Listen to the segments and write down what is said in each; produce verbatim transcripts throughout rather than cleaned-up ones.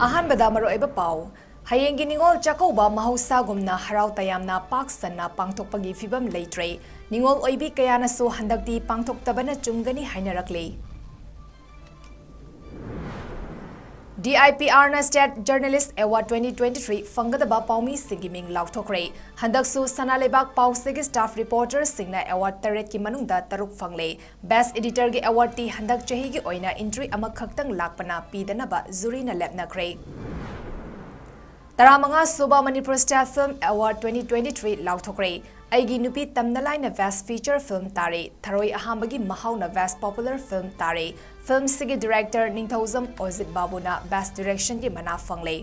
ꯑꯍꯥꯟꯕꯗ ꯃꯔꯨꯑꯣꯏꯕ ꯄꯥꯎ꯫ ꯍꯌꯦꯡꯒꯤ ꯅꯤꯉꯣꯜ ꯆꯥꯛꯀꯧꯕ ꯃꯍꯧꯁꯥꯒꯨꯝꯅ ꯍꯔꯥꯎ ꯇꯌꯥꯝꯅ ꯄꯥꯛ ꯁꯟꯅ ꯄꯥꯡꯊꯣꯛꯄꯒꯤ ꯐꯤꯕꯝ ꯂꯩꯇ꯭ꯔꯦ꯫ ꯅꯤꯉꯣꯜ ꯑꯣꯏꯕꯤ ꯀꯌꯥꯅꯁꯨ ꯍꯟꯗꯛꯇꯤ ꯄꯥꯡꯊꯣꯛꯇꯕꯅ ꯆꯨꯝꯒꯅꯤ ꯍꯥꯏꯅꯔꯛꯂꯤ꯫ DIPRꯅ State Journalist Award twenty twenty-three ꯐꯪꯒꯗꯕ ꯄꯥꯎꯃꯤꯁꯤꯡꯒꯤ ꯃꯤꯡ ꯂꯥꯎꯊꯣꯛꯈ꯭ꯔꯦ꯫ ꯍꯟꯗꯛꯁꯨ ꯁꯅꯥ ꯂꯩꯕꯥꯛ ꯄꯥꯎꯁꯤꯒꯤ staff reporterꯁꯤꯡꯅ award ꯇꯔꯦꯠꯀꯤ ꯃꯅꯨꯡꯗ ꯇꯔꯨꯛ ꯐꯪꯂꯦ꯫ Best Editorꯒꯤ awardꯇꯤ ꯍꯟꯗꯛ ꯆꯍꯤꯒꯤ ꯑꯣꯏꯅ entry ꯑꯃꯈꯛꯇꯪ ꯂꯥꯛꯄꯅ ꯄꯤꯗꯅꯕ juryꯅ ꯂꯦꯞꯅꯈ꯭ꯔꯦ꯫ ꯇꯔꯥꯃꯉꯥ ꯁꯨꯕ Manipur State Film Award twenty twenty-three ꯂꯥꯎꯊꯣꯛꯈ꯭ꯔꯦ꯫ ꯑꯩꯒꯤ ꯅꯨꯄꯤ ꯇꯝꯅ ꯂꯥꯏꯅ Best Feature Film ꯇꯥꯔꯦ꯫ ꯊꯔꯣꯏ ꯑꯍꯥꯝꯕꯒꯤ ꯃꯍꯥꯎꯅ Best Popular Film ꯇꯥꯔꯦ꯫ Filmꯁꯤꯒꯤ director ꯅꯤꯡꯊꯧꯖꯝ ꯑꯣꯖꯤꯠ ꯕꯥꯕꯨꯅ Best Directionꯒꯤ ꯃꯅꯥ ꯐꯪꯂꯦ꯫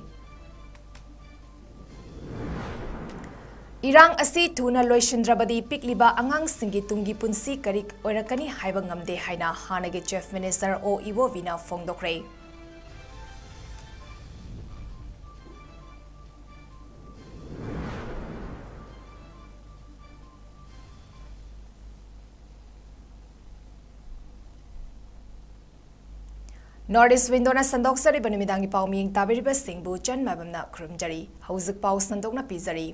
ꯏꯔꯥꯡ ꯑꯁꯤ ꯊꯨꯅ ꯂꯣꯏꯁꯤꯟꯗ꯭ꯔꯕꯗꯤ ꯄꯤꯛꯂꯤꯕ ꯑꯉꯥꯡꯁꯤꯡꯒꯤ ꯇꯨꯡꯒꯤ ꯄꯨꯟꯁꯤ ꯀꯔꯤ ꯑꯣꯏꯔꯛꯀꯅꯤ ꯍꯥꯏꯕ ꯉꯝꯗꯦ ꯍꯥꯏꯅ ꯍꯥꯟꯅꯒꯤ Chief Minister ꯑꯣ ꯏꯕꯣꯕꯤꯅ ꯐꯣꯡꯗꯣꯛꯈ꯭ꯔꯦ꯫ North East Windowꯅ ꯁꯟꯗꯣꯛꯆꯔꯤꯕ ꯅꯨꯃꯤꯗꯥꯡꯒꯤ ꯄꯥꯎ ꯃꯤꯌꯦꯡ ꯇꯥꯕꯤꯔꯤꯕꯁꯤꯡꯕꯨ ꯆꯟ ꯃꯥꯏꯕꯝꯅ ꯈꯨꯔꯨꯝꯖꯔꯤ꯫ ꯍꯧꯖꯤꯛ ꯄꯥꯎ ꯁꯟꯗꯣꯛꯅ ꯄꯤꯖꯔꯤ꯫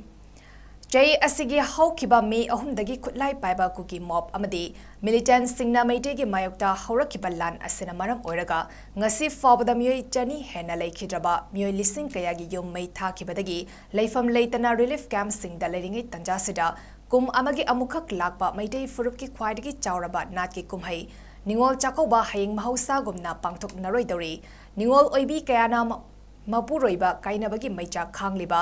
ꯆꯍꯤ ꯑꯁꯤꯒꯤ ꯍꯧꯈꯤꯕ ꯃꯦ ꯑꯍꯨꯝꯗꯒꯤ ꯈꯨꯠꯂꯥꯏ ꯄꯥꯏꯕ ꯀꯨꯀꯤ mob ꯑꯃꯗꯤ militantꯁꯤꯡꯅ ꯃꯩꯇꯩꯒꯤ ꯃꯥꯌꯣꯛꯇ ꯍꯧꯔꯛꯈꯤꯕ ꯂꯥꯟ ꯑꯁꯤꯅ ꯃꯔꯝ ꯑꯣꯏꯔꯒ ꯉꯁꯤ ꯐꯥꯎꯕꯗ ꯃꯤꯑꯣꯏ ꯆꯅꯤ ꯍꯦꯟꯅ ꯂꯩꯈꯤꯗ꯭ꯔꯕ, ꯃꯤꯑꯣꯏ ꯂꯤꯁꯤꯡ ꯀꯌꯥꯒꯤ ꯌꯨꯝ ꯃꯩ ꯊꯥꯈꯤꯕꯗꯒꯤ ꯂꯩꯐꯝ ꯂꯩꯇꯅ relief campꯁꯤꯡꯗ ꯂꯩꯔꯤꯉꯩ ꯇꯟꯖꯥꯁꯤꯗ, ꯀꯨꯝ ꯑꯃꯒꯤ ꯑꯃꯨꯛꯈꯛ ꯂꯥꯛꯄ ꯃꯩꯇꯩ ꯐꯨꯔꯨꯞꯀꯤ ꯈ꯭ꯋꯥꯏꯗꯒꯤ ꯆꯥꯎꯔꯕ ꯅꯥꯠꯀꯤ ꯀꯨꯝꯍꯩ ꯅꯤꯉꯣꯜ ꯆꯥꯛꯀꯧꯕ ꯍꯌꯦꯡ ꯃꯍꯧꯁꯥꯒꯨꯝꯅ ꯄꯥꯡꯊꯣꯛꯅꯔꯣꯏꯗꯧꯔꯤ꯫ ꯅꯤꯉꯣꯜ ꯑꯣꯏꯕꯤ ꯀꯌꯥꯅ ꯃ-, ꯃꯄꯨꯔꯣꯏꯕ ꯀꯥꯏꯅꯕꯒꯤ ꯃꯩꯆꯥꯛ ꯈꯥꯡꯂꯤꯕ,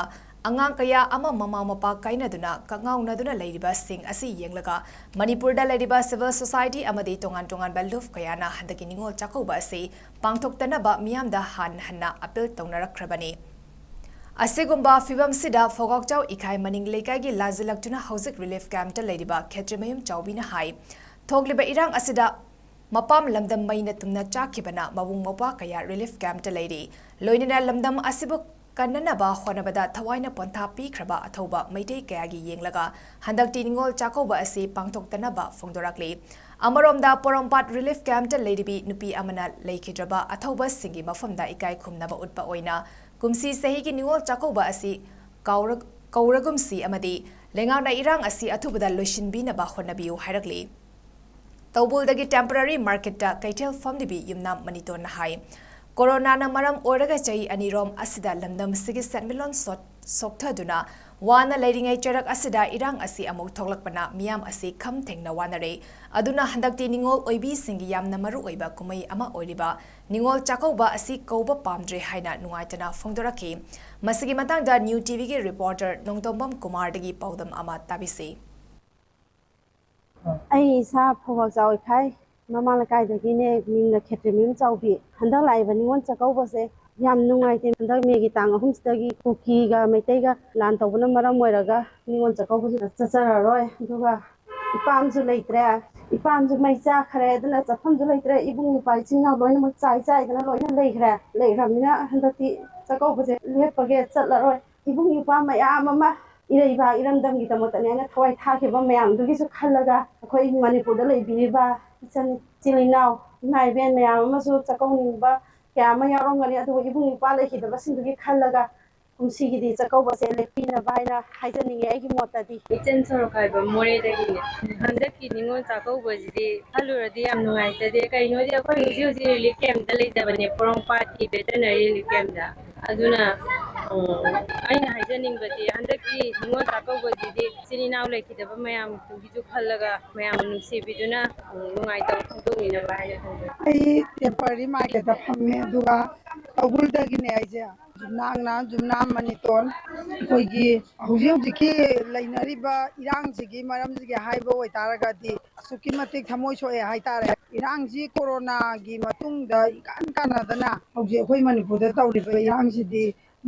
ꯑꯉꯥꯡ ꯀꯌꯥ ꯑꯃ ꯃꯃꯥ ꯃꯄꯥ ꯀꯥꯏꯅꯗꯨꯅ ꯀꯛꯉꯥꯎꯅꯗꯨꯅ ꯂꯩꯔꯤꯕꯁꯤꯡ ꯑꯁꯤ ꯌꯦꯡꯂꯒ ꯃꯅꯤꯄꯨꯔꯗ ꯂꯩꯔꯤꯕ civil society ꯑꯃꯗꯤ ꯇꯣꯉꯥꯟ ꯇꯣꯉꯥꯟꯕ ꯂꯨꯞ ꯀꯌꯥꯅ ꯍꯟꯗꯛꯀꯤ ꯅꯤꯉꯣꯜ ꯆꯥꯛꯀꯧꯕ ꯑꯁꯤ ꯄꯥꯡꯊꯣꯛꯇꯅꯕ ꯃꯤꯌꯥꯝꯗ ꯍꯟꯅ ꯍꯟꯅ appeal ꯇꯧꯅꯔꯛꯈ꯭ꯔꯕꯅꯤ꯫ ꯑꯁꯤꯒꯨꯝꯕ ꯐꯤꯕꯝꯁꯤꯗ ꯐꯣꯒꯥꯛꯆꯥꯎ ꯏꯈꯥꯏ ꯃꯅꯤꯡ ꯂꯩꯀꯥꯏꯒꯤ ꯂꯥꯁꯤꯜꯂꯛꯇꯨꯅ ꯍꯧꯖꯤꯛ relief campꯇ ꯂꯩꯔꯤꯕ ꯈꯦꯇ꯭ꯔꯤꯃꯌꯨꯝ ꯆꯥꯎꯕꯤꯅ ꯍꯥꯏ, ꯊꯣꯛꯂꯤꯕ ꯏꯔꯥꯡ ꯑꯁꯤꯗ ꯃꯄꯥꯝ ꯂꯝꯗꯝ ꯃꯩꯅ ꯇꯨꯝꯅ ꯆꯥꯛꯈꯤꯕꯅ ꯃꯕꯨꯡ ꯃꯧꯄ꯭ꯋꯥ ꯀꯌꯥ relief campꯇ ꯂꯩꯔꯤ꯫ ꯂꯣꯏꯅꯅ ꯂꯝꯗꯝ ꯑꯁꯤꯕꯨ ꯀꯟꯅꯅꯕ ꯍꯣꯠꯅꯕꯗ ꯊꯋꯥꯏꯅ ꯄꯣꯟꯊꯥ ꯄꯤꯈ꯭ꯔꯕ ꯑꯊꯧꯕ ꯃꯩꯇꯩ ꯀꯌꯥꯒꯤ ꯌꯦꯡꯂꯒ ꯍꯟꯗꯛꯇꯤ ꯅꯤꯉꯣꯜ ꯆꯥꯛꯀꯧꯕ ꯑꯁꯤ ꯄꯥꯡꯊꯣꯛꯇꯅꯕ ꯐꯣꯡꯗꯣꯔꯛꯂꯤ꯫ ꯑꯃꯔꯣꯝꯗ, ꯄꯣꯔꯣꯝꯄꯥꯠ ꯔꯤꯂꯤꯐ ꯀꯦꯝꯞꯇ ꯂꯩꯔꯤꯕꯤ ꯅꯨꯄꯤ ꯑꯃꯅ ꯂꯩꯈꯤꯗ꯭ꯔꯕ ꯑꯊꯧꯕꯁꯤꯡꯒꯤ ꯃꯐꯝꯗ ꯏꯀꯥꯏ ꯈꯨꯝꯅꯕ ꯎꯠꯄ ꯑꯣꯏꯅ ꯀꯨꯝꯁꯤ ꯆꯍꯤꯒꯤ ꯅꯤꯉꯣꯜ ꯆꯥꯛꯀꯧꯕ ꯑꯁꯤ ꯀꯥꯎꯔ-, ꯀꯧꯔꯒꯨꯝꯁꯤ ꯑꯃꯗꯤ ꯂꯩꯉꯥꯛꯅ ꯏꯔꯥꯡ ꯑꯁꯤ ꯑꯊꯨꯕꯗ ꯂꯣꯏꯁꯤꯟꯕꯤꯅꯕ ꯍꯣꯠꯅꯕꯤꯌꯨ ꯍꯥꯏꯔꯛꯂꯤ꯫ ꯇꯧꯕꯨꯜꯗꯒꯤ ꯇꯦꯝꯄꯔꯔꯤ ꯃꯥꯔꯀꯦꯠꯇ ꯀꯩꯊꯦꯜ ꯐꯝꯂꯤꯕꯤ ꯌꯨꯝꯅꯥꯝ ꯃꯅꯤꯇꯣꯟꯅ ꯍꯥꯏ, ꯀꯣꯔꯣꯅꯥꯅ ꯃꯔꯝ ꯑꯣꯏꯔꯒ ꯆꯍꯤ ꯑꯅꯤꯔꯣꯝ ꯑꯁꯤꯗ ꯂꯝꯗꯝ ꯑꯁꯤꯒꯤ ꯁꯦꯟꯃꯤꯠꯂꯣꯟ ꯁꯣꯠ-, ꯁꯣꯛꯊꯗꯨꯅ ꯋꯥꯅ ꯂꯩꯔꯤꯉꯩ ꯆꯩꯔꯛ ꯑꯁꯤꯗ ꯏꯔꯥꯡ ꯑꯁꯤ ꯑꯃꯨꯛ ꯊꯣꯛꯂꯛꯄꯅ ꯃꯤꯌꯥꯝ ꯑꯁꯤ ꯈꯝ ꯊꯦꯡꯅ ꯋꯥꯅꯔꯦ꯫ ꯑꯗꯨꯅ ꯍꯟꯗꯛꯇꯤ ꯅꯤꯉꯣꯜ ꯑꯣꯏꯕꯤꯁꯤꯡꯒꯤ ꯌꯥꯝꯅ ꯃꯔꯨ ꯑꯣꯏꯕ ꯀꯨꯝꯍꯩ ꯑꯃ ꯑꯣꯏꯔꯤꯕ ꯅꯤꯉꯣꯜ ꯆꯥꯛꯀꯧꯕ ꯑꯁꯤ ꯀꯧꯕ ꯄꯥꯝꯗ꯭ꯔꯦ ꯍꯥꯏꯅ ꯅꯨꯡꯉꯥꯏꯇꯅ ꯐꯣꯡꯗꯣꯔꯛꯈꯤ꯫ ꯃꯁꯤꯒꯤ ꯃꯇꯥꯡꯗ ꯅ꯭ꯌꯨ ꯇꯤꯚꯤꯒꯤ ꯔꯤꯄꯣꯔꯇꯔ ꯅꯣꯡꯗꯣꯝꯕꯝ ꯀꯨꯃꯥꯔꯗꯒꯤ ꯄꯥꯎꯗꯝ ꯑꯃ ꯇꯥꯕꯤꯁꯤ꯫ ꯑꯩ ꯏꯁꯥ ꯐꯧꯕꯥꯛ ꯆꯥꯎꯏꯈꯥꯏ ꯃꯃꯥ ꯂꯩꯀꯥꯏꯗꯒꯤꯅꯦ, ꯃꯤꯡꯅ ꯈꯦꯇ꯭ꯔꯤꯃꯌꯨꯝ ꯆꯥꯎꯕꯤ꯫ ꯍꯟꯗꯛ ꯂꯥꯛꯏꯕ ꯅꯤꯉꯣꯜ ꯆꯥꯛꯀꯧꯕꯁꯦ ꯌꯥꯝ ꯅꯨꯡꯉꯥꯏꯇꯦ꯫ ꯍꯟꯗꯛ ꯃꯦꯒꯤ ꯇꯥꯡ ꯑꯍꯨꯝꯁꯤꯗꯒꯤ ꯀꯨꯀꯤꯒ ꯃꯩꯇꯩꯒ ꯂꯥꯟ ꯇꯧꯕꯅ ꯃꯔꯝ ꯑꯣꯏꯔꯒ ꯅꯤꯉꯣꯜ ꯆꯥꯛꯀꯧꯕꯁꯤꯗ ꯆꯠꯆꯔꯔꯣꯏ꯫ ꯑꯗꯨꯒ ꯏꯄꯥꯝꯁꯨ ꯂꯩꯇ꯭ꯔꯦ꯫ ꯏꯄꯥꯝꯁꯨ ꯃꯩ ꯆꯥꯈ꯭ꯔꯦ, ꯑꯗꯨꯅ ꯆꯠꯐꯝꯁꯨ ꯂꯩꯇ꯭ꯔꯦ꯫ ꯏꯕꯨꯡ ꯏꯄ꯭ꯋꯥ ꯏꯆꯤꯟ ꯏꯅꯥꯎ ꯂꯣꯏꯅꯃꯛ ꯆꯥꯏ ꯆꯥꯏꯗꯅ ꯂꯣꯏꯅ ꯂꯩꯈ꯭ꯔꯦ꯫ ꯂꯩꯈ꯭ꯔꯕꯅꯤꯅ ꯍꯟꯗꯛꯇꯤ ꯆꯥꯛꯀꯧꯕꯁꯦ ꯂꯦꯞꯄꯒꯦ, ꯆꯠꯂꯔꯣꯏ꯫ ꯏꯕꯨꯡ ꯏꯄ꯭ꯋꯥ ꯃꯌꯥꯝ ꯑꯃ ꯏꯔꯩꯕꯥꯛ ꯏꯔꯝꯗꯝꯒꯤꯗꯃꯛꯇꯅꯦ ꯍꯥꯏꯅ ꯊꯋꯥꯏ ꯊꯥꯈꯤꯕ ꯃꯌꯥꯝꯗꯨꯒꯤꯁꯨ ꯈꯜꯂꯒ, ꯑꯩꯈꯣꯏ ꯃꯅꯤꯄꯨꯔꯗ ꯂꯩꯕꯤꯔꯤꯕ ꯏꯆꯟ ꯏꯆꯤꯜ ꯏꯅꯥꯎ ꯏꯃꯥ ꯏꯕꯦꯟ ꯃꯌꯥꯝ ꯑꯃꯁꯨ ꯆꯥꯛꯀꯧꯅꯤꯡꯕ ꯀꯌꯥ ꯑꯃ ꯌꯥꯎꯔꯝꯒꯅꯤ꯫ ꯑꯗꯨꯕꯨ ꯏꯕꯨꯡ ꯏꯄ꯭ꯋꯥ ꯂꯩꯈꯤꯗꯕꯁꯤꯡꯗꯨꯒꯤ ꯈꯜꯂꯒ ꯀꯨꯝꯁꯤꯒꯤꯗꯤ ꯆꯥꯛꯀꯧꯕꯁꯦ ꯂꯦꯞꯄꯤꯅꯕ ꯍꯥꯏꯅ ꯍꯥꯏꯖꯅꯤꯡꯉꯦ ꯑꯩꯒꯤ ꯃꯣꯠꯇꯗꯤ꯫ ꯏꯆꯟ ꯁꯣꯔꯣꯛꯈꯥꯏꯕ ꯃꯣꯔꯦꯗꯒꯤꯅꯦ꯫ ꯍꯟꯗꯛꯀꯤ ꯅꯤꯉꯣꯜ ꯆꯥꯛꯀꯧꯕꯁꯤꯗꯤ ꯈꯜꯂꯨꯔꯗꯤ ꯌꯥꯝ ꯅꯨꯡꯉꯥꯏꯖꯗꯦ꯫ ꯀꯩꯅꯣꯗꯤ ꯑꯩꯈꯣꯏ ꯍꯧꯖꯤꯛ ꯍꯧꯖꯤꯛ ꯔꯤꯂꯤꯐ ꯀꯦꯝꯞꯇ ꯂꯩꯖꯕꯅꯦ, ꯄꯣꯔꯣꯝꯄꯥꯠꯀꯤ ꯚꯦꯇꯔꯅꯔꯤ ꯔꯤꯂꯤꯐ ꯀꯦꯝꯞꯇ꯫ ꯑꯗꯨꯅ, ꯎꯝ, ꯑꯩꯅ ꯍꯥꯏꯖꯅꯤꯡꯕꯗꯤ ꯍꯟꯗꯛꯀꯤ ꯅꯤꯉꯣꯜ ꯆꯥꯛꯀꯧꯕꯁꯤꯗꯤ ꯏꯆꯤꯟ ꯏꯅꯥꯎ ꯂꯩꯈꯤꯗꯕ ꯃꯌꯥꯝꯗꯨꯒꯤꯁꯨ ꯈꯜꯂꯒ ꯃꯌꯥꯝꯅ ꯅꯨꯡꯁꯤꯕꯤꯗꯨꯅ, ꯎꯝ, ꯅꯨꯡꯉꯥꯏꯇꯕ ꯐꯣꯡꯗꯣꯛꯃꯤꯟꯅꯕ ꯍꯥꯏꯅ ꯈꯟꯖꯩ꯫ ꯑꯩ ꯇꯦꯝꯄꯔꯔꯤ ꯃꯥꯔꯀꯦꯠꯇ ꯐꯝꯃꯦ, ꯑꯗꯨꯒ ꯇꯧꯕꯨꯜꯗꯒꯤꯅꯦ ꯑꯩꯁꯦ꯫ ꯌꯨꯝꯅꯥꯝꯅ ꯌꯨꯝꯅꯥꯝ ꯃꯅꯤꯇꯣꯟ꯫ ꯑꯩꯈꯣꯏꯒꯤ ꯍꯧꯖꯤꯛ ꯍꯧꯖꯤꯛꯀꯤ ꯂꯩꯅꯔꯤꯕ ꯏꯔꯥꯡꯁꯤꯒꯤ ꯃꯔꯝꯁꯤꯒꯤ ꯍꯥꯏꯕ ꯑꯣꯏꯇꯥꯔꯒꯗꯤ ꯑꯁꯨꯛꯀꯤ ꯃꯇꯤꯛ ꯊꯃꯣꯏ ꯁꯣꯛꯑꯦ ꯍꯥꯏꯇꯥꯔꯦ꯫ ꯏꯔꯥꯡꯁꯤ ꯀꯣꯔꯣꯅꯥꯒꯤ ꯃꯇꯨꯡꯗ ꯏꯀꯥꯟ ꯀꯥꯟꯅꯗꯅ ꯍꯧꯖꯤꯛ ꯑꯩꯈꯣꯏ ꯃꯅꯤꯄꯨꯔꯗ ꯇꯧꯔꯤꯕ ꯏꯔꯥꯡꯁꯤꯗꯤ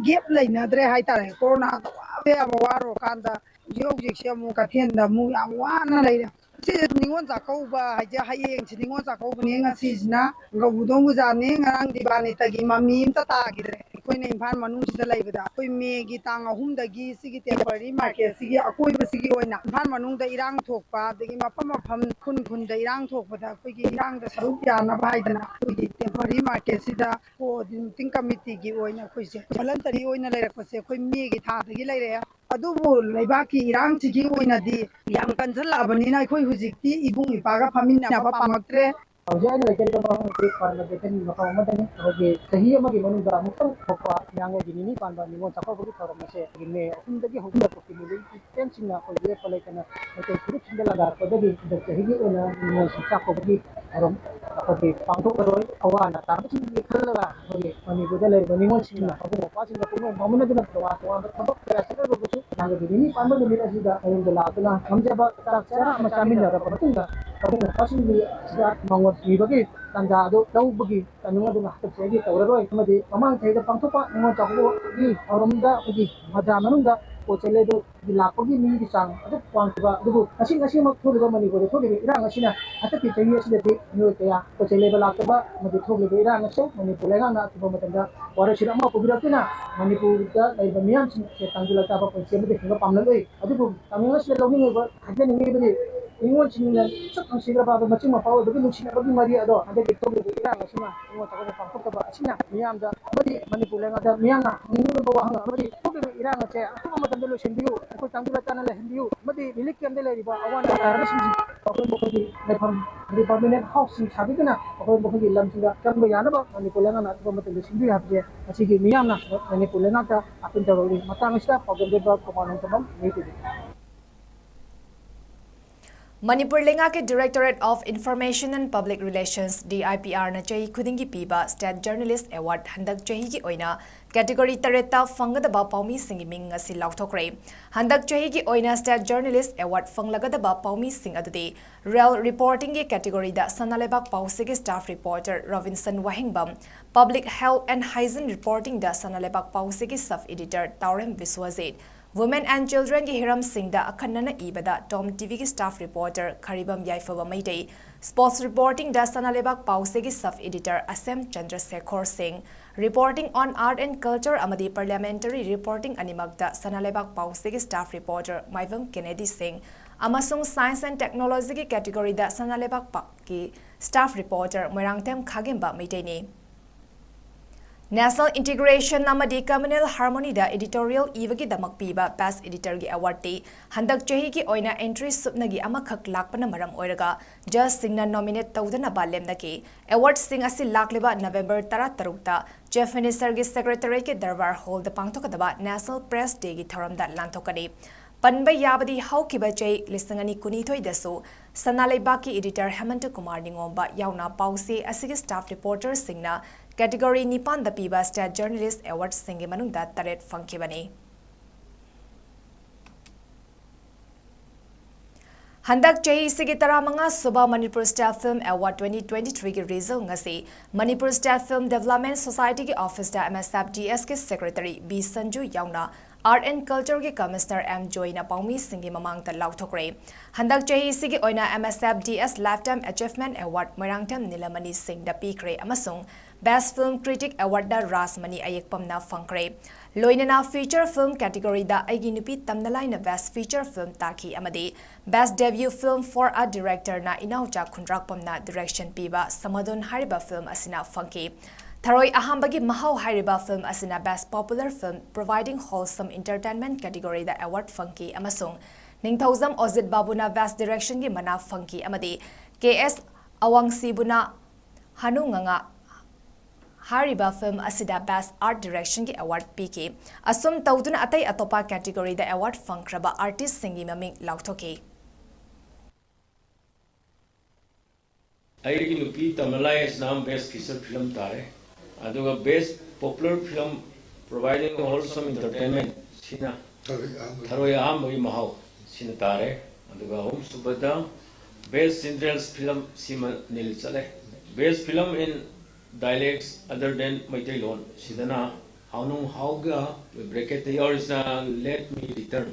ꯒꯦꯞ ꯂꯩꯅꯗ꯭ꯔꯦ ꯍꯥꯏꯇꯥꯔꯦ꯫ ꯀꯣꯔꯣꯅꯥꯗ ꯋꯥꯕ ꯌꯥꯕ ꯋꯥꯔꯨꯔꯀꯥꯟꯗ ꯍꯧꯖꯤꯛ ꯍꯧꯖꯤꯛꯁꯦ ꯑꯃꯨꯛ ꯀꯩꯊꯦꯜꯗ ꯑꯃꯨꯛ ꯌꯥꯝ ꯋꯥꯅ ꯂꯩꯔꯦ꯫ ꯁꯤ ꯅꯤꯉꯣꯜ ꯆꯥꯛꯀꯧꯕ ꯍꯥꯏꯁꯦ, ꯍꯌꯦꯡꯁꯤ ꯅꯤꯉꯣꯜ ꯆꯥꯛꯀꯧꯕꯅꯦ, ꯉꯁꯤꯁꯤꯅ ꯒꯧꯕꯨꯗꯣꯡ ꯄꯨꯖꯥꯅꯦ, ꯉꯔꯥꯡ ꯗꯤꯕꯥꯅꯤꯇꯒꯤ ꯃꯃꯤ ꯑꯝꯇ ꯇꯥꯈꯤꯗ꯭ꯔꯦ꯫ ꯑꯩꯈꯣꯏꯅ ꯏꯝꯐꯥꯜ ꯃꯅꯨꯡꯁꯤꯗ ꯂꯩꯕꯗ ꯑꯩꯈꯣꯏ ꯃꯦꯒꯤ ꯇꯥꯡ ꯑꯍꯨꯝꯗꯒꯤ ꯁꯤꯒꯤ temporary market ꯁꯤꯒꯤ ꯑꯀꯣꯏꯕꯁꯤꯒꯤ ꯑꯣꯏꯅ ꯏꯝꯐꯥꯜ ꯃꯅꯨꯡꯗ ꯏꯔꯥꯡ ꯊꯣꯛꯄ, ꯑꯗꯒꯤ ꯃꯐꯝ ꯃꯐꯝ ꯈꯨꯟ ꯈꯨꯟꯗ ꯏꯔꯥꯡ ꯊꯣꯛꯄꯗ ꯑꯩꯈꯣꯏꯒꯤ ꯏꯔꯥꯡꯗ ꯁꯔꯨꯛ ꯌꯥꯅꯕ ꯍꯥꯏꯗꯅ ꯑꯩꯈꯣꯏꯒꯤ temporary market ꯁꯤꯗ coordinating committee ꯒꯤ ꯑꯣꯏꯅ ꯑꯩꯈꯣꯏꯁꯦ voluntary ꯑꯣꯏꯅ ꯂꯩꯔꯛꯄꯁꯦ ꯑꯩꯈꯣꯏ ꯃꯦꯒꯤ ꯊꯥꯗꯒꯤ ꯂꯩꯔꯛꯑꯦ꯫ ꯑꯗꯨꯕꯨ ꯂꯩꯕꯥꯛꯀꯤ ꯏꯔꯥꯡꯁꯤꯒꯤ ꯑꯣꯏꯅꯗꯤ ꯌꯥꯝ ꯀꯟꯁꯤꯜꯂꯛꯑꯕꯅꯤꯅ ꯑꯩꯈꯣꯏ ꯍꯧꯖꯤꯛꯇꯤ ꯏꯕꯨꯡ ꯏꯄ꯭ꯋꯥꯒ ꯐꯝꯃꯤꯟꯅꯕ ꯄꯥꯝꯂꯛꯇ꯭ꯔꯦ꯫ ꯍꯧꯖꯤꯛ ꯑꯩꯅ ꯂꯩꯖꯔꯤꯕ ꯃꯐꯝ ꯑꯁꯤ ꯄꯥꯟꯕ ꯀꯩꯊꯦꯜꯒꯤ ꯃꯐꯝ ꯑꯃꯗꯅꯤ꯫ ꯑꯩꯈꯣꯏꯒꯤ ꯆꯍꯤ ꯑꯃꯒꯤ ꯃꯅꯨꯡꯗ ꯑꯃꯨꯛꯇꯪ ꯊꯣꯛꯄ ꯍꯤꯌꯥꯡꯒꯩꯒꯤ ꯅꯤꯅꯤ ꯄꯥꯟꯕ ꯅꯤꯉꯣꯜ ꯆꯥꯛꯀꯧꯕꯒꯤ ꯊꯧꯔꯝ ꯑꯁꯤ ꯑꯩꯈꯣꯏꯒꯤ ꯃꯦ ꯑꯍꯨꯝꯗꯒꯤ ꯍꯧꯗꯨꯅ ꯀꯨꯀꯤ ꯅꯨꯃꯤꯠ ꯏꯆꯦꯜꯁꯤꯡꯅ ꯑꯩꯈꯣꯏ ꯂꯦꯞꯄ ꯂꯩꯇꯅ ꯃꯩꯇꯩ ꯐꯨꯔꯨꯞꯁꯤꯡꯗ ꯂꯥꯟꯗꯥꯔꯛꯄꯗꯒꯤ ꯍꯟꯗꯛ ꯆꯍꯤꯒꯤ ꯑꯣꯏꯅ ꯅꯤꯉꯣꯜꯁꯤꯡ ꯆꯥꯛꯀꯧꯕꯒꯤ ꯊꯧꯔꯝ ꯑꯩꯈꯣꯏꯒꯤ ꯄꯥꯡꯊꯣꯛꯂꯔꯣꯏ꯫ ꯑꯋꯥ ꯑꯅꯥ ꯇꯥꯕꯁꯤꯡꯒꯤ ꯈꯜꯂꯒ ꯑꯩꯈꯣꯏꯒꯤ ꯃꯅꯤꯄꯨꯔꯗ ꯂꯩꯔꯤꯕ ꯅꯤꯉꯣꯜꯁꯤꯡꯅ ꯃꯕꯨꯡ ꯃꯧꯄ꯭ꯋꯥꯁꯤꯡꯒ ꯄꯨꯛꯅꯤꯡ ꯐꯥꯎꯅꯗꯨꯅ ꯇꯣꯉꯥꯟ ꯇꯣꯉꯥꯟꯕ ꯊꯕꯛ ꯀꯌꯥ ꯆꯠꯂꯒꯁꯨ ꯍꯤꯌꯥꯡꯒꯩꯒꯤ ꯅꯤꯅꯤ ꯄꯥꯟꯕ ꯅꯨꯃꯤꯠ ꯑꯁꯤꯗ ꯃꯌꯨꯝꯗ ꯂꯥꯛꯇꯨꯅ ꯉꯝꯖꯕ ꯆꯥꯛ ꯆꯔꯥ ꯑꯃ ꯆꯥꯃꯤꯟꯅꯔꯕ ꯃꯇꯨꯡꯗ ꯃꯕꯨꯡ ꯃꯧꯄ꯭ꯋꯥꯁꯤꯡꯒꯤ ꯑꯁꯤꯗ ꯃꯉꯣꯟ ꯄꯤꯕꯒꯤ ꯇꯥꯟꯖꯥ ꯑꯗꯨ ꯂꯧꯕꯒꯤ ꯇꯥꯏꯃꯤꯡ ꯑꯗꯨꯅ ꯍꯟꯗꯛ ꯆꯍꯤꯒꯤ ꯇꯧꯔꯔꯣꯏ ꯑꯃꯗꯤ ꯃꯃꯥꯡ ꯆꯍꯤꯗ ꯄꯥꯡꯊꯣꯛꯄ ꯅꯤꯉꯣꯜ ꯆꯥꯛꯀꯧꯕꯒꯤ ꯊꯧꯔꯝꯗ ꯑꯩꯈꯣꯏꯒꯤ ꯕꯖꯥꯔ ꯃꯅꯨꯡꯗ ꯄꯣꯠ ꯆꯩ ꯂꯩꯕ ꯂꯥꯛꯄꯒꯤ ꯃꯤꯒꯤ ꯆꯥꯡ ꯑꯗꯨꯛ ꯋꯥꯡꯈꯤꯕ ꯑꯗꯨꯕꯨ ꯉꯁꯤ, ꯉꯁꯤꯃꯛ ꯊꯣꯛꯂꯤꯕ ꯃꯅꯤꯄꯨꯔꯗ ꯊꯣꯛꯂꯤꯕ ꯏꯔꯥꯡ ꯑꯁꯤꯅ ꯍꯟꯗꯛꯀꯤ ꯆꯍꯤ ꯑꯁꯤꯗꯗꯤ ꯃꯤꯑꯣꯏ ꯀꯌꯥ ꯄꯣꯠ ꯆꯩ ꯂꯩꯕ ꯂꯥꯛꯇꯕ ꯑꯃꯗꯤ ꯊꯣꯛꯂꯤꯕ ꯏꯔꯥꯡ ꯑꯁꯤ ꯃꯅꯤꯄꯨꯔ ꯂꯩꯉꯥꯛꯅ ꯑꯊꯨꯕ ꯃꯇꯝꯗ ꯋꯥꯔꯣꯏꯁꯤꯟ ꯑꯃ ꯄꯨꯕꯤꯔꯛꯇꯨꯅ ꯃꯅꯤꯄꯨꯔꯗ ꯂꯩꯔꯤꯕ ꯃꯤꯌꯥꯝꯁꯤꯡ ꯑꯁꯤ ꯇꯪꯗꯨ ꯂꯩꯇꯥꯕ ꯄꯨꯟꯁꯤ ꯑꯃꯗ ꯍꯤꯡꯕ ꯄꯥꯝꯂꯛꯂꯣꯏ꯫ ꯑꯗꯨꯕꯨ ꯇꯥꯏꯃꯤꯡ ꯑꯁꯤꯗ ꯂꯧꯅꯤꯡꯉꯤꯕ, ꯍꯥꯏꯖꯅꯤꯡꯉꯤꯕꯗꯤ ꯅꯤꯉꯣꯜꯁꯤꯡꯅ ꯁꯛ ꯅꯨꯡꯁꯤꯈ꯭ꯔꯕ ꯃꯆꯤꯟ ꯃꯧꯄ꯭ꯋꯥ ꯑꯣꯏꯕꯒꯤ ꯅꯨꯡꯁꯤꯅꯕꯒꯤ ꯃꯔꯤ ꯑꯗꯣ ꯍꯟꯗꯛꯀꯤ ꯊꯣꯛꯂꯤꯕ ꯏꯔꯥꯡ ꯑꯁꯤꯅ ꯅꯤꯉꯣꯜ ꯆꯥꯛꯀꯧꯕ ꯄꯥꯡꯊꯣꯛꯇꯕ ꯑꯁꯤꯅ ꯃꯤꯌꯥꯝꯗ ꯑꯃꯗꯤ ꯃꯅꯤꯄꯨꯔ ꯂꯩꯉꯥꯛꯇ ꯃꯤꯌꯥꯝꯅ ꯍꯪꯅꯤꯡꯂꯤꯕ ꯋꯥꯍꯪ ꯑꯃꯗꯤ ꯊꯣꯛꯂꯤꯕ ꯏꯔꯥꯡ ꯑꯁꯦ ꯑꯊꯨꯕ ꯃꯇꯝꯗ ꯂꯣꯏꯁꯤꯟꯕꯤꯌꯨ, ꯑꯩꯈꯣꯏ ꯇꯪꯗꯨ ꯂꯩꯇꯥꯅ ꯂꯩꯍꯟꯕꯤꯌꯨ ꯑꯃꯗꯤ relief camp ꯇ ꯂꯩꯔꯤꯕ ꯑꯋꯥ ꯑꯅꯥ ꯇꯥꯔꯕꯁꯤꯡꯁꯤ ꯑꯩꯈꯣꯏ ꯃꯈꯣꯏꯒꯤ ꯂꯩꯐꯝ, ꯍꯥꯏꯗꯤ permanent house ꯁꯤꯡ ꯁꯥꯕꯤꯗꯨꯅ ꯑꯩꯈꯣꯏ ꯃꯈꯣꯏꯒꯤ ꯂꯝꯁꯤꯡꯗ ꯆꯪꯕ ꯌꯥꯅꯕ ꯃꯅꯤꯄꯨꯔ ꯂꯩꯉꯥꯛꯅ ꯑꯊꯨꯕ ꯃꯇꯝꯗ ꯁꯤꯟꯕꯤꯌꯨ ꯍꯥꯏꯕꯁꯦ ꯉꯁꯤꯒꯤ ꯃꯤꯌꯥꯝꯅ ꯃꯅꯤꯄꯨꯔ ꯂꯩꯉꯥꯛꯇ ꯑꯥꯄꯤꯜ ꯇꯧꯔꯛꯂꯤ꯫ ꯃꯇꯥꯡ ꯑꯁꯤꯗ ꯄꯥꯎꯗꯝꯖꯕ ꯀꯣꯃꯥꯅꯣꯡ ꯇꯝꯕꯝ ꯃꯤꯑꯣꯏ ꯇꯤꯚꯤ꯫ ꯃꯅꯤꯄꯨꯔ ꯂꯩꯉꯥꯛꯀꯤ Directorate of Information and Public Relations, D I P R ꯅ ꯆꯍꯤ ꯈꯨꯗꯤꯡꯒꯤ ꯄꯤꯕ State Journalist Award ꯍꯟꯗꯛ ꯆꯍꯤꯒꯤ ꯑꯣꯏꯅ category ꯇꯔꯦꯠꯇ ꯐꯪꯒꯗꯕ ꯄꯥꯎꯃꯤꯁꯤꯡꯒꯤ ꯃꯤꯡ ꯉꯁꯤ ꯂꯥꯎꯊꯣꯛꯈ꯭ꯔꯦ꯫ ꯍꯟꯗꯛ ꯆꯍꯤꯒꯤ ꯑꯣꯏꯅ State Journalist Award ꯐꯪꯂꯒꯗꯕ ꯄꯥꯎꯃꯤꯁꯤꯡ ꯑꯗꯨꯗꯤ Rural Reporting ꯒꯤ category ꯗ ꯁꯅꯥꯂꯩꯕꯥꯛ ꯄꯥꯎꯆꯦꯒꯤ staff reporter Robinson Wahengbam, Public Health and Hygiene Reporting ꯗ ꯁꯅꯥꯂꯩꯕꯥꯛ ꯄꯥꯎꯆꯦꯒꯤ sub editor Taorem Biswajit, Women and Children ꯒꯤ ꯍꯤꯔꯝꯁꯤꯡꯗ ꯑꯈꯟꯅꯅ ꯏꯕꯗ ꯇꯣꯝ ꯇꯤꯚꯤꯒꯤ staff reporter ꯈꯔꯤꯕꯝ ꯌꯥꯏꯐꯕ ꯃꯩꯇꯩ, Sports Reporting ꯗ ꯁꯅꯥꯂꯩꯕꯥꯛ ꯄꯥꯎꯆꯦꯒꯤ sub editor ꯑꯁꯦꯝ ꯆꯟꯗ꯭ꯔꯁꯦꯈꯣꯔ ꯁꯤꯡ, Reporting on Art and Culture ꯑꯃꯗꯤ Parliamentary Reporting ꯑꯅꯤꯃꯛꯇ ꯁꯅꯥ ꯂꯩꯕꯥꯛ ꯄꯥꯎꯁꯤꯒꯤ staff reporter ꯃꯥꯏꯕꯝ ꯀꯦꯅꯦꯗꯤ ꯁꯤꯡ ꯑꯃꯁꯨꯡ Science and Technologyꯒꯤ categoryꯗ ꯁꯅꯥ ꯂꯩꯕꯥꯛ ꯄꯥꯎꯒꯤ staff reporter Moirangthem ꯈꯥꯒꯦꯝꯕ ꯃꯩꯇꯩꯅꯤ꯫ National Integration ꯑꯃꯗꯤ Communal Harmonyꯗ editorial ꯏꯕꯒꯤꯗꯃꯛ ꯄꯤꯕ Best Editorꯒꯤ awardꯇꯤ ꯍꯟꯗꯛ ꯆꯍꯤꯒꯤ ꯑꯣꯏꯅ entry ꯁꯨꯞꯅꯒꯤ ꯑꯃꯈꯛ ꯂꯥꯛꯄꯅ ꯃꯔꯝ ꯑꯣꯏꯔꯒ judgeꯁꯤꯡꯅ nominate ꯇꯧꯗꯅꯕ ꯂꯦꯞꯅꯈꯤ꯫ Awardꯁꯤꯡ ꯑꯁꯤ ꯂꯥꯛꯂꯤꯕ November ꯇꯔꯥꯇꯔꯨꯛꯇ Chief Ministerꯒꯤ Secretariatꯀꯤ Darbar Hallꯗ ꯄꯥꯡꯊꯣꯛꯀꯗꯕ National Press Dayꯒꯤ ꯊꯧꯔꯝꯗ ꯂꯥꯟꯊꯣꯛꯀꯅꯤ꯫ ꯄꯟꯕ ꯌꯥꯕꯗꯤ ꯍꯧꯈꯤꯕ ꯆꯍꯤ ꯂꯤꯁꯤꯡ ꯑꯅꯤ ꯀꯨꯟꯅꯤꯊꯣꯏꯗꯁꯨ ꯁꯅꯥ ꯂꯩꯕꯥꯛꯀꯤ editor ꯍꯦꯃꯟꯇ ꯀꯨꯃꯥꯔ ꯅꯤꯉꯣꯝꯕ ꯌꯥꯎꯅ ꯄꯥꯎꯆꯦ ꯑꯁꯤꯒꯤ staff reporterꯁꯤꯡꯅ category ꯅꯤꯄꯥꯟꯗ ꯄꯤꯕ State Journalist Awardꯁꯤꯡꯒꯤ ꯃꯅꯨꯡꯗ ꯇꯔꯦꯠ ꯐꯪꯈꯤꯕꯅꯤ꯫ ꯍꯟꯗꯛ ꯆꯍꯤꯁꯤꯒꯤ ꯇꯔꯥꯃꯉꯥ ꯁꯨꯕ Manipur State Film Award twenty twenty-threeꯒꯤ result ꯉꯁꯤ Manipur State Film Development Societyꯒꯤ officeꯇ MSFDSꯀꯤ secretary B Sanju ꯌꯥꯎꯅ Art and Cultureꯒꯤ commissioner M ꯖꯣꯏꯅ ꯄꯥꯎꯃꯤꯁꯤꯡꯒꯤ ꯃꯃꯥꯡꯗ ꯂꯥꯎꯊꯣꯛꯈ꯭ꯔꯦ꯫ ꯍꯟꯗꯛ ꯆꯍꯤꯁꯤꯒꯤ ꯑꯣꯏꯅ MSFDS Lifetime Achievement Award Moirangthem ꯅꯤꯂꯃꯅꯤ ꯁꯤꯡꯗ ꯄꯤꯈ꯭ꯔꯦ ꯑꯃꯁꯨꯡ Best Film Critic Awardꯗ ꯔꯥꯖꯃꯅꯤ ꯑꯌꯦꯛꯄꯝꯅ ꯐꯪꯈ꯭ꯔꯦ꯫ ꯂꯣꯏꯅꯅ feature film categoryꯗ ꯑꯩꯒꯤ ꯅꯨꯄꯤ ꯇꯝꯅꯂꯥꯏꯅ Best Feature Film ꯇꯥꯈꯤ ꯑꯃꯗꯤ Best Debut Film for a Directorꯅ Inaocha ꯈꯨꯟꯗ꯭ꯔꯥꯛꯄꯝꯅ direction ꯄꯤꯕ ꯁꯃꯥꯗꯣꯟ ꯍꯥꯏꯔꯤꯕ film ꯑꯁꯤꯅ ꯐꯪꯈꯤ꯫ ꯊꯔꯣꯏ ꯑꯍꯥꯝꯕꯒꯤ ꯃꯍꯥꯎ ꯍꯥꯏꯔꯤꯕ film ꯑꯁꯤꯅ Best Popular Film Providing Wholesome Entertainment categoryꯗ award ꯐꯪꯈꯤ ꯑꯃꯁꯨꯡ ꯅꯤꯡꯊꯧꯖꯝ ꯑꯣꯖꯤꯠ ꯕꯥꯕꯨꯅ Best Directionꯒꯤ ꯃꯅꯥ ꯐꯪꯈꯤ ꯑꯃꯗꯤ K S ꯑꯋꯥꯡꯁꯤꯕꯨꯅ ꯍꯥꯅꯨ ꯉꯉꯥ ꯍꯥꯏꯔꯤꯕ film ꯑꯁꯤꯗ Best Art Directionꯒꯤ award ꯄꯤꯈꯤ꯫ ꯑꯁꯨꯝ ꯇꯧꯗꯨꯅ ꯑꯇꯩ ꯑꯇꯣꯞꯄ categoryꯗ award ꯐꯪꯈ꯭ꯔꯕ artistꯁꯤꯡꯒꯤ ꯃꯃꯤꯡ ꯂꯥꯎꯊꯣꯛꯈꯤ꯫ ꯑꯩꯒꯤ ꯅꯨꯄꯤ ꯇꯝꯅꯂꯥꯏ ꯑꯁꯤꯅ Best Feature Film ꯇꯥꯔꯦ꯫ ꯑꯗꯨꯒ Best Popular Film Providing Wholesome Entertainment ꯁꯤꯅ ꯊꯔꯣꯏ ꯑꯍꯥꯟꯕꯒꯤ ꯃꯍꯥꯎ ꯁꯤꯅ ꯇꯥꯔꯦ꯫ ꯑꯗꯨꯒ ꯑꯍꯨꯝꯁꯨꯕꯗ Best Children's Film ꯁꯤꯃ ꯅꯤꯜ ꯆꯠꯂꯦ꯫ Best Film in Dialects Other Than Meiteilon ꯁꯤꯗꯅ ꯍꯥꯎꯅꯨꯡ ꯍꯥꯎꯒ bracketꯇ ꯌꯥꯎꯔꯤꯁꯤꯅ Let Me Return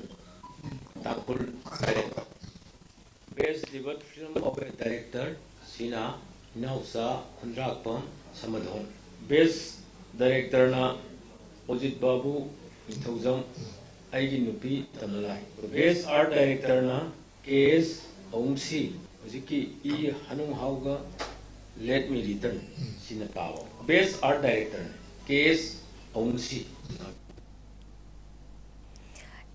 Tangkhul. Best Debut Film of a Director ꯁꯤꯅ ꯏꯅꯥꯎꯆꯥ ꯈꯨꯟꯗ꯭ꯔꯥꯛꯄꯝ ꯁꯃꯥꯗꯣꯟ꯫ Best ꯗꯥꯏꯔꯦꯛꯇꯔꯅ ꯑꯣꯖꯤꯠ ꯕꯥꯕꯨ ꯅꯤꯡꯊꯧꯖꯝ, ꯑꯩꯒꯤ ꯅꯨꯄꯤ ꯇꯃꯂꯥꯏ꯫ ꯕꯦꯁ ꯑꯥꯔꯠ ꯗꯥꯏꯔꯦꯛꯇꯔꯅ ꯀꯦ ꯑꯦꯁ ꯑꯍꯨꯝꯁꯤ, ꯍꯧꯖꯤꯛꯀꯤ ꯏ ꯍꯅꯨꯡꯍꯥꯎꯒ ꯂꯦꯠ ꯃꯤ ꯔꯤꯇꯟ ꯁꯤꯅ ꯇꯥꯕ꯫ ꯕꯦꯁ ꯑꯥꯔꯠ ꯗꯥꯏꯔꯦꯛꯇꯔꯅ ꯀꯦ ꯑꯦꯁ ꯑꯍꯨꯝꯁꯤ꯫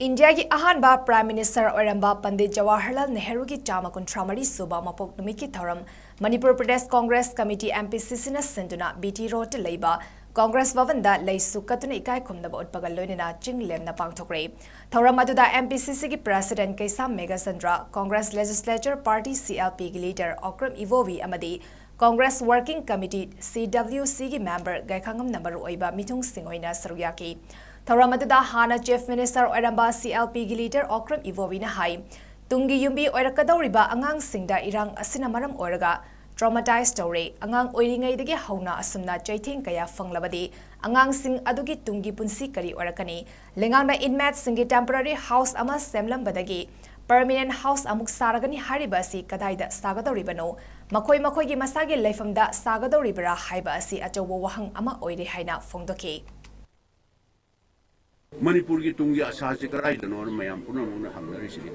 ꯏꯟꯗꯤꯌꯥꯒꯤ ꯑꯍꯥꯟꯕ ꯄ꯭ꯔꯥꯏꯝ ꯃꯤꯅꯤꯁꯇꯔ ꯑꯣꯏꯔꯝꯕ ꯄꯟꯗꯤꯠ ꯖꯋꯥꯍꯔꯂꯥꯜ ꯅꯦꯍꯔꯨꯒꯤ ꯆꯥꯝꯃ ꯀꯨꯟꯊ꯭ꯔꯥ ꯃꯔꯤ ꯁꯨꯕ ꯃꯄꯣꯛ ꯅꯨꯃꯤꯠꯀꯤ ꯊꯧꯔꯝ Manipur Pradesh Congress committee, M P ꯁꯤ ꯁꯤꯅ ꯁꯤꯟꯗꯨꯅ ꯕꯤ ꯇꯤ ꯔꯣꯗꯇ ꯂꯩꯕ ꯀꯣꯡꯒ꯭ꯔꯦꯁ ꯚꯕꯟꯗ ꯂꯩꯁꯨ ꯀꯠꯇꯨꯅ ꯏꯀꯥꯏ ꯈꯨꯝꯅꯕ ꯎꯠꯄꯒ ꯂꯣꯏꯅꯅ ꯆꯤꯡ ꯂꯦꯝꯅ ꯄꯥꯡꯊꯣꯛꯈ꯭ꯔꯦ꯫ ꯊꯧꯔꯝ ꯑꯗꯨꯗ ꯑꯦꯝ ꯄꯤ ꯁꯤ ꯁꯤꯒꯤ president Keisham Meghachandra, Congress legislature party, C L ꯄꯤꯒꯤ ꯂꯤꯗꯔ ꯑꯣꯀ꯭ꯔꯝ ꯏꯕꯣꯕꯤ ꯑꯃꯗꯤ ꯀꯣꯡꯒ꯭ꯔꯦꯁ ꯋꯥꯔꯀꯤꯡ ꯀꯃꯤꯇꯤ, ꯁꯤ ꯗꯕ꯭ꯂꯤꯌꯨ ꯁꯤꯒꯤ ꯃꯦꯝꯕꯔ ꯒꯥꯏꯈꯥꯉꯝꯅ ꯃꯔꯨꯑꯣꯏꯕ ꯃꯤꯊꯨꯡꯁꯤꯡ ꯑꯣꯏꯅ ꯁꯔꯨꯛ ꯌꯥꯈꯤ꯫ ꯊꯧꯔꯝ ꯑꯗꯨꯗ ꯍꯥꯟꯅ ꯆꯤꯐ ꯃꯤꯅꯤꯁꯇꯔ ꯑꯣꯏꯔꯝꯕ ꯁꯤ ꯑꯦꯜ ꯄꯤꯒꯤ ꯂꯤꯗꯔ ꯑꯣꯀ꯭ꯔꯝ ꯏꯕꯣꯕꯤꯅ ꯍꯥꯏ, ꯇꯨꯡꯒꯤ ꯌꯨꯝꯕꯤ ꯑꯣꯏꯔꯛꯀꯗꯧꯔꯤꯕ ꯑꯉꯥꯡꯁꯤꯡꯗ ꯏꯔꯥꯡ ꯑꯁꯤꯅ ꯃꯔꯝ ꯑꯣꯏꯔꯒ ꯇ꯭ꯔꯣꯃꯥꯇꯥꯏꯖ ꯇꯧꯔꯦ꯫ ꯑꯉꯥꯡ ꯑꯣꯏꯔꯤꯉꯩꯗꯒꯤ ꯍꯧꯅ ꯑꯁꯨꯝꯅ ꯆꯩꯊꯦꯡ ꯀꯌꯥ ꯐꯪꯂꯕꯗꯤ ꯑꯉꯥꯡꯁꯤꯡ ꯑꯗꯨꯒꯤ ꯇꯨꯡꯒꯤ ꯄꯨꯟꯁꯤ ꯀꯔꯤ ꯑꯣꯏꯔꯛꯀꯅꯤ? ꯂꯩꯉꯥꯛꯅ ꯏꯟꯃꯦꯠꯁꯤꯡꯒꯤ ꯇꯦꯝꯄꯔꯔꯤ ꯍꯥꯎꯁ ꯑꯃ ꯁꯦꯝꯂꯝꯕꯗꯒꯤ ꯄꯔꯃꯤꯅꯦꯟꯠ ꯍꯥꯎꯁ ꯑꯃꯨꯛ ꯁꯥꯔꯒꯅꯤ ꯍꯥꯏꯔꯤꯕ ꯑꯁꯤ ꯀꯗꯥꯏꯗ ꯁꯥꯒꯗꯧꯔꯤꯕꯅꯣ? ꯃꯈꯣꯏ ꯃꯈꯣꯏꯒꯤ ꯃꯁꯥꯒꯤ ꯂꯩꯐꯝꯗ ꯁꯥꯒꯗꯧꯔꯤꯕꯔꯥ ꯍꯥꯏꯕ ꯑꯁꯤ ꯑꯆꯧꯕ ꯋꯥꯍꯪ ꯑꯃ ꯑꯣꯏꯔꯦ ꯍꯥꯏꯅ ꯐꯣꯡꯗꯣꯛꯈꯤ꯫ ꯃꯅꯤꯄꯨꯔꯒꯤ ꯇꯨꯡꯒꯤ ꯑꯁꯥꯁꯦ ꯀꯗꯥꯏꯗꯅꯣꯅ ꯃꯌꯥꯝ ꯄꯨꯝꯅꯃꯛꯅ ꯍꯪꯅꯔꯤꯁꯤꯅꯤ꯫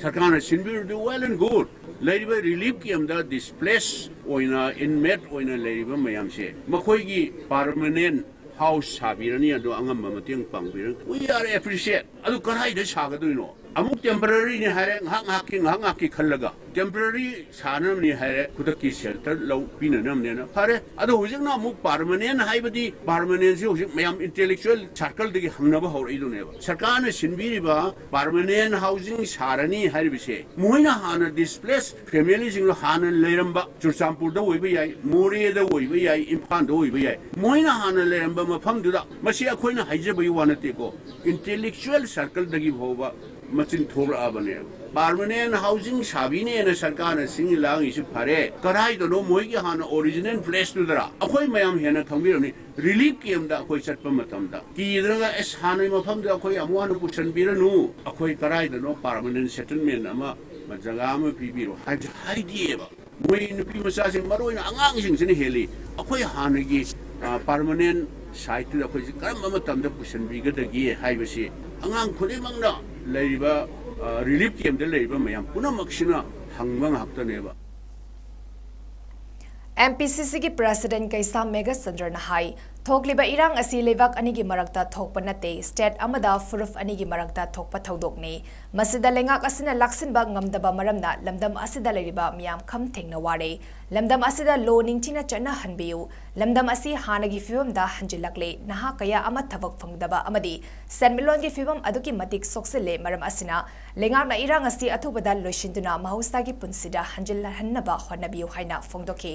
ꯁꯔꯀꯥꯔꯅ ꯁꯤꯟꯕꯤꯔꯗꯤ well and good꯫ ꯂꯩꯔꯤꯕ ꯔꯤꯂꯤꯐ ꯀꯦꯝꯗ ꯗꯤꯁꯄ꯭ꯂꯦꯁ ꯑꯣꯏꯅ, ꯏꯟꯃꯦꯠ ꯑꯣꯏꯅ ꯂꯩꯔꯤꯕ ꯃꯌꯥꯝꯁꯦ ꯃꯈꯣꯏꯒꯤ ꯄꯥꯔꯃꯅꯦꯟꯠ ꯍꯥꯎꯁ ꯁꯥꯕꯤꯔꯅꯤ, ꯑꯗꯣ ꯑꯉꯝꯕ ꯃꯇꯦꯡ ꯄꯥꯡꯕꯤꯔꯅꯤ꯫ We are appreciate꯫ ꯑꯗꯨ ꯀꯗꯥꯏꯗ ꯁꯥꯒꯗꯣꯏꯅꯣ? ꯑꯃꯨꯛ ꯇꯦꯝꯄꯔꯔꯤꯅꯤ ꯍꯥꯏꯔꯦ, ꯉꯥꯏꯍꯥꯛ ꯉꯥꯏꯍꯥꯛꯀꯤ, ꯉꯥꯏꯍꯥꯛ ꯉꯥꯏꯍꯥꯛꯀꯤ ꯈꯜꯂꯒ ꯇꯦꯝꯄꯔꯔꯤ ꯁꯥꯅꯕꯅꯤ ꯍꯥꯏꯔꯦ, ꯈꯨꯗꯛꯀꯤ ꯁꯦꯜꯇꯔ ꯂꯧ ꯄꯤꯅꯅꯕꯅꯦꯅ꯫ ꯐꯔꯦ, ꯑꯗꯣ ꯍꯧꯖꯤꯛꯅ ꯑꯃꯨꯛ ꯄꯥꯔꯃꯅꯦꯟꯠ ꯍꯥꯏꯕꯗꯤ, ꯄꯥꯔꯃꯅꯦꯟꯠꯁꯤ ꯍꯧꯖꯤꯛ ꯃꯌꯥꯝ ꯏꯟꯇꯦꯂꯦꯛꯆꯨꯑꯦꯜ ꯁꯥꯔꯀꯜꯗꯒꯤ ꯍꯪꯅꯕ ꯍꯧꯔꯛꯏꯗꯨꯅꯦꯕ꯫ ꯁꯔꯀꯥꯔꯅ ꯁꯤꯟꯕꯤꯔꯤꯕ ꯄꯥꯔꯃꯅꯦꯟꯠ ꯍꯥꯎꯁꯤꯡ ꯁꯥꯔꯅꯤ ꯍꯥꯏꯔꯤꯕꯁꯦ, ꯃꯈꯣꯏꯅ ꯍꯥꯟꯅ ꯗꯤꯁꯄ꯭ꯂꯦꯁ ꯐꯦꯃꯤꯂꯤꯁꯤꯡꯗꯣ ꯍꯥꯟꯅ ꯂꯩꯔꯝꯕ ꯆꯨꯔꯆꯥꯟꯄꯨꯔꯗ ꯑꯣꯏꯕ ꯌꯥꯏ, ꯃꯣꯔꯦꯗ ꯑꯣꯏꯕ ꯌꯥꯏ, ꯏꯝꯐꯥꯜꯗ ꯑꯣꯏꯕ ꯌꯥꯏ, ꯃꯈꯣꯏꯅ ꯍꯥꯟꯅ ꯂꯩꯔꯝꯕ ꯃꯐꯝꯗꯨꯗ, ꯃꯁꯤ ꯑꯩꯈꯣꯏꯅ ꯍꯥꯏꯖꯕꯒꯤ ꯋꯥ ꯅꯠꯇꯦꯀꯣ, ꯏꯟꯇꯦꯂꯦꯛꯆꯨꯑꯦꯜ ꯁꯥꯔꯀꯜꯗꯒꯤ ꯐꯥꯎꯕ ꯃꯆꯤꯟ ꯊꯣꯛꯂꯛꯑꯕꯅꯦꯕ꯫ ꯄꯥꯔꯃꯅꯦꯟꯠ ꯍꯥꯎꯁꯤꯡ ꯁꯥꯕꯤꯅꯦꯅ ꯁꯔꯀꯥꯔꯅ ꯁꯤꯡ ꯂꯥꯡꯉꯤꯁꯤ ꯐꯔꯦ, ꯀꯗꯥꯏꯗꯅꯣ ꯃꯣꯏꯒꯤ ꯍꯥꯟꯅ ꯑꯣꯔꯤꯖꯤꯅꯦꯜ ꯄ꯭ꯂꯦꯁꯇꯨꯗꯔ? ꯑꯩꯈꯣꯏ ꯃꯌꯥꯝ ꯍꯦꯟꯅ ꯈꯪꯕꯤꯔꯝꯅꯤ꯫ ꯔꯤꯂꯤꯐ ꯀꯦꯝꯗ ꯑꯩꯈꯣꯏ ꯆꯠꯄ ꯃꯇꯝꯗ ꯀꯤꯗꯅꯒ, "ꯑꯦꯁ, ꯍꯥꯟꯅꯒꯤ ꯃꯐꯝꯗ ꯑꯩꯈꯣꯏ ꯑꯃꯨꯛ ꯍꯟꯅ ꯄꯨꯁꯟꯕꯤꯔꯅꯨ, ꯑꯩꯈꯣꯏ ꯀꯗꯥꯏꯗꯅꯣ ꯄꯥꯔꯃꯅꯦꯟꯠ ꯁꯦꯇꯜꯃꯦꯟꯠ ꯑꯃ, ꯖꯒꯥ ꯑꯃ ꯄꯤꯕꯤꯔꯣ" ꯍꯥꯏꯕꯁꯦ ꯍꯥꯏꯗꯦꯕ꯫ ꯃꯣꯏ ꯅꯨꯄꯤ ꯃꯆꯥꯁꯤꯡ, ꯃꯔꯨ ꯑꯣꯏꯅ ꯑꯉꯥꯡꯁꯤꯡꯁꯤꯅ ꯍꯦꯜꯂꯤ꯫ ꯑꯩꯈꯣꯏ ꯍꯥꯟꯅꯒꯤ ꯄꯥꯔꯃꯅꯦꯟ ꯁꯥꯏꯠꯇꯨꯗ ꯑꯩꯈꯣꯏꯁꯤ ꯀꯔꯝꯕ ꯃꯇꯝꯗ ꯄꯨꯁꯤꯟꯕꯤꯒꯗꯒꯦ ꯍꯥꯏꯕꯁꯤ ꯑꯉꯥꯡ ꯈꯨꯗꯤꯡꯃꯛꯅ ꯂꯩꯔꯤꯕ ꯔꯤꯂꯤꯐ ꯀꯦꯝꯞꯇ ꯂꯩꯔꯤꯕ ꯃꯌꯥꯝ ꯄꯨꯝꯅꯃꯛꯁꯤꯅ ꯍꯪꯕ ꯉꯥꯛꯇꯅꯦꯕ꯫ ꯑꯦꯝ ꯄꯤ ꯁꯤ ꯁꯤꯒꯤ ꯄ꯭ꯔꯦꯁꯤꯗꯦꯟꯠ ꯀꯩꯁꯥꯝ ꯃꯦꯘꯆꯟꯗ꯭ꯔꯅ ꯍꯥꯏ, ꯊꯣꯛꯂꯤꯕ ꯏꯔꯥꯡ ꯑꯁꯤ ꯂꯩꯕꯥꯛ ꯑꯅꯤꯒꯤ ꯃꯔꯛꯇ ꯊꯣꯛꯄ ꯅꯠꯇꯦ, ꯁ꯭ꯇꯦꯠ ꯑꯃꯗ ꯐꯨꯔꯨꯞ ꯑꯅꯤꯒꯤ ꯃꯔꯛꯇ ꯊꯣꯛꯄ ꯊꯧꯗꯣꯛꯅꯤ꯫ ꯃꯁꯤꯗ ꯂꯩꯉꯥꯛ ꯑꯁꯤꯅ ꯂꯥꯛꯁꯤꯟꯕ ꯉꯝꯗꯕ ꯃꯔꯝꯅ ꯂꯝꯗꯝ ꯑꯁꯤꯗ ꯂꯩꯔꯤꯕ ꯃꯤꯌꯥꯝ ꯈꯝ ꯊꯦꯡꯅ ꯋꯥꯔꯦ꯫ ꯂꯝꯗꯝ ꯑꯁꯤꯗ ꯂꯣ ꯅꯤꯡꯊꯤꯅ ꯆꯠꯅꯍꯟꯕꯤꯌꯨ꯫ ꯂꯝꯗꯝ ꯑꯁꯤ ꯍꯥꯟꯅꯒꯤ ꯐꯤꯕꯝꯗ ꯍꯟꯖꯤꯜꯂꯛꯂꯦ꯫ ꯅꯍꯥ ꯀꯌꯥ ꯑꯃ ꯊꯕꯛ ꯐꯪꯗꯕ ꯑꯃꯗꯤ ꯁꯦꯟꯃꯤꯠꯂꯣꯟꯒꯤ ꯐꯤꯕꯝ ꯑꯗꯨꯛꯀꯤ ꯃꯇꯤꯛ ꯁꯣꯛꯆꯤꯜꯂꯦ꯫ ꯃꯔꯝ ꯑꯁꯤꯅ ꯂꯩꯉꯥꯛꯅ ꯏꯔꯥꯡ ꯑꯁꯤ ꯑꯊꯨꯕꯗ ꯂꯣꯏꯁꯤꯟꯗꯨꯅ ꯃꯍꯧꯁꯥꯒꯤ ꯄꯨꯟꯁꯤꯗ ꯍꯟꯖꯤꯜꯍꯟꯅꯕ ꯍꯣꯠꯅꯕꯤꯌꯨ ꯍꯥꯏꯅ ꯐꯣꯡꯗꯣꯛꯈꯤ꯫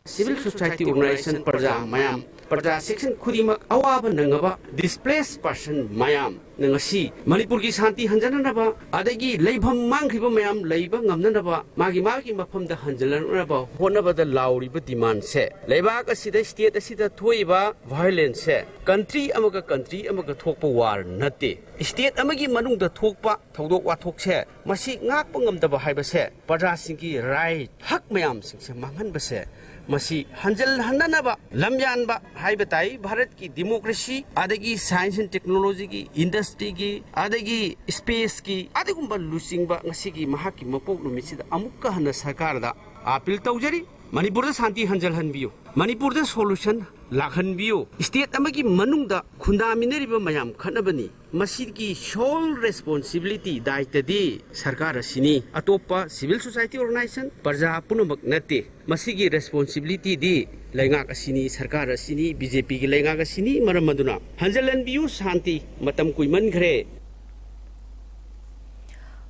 Civil society organisation, ꯄ꯭ꯔꯖꯥ ꯃꯌꯥꯝ, ꯄ꯭ꯔꯖꯥ section ꯈꯨꯗꯤꯡꯃꯛ ꯑꯋꯥꯕ ꯅꯪꯉꯕ displaced person ꯃꯌꯥꯝ ꯅ ꯉꯁꯤ ꯃꯅꯤꯄꯨꯔꯒꯤ ꯁꯥꯟꯇꯤ ꯍꯟꯖꯅꯅꯕ ꯑꯗꯒꯤ ꯂꯩꯐꯝ ꯃꯥꯡꯈ꯭ꯔꯤꯕ ꯃꯌꯥꯝ ꯂꯩꯕ ꯉꯝꯅꯅꯕ ꯃꯥꯒꯤ ꯃꯥꯒꯤ ꯃꯐꯝꯗ ꯍꯟꯖꯤꯜꯂꯛꯅꯕ ꯍꯣꯠꯅꯕꯗ ꯂꯥꯎꯔꯤꯕ demandꯁꯦ ꯂꯩꯕꯥꯛ ꯑꯁꯤꯗ state ꯑꯁꯤꯗ ꯊꯣꯛꯏꯕ violenceꯁꯦ country ꯑꯃꯒ country ꯑꯃꯒ ꯊꯣꯛꯄ war ꯅꯠꯇꯦ꯫ State ꯑꯃꯒꯤ ꯃꯅꯨꯡꯗ ꯊꯣꯛꯄ ꯊꯧꯗꯣꯛ ꯋꯥꯊꯣꯛꯁꯦ ꯃꯁꯤ ꯉꯥꯛꯄ ꯉꯝꯗꯕ ꯍꯥꯏꯕꯁꯦ ꯄ꯭ꯔꯖꯥꯁꯤꯡꯒꯤ right, ꯍꯛ ꯃꯌꯥꯝꯁꯤꯡꯁꯦ ꯃꯥꯡꯍꯟꯕꯁꯦ ꯃꯁꯤ ꯍꯟꯖꯤꯜꯍꯟꯅꯅꯕ ꯂꯝꯌꯥꯟꯕ ꯍꯥꯏꯕ ꯇꯥꯏ꯫ ꯚꯥꯔꯠꯀꯤ democracy ꯑꯗꯒꯤ science and technologyꯒꯤ, industryꯒꯤ ꯑꯗꯒꯤ spaceꯀꯤ ꯑꯗꯨꯒꯨꯝꯕ ꯂꯨꯆꯤꯡꯕ ꯉꯁꯤꯒꯤ ꯃꯍꯥꯛꯀꯤ ꯃꯄꯣꯛ ꯅꯨꯃꯤꯠꯁꯤꯗ ꯑꯃꯨꯛꯀ ꯍꯟꯅ ꯁꯔꯀꯥꯔꯗ appeal ꯇꯧꯖꯔꯤ꯫ ꯃꯅꯤꯄꯨꯔꯗ ꯁꯥꯟꯇꯤ ꯍꯟꯖꯤꯜꯍꯟꯕꯤꯌꯨ꯫ ꯃꯅꯤꯄꯨꯔꯗ solution ꯂꯥꯛꯍꯟꯕꯤꯌꯨ꯫ State ꯑꯃꯒꯤ ꯃꯅꯨꯡꯗ ꯈꯨꯟꯗꯥꯃꯤꯟꯅꯔꯤꯕ ꯃꯌꯥꯝ ꯈꯠꯅꯕꯅꯤ꯫ ꯃꯁꯤꯒꯤ sole responsibility, ꯗꯥꯏꯇꯗꯤ ꯁꯔꯀꯥꯔ ꯑꯁꯤꯅꯤ꯫ ꯑꯇꯣꯞꯄ civil society organisation, ꯄ꯭ꯔꯖꯥ ꯄꯨꯝꯅꯃꯛ ꯅꯠꯇꯦ꯫ ꯃꯁꯤꯒꯤ responsibilityꯗꯤ ꯂꯩꯉꯥꯛ ꯑꯁꯤꯅꯤ, ꯁꯔꯀꯥꯔ ꯑꯁꯤꯅꯤ, BJPꯒꯤ ꯂꯩꯉꯥꯛ ꯑꯁꯤꯅꯤ꯫ ꯃꯔꯝ ꯑꯗꯨꯅ ꯍꯟꯖꯤꯜꯍꯟꯕꯤꯌꯨ ꯁꯥꯟꯇꯤ꯫ ꯃꯇꯝ ꯀꯨꯏꯃꯟꯈ꯭ꯔꯦ꯫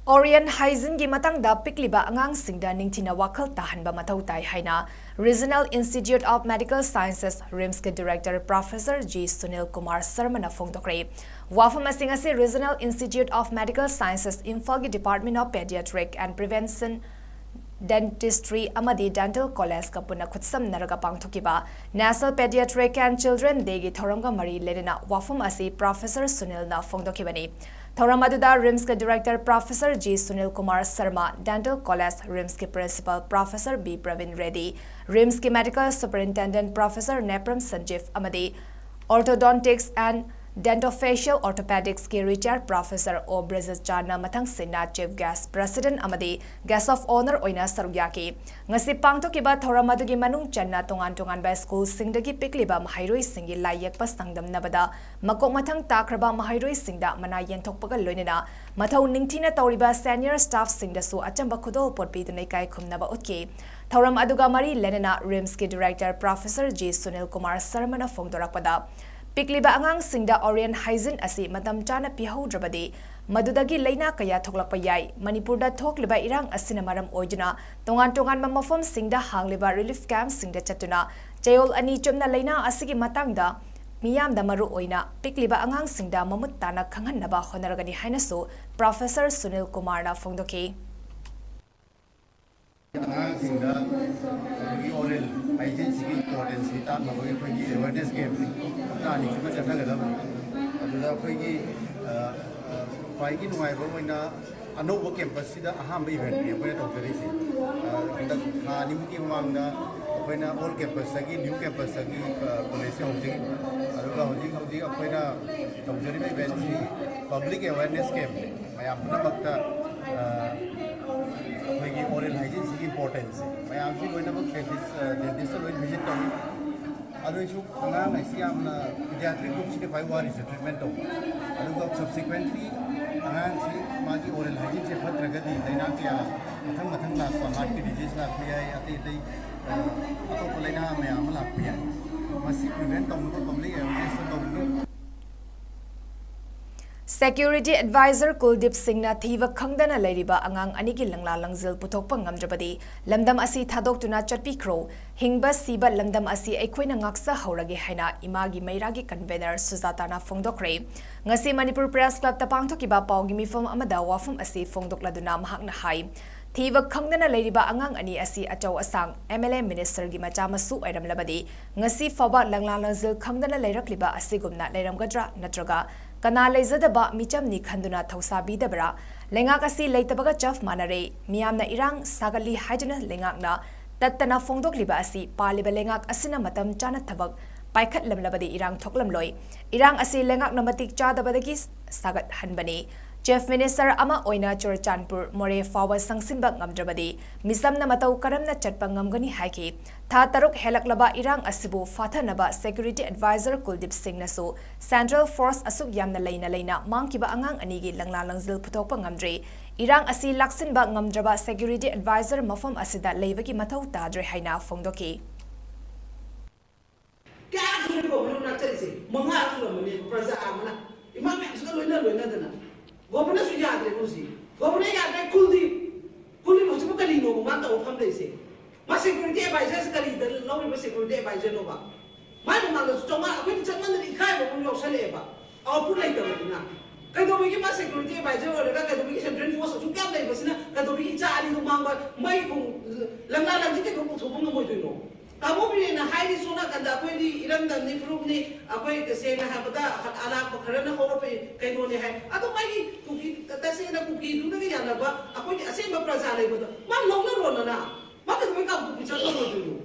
Orion Hygiene ꯒꯤ ꯃꯇꯥꯡꯗ ꯄꯤꯛꯂꯤꯕ ꯑꯉꯥꯡꯁꯤꯡꯗ ꯅꯤꯡꯊꯤꯅ ꯋꯥꯈꯜ ꯇꯥꯍꯟꯕ ꯃꯊꯧ ꯇꯥꯏ ꯍꯥꯏꯅ Regional Institute of Medical Sciences, RIMSꯀꯤ director Professor G Sunil Kumar ꯁꯔꯃꯅ ꯐꯣꯡꯗꯣꯛꯈ꯭ꯔꯦ꯫ ꯋꯥꯐꯝ ꯑꯁꯤ ꯉꯁꯤ Regional Institute of Medical Sciences, ꯏꯝꯐꯥꯜꯒꯤ Department of Pediatric and Prevention, Dentistry ꯑꯃꯗꯤ Dental Collegeꯀ ꯄꯨꯟꯅ ꯈꯨꯠꯁꯝꯅꯔꯒ ꯄꯥꯡꯊꯣꯛꯈꯤꯕ National Pediatric and Children Dayꯒꯤ ꯊꯧꯔꯝꯒ ꯃꯔꯤ ꯂꯩꯅꯅ ꯋꯥꯐꯝ ꯑꯁꯤ Professor ꯁꯨꯅꯤꯜꯅ ꯐꯣꯡꯗꯣꯛꯈꯤꯕꯅꯤ꯫ ꯊꯧꯔꯝ ꯑꯗꯨꯗ RIMSꯀꯤ Director Professor G Sunil Kumar Sharma, Dental College RIMSꯀꯤ Principal Professor B Prabin Reddy, RIMSꯀꯤ Medical Superintendent Professor Nepram Sanjeeb ꯑꯃꯗꯤ Orthodontics and Dentofacial Orthopedicsꯀꯤ Retired Professor O ꯕ꯭ꯔꯖꯆꯥꯟꯅ ꯃꯊꯪꯁꯤꯡꯅ Chief Guest, President ꯑꯃꯗꯤ Guest of Honour ꯑꯣꯏꯅ ꯁꯔꯨꯛ ꯌꯥꯈꯤ꯫ ꯉꯁꯤ ꯄꯥꯡꯊꯣꯛꯈꯤꯕ ꯊꯧꯔꯝ ꯑꯗꯨꯒꯤ ꯃꯅꯨꯡ ꯆꯟꯅ ꯇꯣꯉꯥꯟ ꯇꯣꯉꯥꯟꯕ schoolꯁꯤꯡꯗꯒꯤ ꯄꯤꯛꯂꯤꯕ ꯃꯍꯩꯔꯣꯏꯁꯤꯡꯒꯤ ꯂꯥꯏ ꯌꯦꯛꯄ ꯆꯥꯡꯗꯝꯅꯕꯗ ꯃꯀꯣꯛ ꯃꯊꯪ ꯇꯥꯈ꯭ꯔꯕ ꯃꯍꯩꯔꯣꯏꯁꯤꯡꯗ ꯃꯅꯥ ꯌꯦꯟꯊꯣꯛꯄꯒ ꯂꯣꯏꯅꯅ ꯃꯊꯧ ꯅꯤꯡꯊꯤꯅ ꯇꯧꯔꯤꯕ senior staffꯁꯤꯡꯗꯁꯨ ꯑꯆꯝꯕ ꯈꯨꯗꯣꯜꯄꯣꯠ ꯄꯤꯗꯨꯅ ꯏꯀꯥꯏ ꯈꯨꯝꯅꯕ ꯎꯠꯈꯤ꯫ ꯊꯧꯔꯝ ꯑꯗꯨꯒ ꯃꯔꯤ ꯂꯩꯅꯅ RIMSꯀꯤ Director Professor G Sunil Kumar ꯁꯔꯃꯅ ꯐꯣꯡꯗꯣꯔꯛꯄꯗ, ꯄꯤꯛꯂꯤꯕ ꯑꯉꯥꯡꯁꯤꯡꯗ oral hygiene ꯑꯁꯤ ꯃꯇꯝ ꯆꯥꯅ ꯄꯤꯍꯧꯗ꯭ꯔꯕꯗꯤ ꯃꯗꯨꯗꯒꯤ ꯂꯩꯅꯥ ꯀꯌꯥ ꯊꯣꯛꯂꯛꯄ ꯌꯥꯏ꯫ ꯃꯅꯤꯄꯨꯔꯗ ꯊꯣꯛꯂꯤꯕ ꯏꯔꯥꯡ ꯑꯁꯤꯅ ꯃꯔꯝ ꯑꯣꯏꯗꯨꯅ ꯇꯣꯉꯥꯟ ꯇꯣꯉꯥꯟꯕ ꯃꯐꯝꯁꯤꯡꯗ ꯍꯥꯡꯂꯤꯕ relief campꯁꯤꯡꯗ ꯆꯠꯇꯨꯅ ꯆꯌꯣꯜ ꯑꯅꯤ ꯆꯨꯞꯅ ꯂꯩꯅꯥ ꯑꯁꯤꯒꯤ ꯃꯇꯥꯡꯗ ꯃꯤꯌꯥꯝꯗ, ꯃꯔꯨ ꯑꯣꯏꯅ ꯄꯤꯛꯂꯤꯕ ꯑꯉꯥꯡꯁꯤꯡꯗ ꯃꯃꯨꯠ ꯇꯥꯅ ꯈꯪꯍꯟꯅꯕ ꯍꯣꯠꯅꯔꯒꯅꯤ ꯍꯥꯏꯅꯁꯨ Professor ꯁꯨꯅꯤꯜ ꯀꯨꯃꯥꯔꯅ ꯐꯣꯡꯗꯣꯛꯈꯤ꯫ ꯑꯉꯥꯡꯁꯤꯡꯗ ꯑꯩꯈꯣꯏꯒꯤ oral hygieneꯁꯤꯒꯤ importanceꯁꯤ ꯇꯥꯛꯅꯕꯒꯤ ꯑꯩꯈꯣꯏꯒꯤ awareness campꯅꯤ꯫ ꯍꯞꯇꯥ ꯑꯅꯤ ꯆꯨꯞꯅ ꯆꯠꯊꯒꯗꯕꯅꯤ꯫ ꯑꯗꯨꯗ ꯑꯩꯈꯣꯏꯒꯤ, ꯑ, ꯑ, ꯈ꯭ꯋꯥꯏꯒꯤ ꯅꯨꯡꯉꯥꯏꯕ ꯑꯣꯏꯅ ꯑꯅꯧꯕ campusꯁꯤꯗ ꯑꯍꯥꯟꯕ eventꯅꯤ ꯑꯩꯈꯣꯏꯅ ꯇꯧꯖꯔꯤꯁꯦ꯫ ꯑ, ꯍꯟꯗꯛ ꯊꯥ ꯑꯅꯤꯃꯨꯛꯀꯤ ꯃꯃꯥꯡꯗ ꯑꯩꯈꯣꯏꯅ old campusꯇꯒꯤ, new campusꯇꯒꯤ, ꯑ, collegeꯁꯦ ꯍꯧꯖꯩ꯫ ꯑꯗꯨꯒ ꯍꯧꯖꯤꯛ ꯍꯧꯖꯤꯛ ꯑꯩꯈꯣꯏꯅ ꯇꯧꯖꯔꯤꯕ eventꯁꯤ public awareness campꯅꯤ꯫ ꯃꯌꯥꯝ ꯄꯨꯝꯅꯃꯛꯇ, ꯑ, ꯑꯩꯈꯣꯏꯒꯤ oral hygieneꯁꯤꯒꯤ importanceꯁꯦ ꯃꯌꯥꯝꯁꯤ ꯂꯣꯏꯅꯃꯛ dentist, ꯑ, dentistꯇ ꯂꯣꯏ visit ꯇꯧꯏ꯫ ꯑꯗꯨꯏꯁꯨ ꯑꯉꯥꯡ ꯍꯥꯏꯁꯤ ꯌꯥꯝꯅ pediatric groupꯁꯤꯅ ꯈ꯭ꯋꯥꯏ ꯋꯥꯔꯤꯁꯦ treatment ꯇꯧꯕ꯫ ꯑꯗꯨꯒ subsequently ꯑꯉꯥꯡꯁꯤ ꯃꯥꯒꯤ oral hygieneꯁꯦ ꯐꯠꯇ꯭ꯔꯒꯗꯤ ꯂꯩꯅꯥ ꯀꯌꯥ ꯃꯊꯪ ꯃꯊꯪ ꯂꯥꯛꯄ, heartꯀꯤ disease ꯂꯥꯛꯄ ꯌꯥꯏ, ꯑꯇꯩ ꯑꯇꯩ, ꯑ, ꯑꯇꯣꯞꯄ ꯂꯩꯅꯥ ꯃꯌꯥꯝ ꯑꯃ ꯂꯥꯛꯄ ꯌꯥꯏ꯫ ꯃꯁꯤ prevent ꯇꯧꯅꯕ public awareness ꯇꯧꯕꯤꯌꯨ꯫ Security Advisor ꯀꯨꯜꯗꯤꯞ ꯁꯤꯡꯅ ꯊꯤꯕ ꯈꯪꯗꯅ ꯂꯩꯔꯤꯕ ꯑꯉꯥꯡ ꯑꯅꯤꯒꯤ ꯂꯪꯂꯥ ꯂꯪꯖꯤꯜ ꯄꯨꯊꯣꯛꯄ ꯉꯝꯗ꯭ꯔꯕꯗꯤ ꯂꯝꯗꯝ ꯑꯁꯤ ꯊꯥꯗꯣꯛꯇꯨꯅ ꯆꯠꯄꯤꯈ꯭ꯔꯣ, ꯍꯤꯡꯕ ꯁꯤꯕ ꯂꯝꯗꯝ ꯑꯁꯤ ꯑꯩꯈꯣꯏꯅ ꯉꯥꯛꯆꯍꯧꯔꯒꯦ ꯍꯥꯏꯅ ꯏꯃꯥꯒꯤ ꯃꯩꯔꯥꯒꯤ convener ꯁꯨꯖꯥꯇꯥꯅ ꯐꯣꯡꯗꯣꯛꯈ꯭ꯔꯦ꯫ ꯉꯁꯤ ꯃꯅꯤꯄꯨꯔ Press Clubꯇ ꯄꯥꯡꯊꯣꯛꯈꯤꯕ ꯄꯥꯎꯒꯤ ꯃꯤꯐꯝ ꯑꯃꯗ ꯋꯥꯐꯝ ꯑꯁꯤ ꯐꯣꯡꯗꯣꯛꯂꯗꯨꯅ ꯃꯍꯥꯛꯅ ꯍꯥꯏ, ꯊꯤꯕ ꯈꯪꯗꯅ ꯂꯩꯔꯤꯕ ꯑꯉꯥꯡ ꯑꯅꯤ ꯑꯁꯤ ꯑꯆꯧ ꯑꯁꯥꯡ, MLA, ministerꯒꯤ ꯃꯆꯥ ꯃꯁꯨ ꯑꯣꯏꯔꯝꯂꯕꯗꯤ ꯉꯁꯤ ꯐꯥꯎꯕ ꯂꯪꯂꯥ ꯂꯪꯖꯤꯜ ꯈꯪꯗꯅ ꯂꯩꯔꯛꯂꯤꯕ ꯑꯁꯤꯒꯨꯝꯅ ꯂꯩꯔꯝꯒꯗ꯭ꯔꯥ ꯅꯠꯇ꯭ꯔꯒ ꯀꯅꯥ ꯂꯩꯖꯗꯕ ꯃꯤꯆꯝꯅꯤ ꯈꯟꯗꯨꯅ ꯊꯧꯁꯥꯕꯤꯗꯕ꯭ꯔꯥ? ꯂꯩꯉꯥꯛ ꯑꯁꯤ ꯂꯩꯇꯕꯒ ꯆꯞ ꯃꯥꯟꯅꯔꯦ꯫ ꯃꯤꯌꯥꯝꯅ ꯏꯔꯥꯡ ꯁꯥꯒꯠꯂꯤ ꯍꯥꯏꯗꯨꯅ ꯂꯩꯉꯥꯛꯅ ꯇꯠꯇꯅ ꯐꯣꯡꯗꯣꯛꯂꯤꯕ ꯑꯁꯤ ꯄꯥꯜꯂꯤꯕ ꯂꯩꯉꯥꯛ ꯑꯁꯤꯅ ꯃꯇꯝ ꯆꯥꯅ ꯊꯕꯛ ꯄꯥꯏꯈꯠꯂꯝꯂꯕꯗꯤ ꯏꯔꯥꯡ ꯊꯣꯛꯂꯝꯂꯣꯏ꯫ ꯏꯔꯥꯡ ꯑꯁꯤ ꯂꯩꯉꯥꯛꯅ ꯃꯇꯤꯛ ꯆꯥꯗꯕꯗꯒꯤ ꯁꯥꯒꯠꯍꯟꯕꯅꯤ꯫ Chief Minister ꯑꯃ ꯑꯣꯏꯅ ꯆꯨꯔꯆꯥꯟꯄꯨꯔ ꯃꯣꯔꯦ ꯐꯥꯎꯕ ꯆꯪꯁꯤꯟꯕ ꯉꯝꯗ꯭ꯔꯕꯗꯤ ꯃꯤꯆꯝꯅ ꯃꯇꯧ ꯀꯔꯝꯅ ꯆꯠꯄ ꯉꯝꯒꯅꯤ ꯍꯥꯏꯈꯤ꯫ ꯊꯥ ꯇꯔꯨꯛ ꯍꯦꯜꯂꯛꯂꯕ ꯏꯔꯥꯡ ꯑꯁꯤꯕꯨ ꯐꯥꯊꯅꯕ Security Advisor ꯀꯨꯜꯗꯤꯞ ꯁꯤꯡꯅꯁꯨ Central Force ꯑꯁꯨꯛ ꯌꯥꯝꯅ ꯂꯩꯅ ꯂꯩꯅ ꯃꯥꯡꯈꯤꯕ ꯑꯉꯥꯡ ꯑꯅꯤꯒꯤ ꯂꯪꯂꯥ ꯂꯪꯖꯤꯜ ꯄꯨꯊꯣꯛꯄ ꯉꯝꯗ꯭ꯔꯤ꯫ ꯏꯔꯥꯡ ꯑꯁꯤ ꯂꯥꯛꯁꯤꯟꯕ ꯉꯝꯗ꯭ꯔꯕ Security Advisor ꯃꯐꯝ ꯑꯁꯤꯗ ꯂꯩꯕꯒꯤ ꯃꯊꯧ ꯇꯥꯗ꯭ꯔꯦ ꯍꯥꯏꯅ ꯐꯣꯡꯗꯣꯛꯈꯤ꯫ ꯀꯌꯥ ꯁꯨꯔꯦ ꯒꯣꯕꯔꯅꯔ ꯃꯅꯥꯛ ꯆꯠꯂꯤꯁꯦ? ꯃꯉꯥ ꯁꯨꯔꯝꯃꯅꯦꯕ꯫ ꯄ꯭ꯔꯖꯥ ꯑꯃꯅ, ꯏꯃꯥ ꯃꯌꯥꯝꯁꯤꯒ ꯂꯣꯏꯅ ꯂꯣꯏꯅꯗꯅ꯫ ꯒꯣꯕꯔꯅꯔꯁꯨ ꯌꯥꯗ꯭ꯔꯦ ꯍꯧꯖꯤꯛ꯫ ꯒꯣꯕꯔꯅꯔ ꯌꯥꯗ꯭ꯔꯦ, ꯀꯨꯜꯗꯤꯞ꯫ ꯀꯨꯜꯗꯤꯞ ꯍꯧꯖꯤꯛꯄꯨ ꯀꯔꯤꯅꯣꯕ ꯃꯥ ꯇꯧꯕ ꯐꯝ ꯂꯩꯁꯦ? ꯃꯥ Security Advisor ꯀꯔꯤꯗ ꯂꯧꯔꯤꯕ Security Advisor ꯅꯣꯕ? ꯃꯥꯏ ꯃꯃꯥꯡꯗꯁꯨ ꯆꯥꯝꯃꯉꯥ, ꯑꯩꯈꯣꯏꯗꯤ ꯆꯠꯃꯟꯗꯅ ꯏꯀꯥꯏꯕ ꯑꯃ ꯌꯥꯎꯁꯜꯂꯛꯑꯦꯕ꯫ Output ꯂꯩꯇꯕꯅꯤꯅ꯫ ꯀꯩꯗꯧꯕꯒꯤ ꯃꯥ Security Advisor ꯑꯣꯏꯔꯒ ꯀꯩꯗꯧꯕꯒꯤ Central Force ꯑꯁꯨꯛ ꯌꯥꯝ ꯂꯩꯕꯁꯤꯅ ꯀꯩꯗꯧꯕꯒꯤ ꯏꯆꯥ ꯑꯅꯤꯗꯨ ꯃꯥꯡꯕ, ꯃꯩ ꯈꯣꯡ-, ꯂꯪꯂꯥ ꯂꯪꯁꯤ ꯀꯩꯗꯧ ꯄꯨꯊꯣꯛꯄ ꯉꯝꯃꯣꯏꯗꯣꯏꯅꯣ? ꯇꯥꯃꯣ ꯕꯤꯔꯦꯟꯅ ꯍꯥꯏꯔꯤ, ꯁꯣꯝ ꯅꯥꯀꯟꯗ ꯑꯩꯈꯣꯏꯗꯤ ꯏꯔꯝꯗꯝꯅꯤ, ꯐꯨꯔꯨꯞꯅꯤ, ꯑꯩꯈꯣꯏ ꯇꯁꯦꯡꯅ ꯍꯥꯏꯕꯗ ꯑꯔꯥꯛꯄ ꯈꯔꯅ ꯍꯧꯔꯛꯄ ꯀꯩꯅꯣꯅꯦ ꯍꯥꯏ꯫ ꯑꯗꯣ ꯃꯥꯒꯤ ꯀꯨꯀꯤ, ꯇꯁꯦꯡꯅ ꯀꯨꯀꯤꯗꯨꯗꯒ ꯌꯥꯅꯕ ꯑꯩꯈꯣꯏꯒꯤ ꯑꯁꯦꯡꯕ ꯄ꯭ꯔꯖꯥ ꯂꯩꯕꯗꯣ ꯃꯥ ꯂꯧꯅꯔꯣꯗꯅ꯫ ꯃꯥ ꯀꯩꯗꯧꯕꯩ ꯀꯥꯡꯄꯣꯛꯄꯤ ꯆꯠꯄ ꯉꯝꯃꯣꯏꯗꯣꯏꯅꯣ?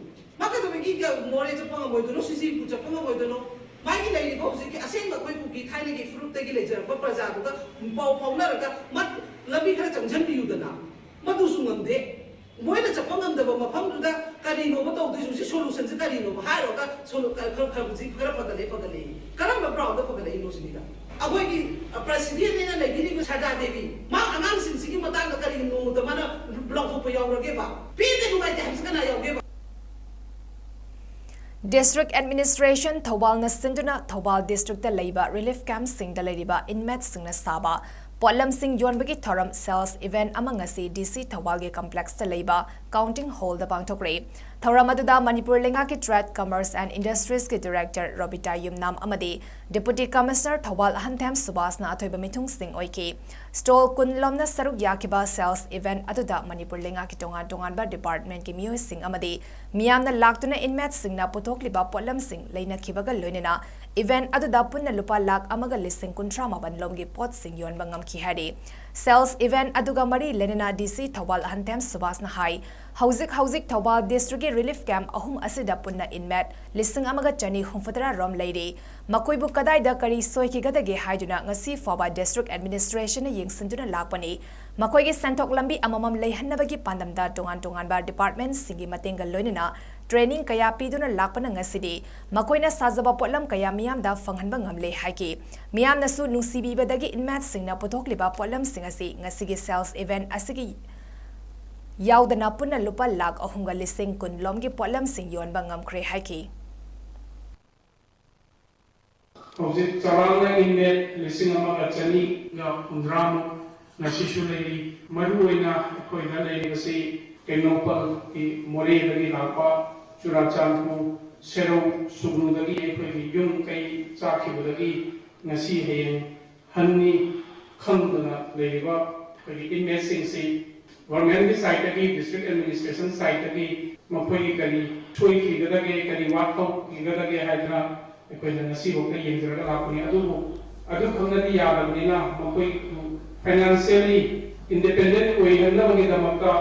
ꯃꯥ ꯀꯩꯗꯧꯕꯒꯤ ꯀ-, ꯃꯣꯔꯦ ꯆꯠꯄ ꯉꯝꯃꯣꯏꯗꯣꯏꯅꯣ? ꯁꯤꯖꯤꯄꯨ ꯆꯠꯄ ꯉꯝꯃꯣꯏꯗꯣꯏꯅꯣ? ꯃꯥꯒꯤ ꯂꯩꯔꯤꯕ ꯍꯧꯖꯤꯛꯀꯤ ꯑꯁꯦꯡꯕ ꯑꯩꯈꯣꯏ ꯀꯨꯀꯤ ꯊꯥꯏꯅꯒꯤ ꯐꯨꯔꯨꯞꯇꯒꯤ ꯂꯩꯖꯔꯛꯄ ꯄ꯭ꯔꯖꯥꯗꯨꯒ ꯄꯥꯎ ꯐꯥꯎꯅꯔꯒ ꯃꯥ ꯂꯝꯕꯤ ꯈꯔ ꯆꯪꯁꯤꯟꯕꯤꯌꯨꯗꯅ꯫ ꯃꯗꯨꯁꯨ ꯉꯝꯗꯦ꯫ ꯃꯣꯏꯅ ꯆꯠꯄ ꯉꯝꯗꯕ ꯃꯐꯝꯗꯨꯗ ꯀꯔꯤꯅꯣꯕ ꯇꯧꯗꯣꯏꯁꯦ? ꯍꯧꯖꯤꯛ solution ꯁꯦ ꯀꯔꯤꯅꯣꯕ? ꯍꯥꯏꯔꯨꯔꯒ solu-, ꯈꯔ, ꯈꯔ, ꯈꯔ, ꯍꯧꯖꯤꯛ ꯈꯔ ꯐꯒꯠꯂꯦ, ꯐꯒꯠꯂꯦ꯫ ꯀꯔꯝꯕ ground ꯗ ꯐꯒꯠꯂꯛꯏꯅꯣ ꯁꯤꯅꯤꯗ? ꯑꯩꯈꯣꯏꯒꯤ, ꯑ, president ꯅꯦꯅ ꯂꯩꯕꯤꯔꯤꯕ ꯁꯔꯗꯥ ꯗꯦꯕꯤ, ꯃꯥ ꯑꯉꯥꯡꯁꯤꯡꯁꯤꯒꯤ ꯃꯇꯥꯡꯗ ꯀꯔꯤ ꯅꯣꯡꯃꯇ ꯃꯥꯅ ꯂꯥꯎꯊꯣꯛꯄ ꯌꯥꯎꯔꯒꯦꯕ? ꯄꯦꯟꯗꯦ, ꯅꯨꯡꯉꯥꯏꯇꯦ ꯍꯥꯏꯕꯁꯤ ꯀꯅꯥ ꯌꯥꯎꯒꯦꯕ? District Administration ꯊꯧꯕꯥꯜꯅ ꯁꯤꯟꯗꯨꯅ ꯊꯧꯕꯥꯜ district ꯇ ꯂꯩꯕ relief camp ꯁꯤꯡꯗ ꯂꯩꯔꯤꯕ inmate ꯁꯤꯡꯅ ꯁꯥꯕ ꯄꯣꯠꯂꯝꯁꯤꯡ ꯌꯣꯟꯕꯒꯤ ꯊꯧꯔꯝ sales event ꯑꯃ ꯉꯁꯤ D C ꯊꯧꯕꯥꯜꯒꯤ complex ꯇ ꯂꯩꯕ Counting Hall ꯗ ꯄꯥꯡꯊꯣꯛꯈ꯭ꯔꯦ꯫ ꯊꯧꯔꯝ ꯑꯗꯨꯗ ꯃꯅꯤꯄꯨꯔ ꯂꯩꯉꯥꯛꯀꯤ Trade, Commerce and Industries ꯀꯤ Director ꯔꯣꯕꯤꯇꯥ ꯌꯨꯝꯅꯥꯝ ꯑꯃꯗꯤ Deputy Commissioner ꯊꯧꯕꯥꯜ ꯑꯍꯟꯊꯦꯝ ꯁꯨꯕꯥꯁꯅ ꯑꯊꯣꯏꯕ ꯃꯤꯊꯨꯡꯁꯤꯡ ꯑꯣꯏꯈꯤ꯫ Stall ꯀꯨꯟ ꯂꯣꯝꯅ ꯁꯔꯨꯛ ꯌꯥꯈꯤꯕ sales event ꯑꯗꯨꯗ ꯃꯅꯤꯄꯨꯔ ꯂꯩꯉꯥꯛꯀꯤ ꯇꯣꯉꯥꯟ ꯇꯣꯉꯥꯟꯕ department ꯀꯤ ꯃꯤꯑꯣꯏꯁꯤꯡ ꯑꯃꯗꯤ ꯃꯤꯌꯥꯝꯅ ꯂꯥꯛꯇꯨꯅ inmate ꯁꯤꯡꯅ ꯄꯨꯊꯣꯛꯂꯤꯕ ꯄꯣꯠꯂꯝꯁꯤꯡ ꯂꯩꯅꯈꯤꯕꯒ ꯂꯣꯏꯅꯅ event ꯑꯗꯨꯗ ꯄꯨꯟꯅ ꯂꯨꯄꯥ ꯂꯥꯈ ꯑꯃꯒ ꯂꯤꯁꯤꯡ ꯀꯨꯟꯊ꯭ꯔꯥ ꯃꯥꯄꯟ ꯂꯣꯝꯒꯤ ꯄꯣꯠꯁꯤꯡ ꯌꯣꯟꯕ ꯉꯝꯈꯤ ꯍꯥꯏꯔꯤ꯫ Sales event ꯑꯗꯨꯒ ꯃꯔꯤ ꯂꯩꯅꯅ D C ꯊꯧꯕꯥꯜ ꯑꯍꯟꯊꯦꯝ ꯁꯨꯕꯥꯁꯅ ꯍꯥꯏ, ꯍꯧꯖꯤꯛ ꯍꯧꯖꯤꯛ ꯊꯧꯕꯥꯜ district ꯀꯤ relief camp ꯑꯍꯨꯝ ꯑꯁꯤꯗ ꯄꯨꯟꯅ inmate ꯂꯤꯁꯤꯡ ꯑꯃꯒ ꯆꯅꯤ ꯍꯨꯝꯐꯨꯇꯔꯥ ꯔꯣꯝ ꯂꯩꯔꯤ꯫ ꯃꯈꯣꯏꯕꯨ ꯀꯗꯥꯏꯗ ꯀꯔꯤ ꯁꯣꯏꯈꯤꯒꯗꯒꯦ ꯍꯥꯏꯗꯨꯅ ꯉꯁꯤ ꯐꯥꯎꯕ district administration ꯅ ꯌꯦꯡꯁꯤꯟꯗꯨꯅ ꯂꯥꯛꯄꯅꯤ꯫ ꯃꯈꯣꯏꯒꯤ ꯁꯦꯟꯊꯣꯛ ꯂꯝꯕꯤ ꯑꯃꯃꯝ ꯂꯩꯍꯟꯅꯕꯒꯤ ꯄꯥꯟꯗꯝꯗ ꯇꯣꯉꯥꯟ ꯇꯣꯉꯥꯟꯕ department ꯁꯤꯡꯒꯤ ꯃꯇꯦꯡꯒ ꯂꯣꯏꯅꯅ training ꯀꯌꯥ ꯄꯤꯗꯨꯅ ꯂꯥꯛꯄꯅ ꯉꯁꯤꯗꯤ ꯃꯈꯣꯏꯅ ꯁꯥꯖꯕ ꯄꯣꯠꯂꯝ ꯀꯌꯥ ꯃꯤꯌꯥꯝꯗ ꯐꯪꯍꯟꯕ ꯉꯝꯂꯦ ꯍꯥꯏꯈꯤ꯫ ꯃꯤꯌꯥꯝꯅꯁꯨ ꯅꯨꯡꯁꯤꯕꯤꯕꯗꯒꯤ inmate ꯁꯤꯡꯅ ꯄꯨꯊꯣꯛꯂꯤꯕ ꯄꯣꯠꯂꯝꯁꯤꯡ ꯑꯁꯤ ꯉꯁꯤꯒꯤ sales event ꯑꯁꯤꯒꯤ ꯌꯥꯎꯗꯅ ꯄꯨꯟꯅ ꯂꯨꯄꯥ ꯂꯥꯈ ꯑꯍꯨꯝꯒ ꯂꯤꯁꯤꯡ ꯀꯨꯟ ꯂꯣꯝꯒꯤ ꯄꯣꯠꯂꯝꯁꯤꯡ ꯌꯣꯟꯕ ꯉꯝꯈ꯭ꯔꯦ ꯍꯥꯏꯈꯤ꯫ ꯍꯧꯖꯤꯛ ꯆꯥꯎꯔꯥꯛꯅ inmate ꯂꯤꯁꯤꯡ ꯑꯃꯒ ꯆꯅꯤꯒ ꯍꯨꯝꯗ꯭ꯔꯥꯃꯨꯛ ꯉꯁꯤꯁꯨ ꯂꯩꯔꯤ꯫ ꯃꯔꯨꯑꯣꯏꯅ ꯑꯩꯈꯣꯏꯗ ꯂꯩꯔꯤꯕꯁꯤ ꯇꯦꯡꯅꯧꯄꯜꯒꯤ ꯃꯣꯔꯦꯗꯒꯤ ꯂꯥꯛꯄ, ꯆꯨꯔꯥꯆꯥꯟꯄꯨꯔ, ꯁꯦꯔꯧ, ꯁꯨꯒꯅꯨꯗꯒꯤ ꯑꯩꯈꯣꯏꯒꯤ ꯌꯨꯝ ꯀꯩ ꯆꯥꯛꯈꯤꯕꯗꯒꯤ ꯉꯁꯤ ꯍꯌꯦꯡ ꯍꯟꯅꯤ ꯈꯪꯗꯅ ꯂꯩꯔꯤꯕ ꯑꯩꯈꯣꯏꯒꯤ inmate ꯁꯤꯡꯁꯤ government ꯀꯤ side ꯇꯒꯤ, district administration side ꯇꯒꯤ ꯃꯈꯣꯏꯒꯤ ꯀꯔꯤ ꯁꯣꯏꯈꯤꯒꯗꯒꯦ, ꯀꯔꯤ ꯋꯥꯠꯍꯧꯈꯤꯒꯗꯒꯦ ꯍꯥꯏꯗꯅ ꯑꯩꯈꯣꯏꯅ ꯉꯁꯤꯐꯥꯎꯗ ꯌꯦꯡꯖꯔꯒ ꯂꯥꯛꯄꯅꯤ꯫ ꯑꯗꯨꯕꯨ ꯑꯗꯨꯈꯛꯅꯗꯤ ꯌꯥꯗꯕꯅꯤꯅ ꯃꯈꯣꯏꯕꯨ financially independent ꯑꯣꯏꯍꯟꯅꯕꯒꯤꯗꯃꯛꯇ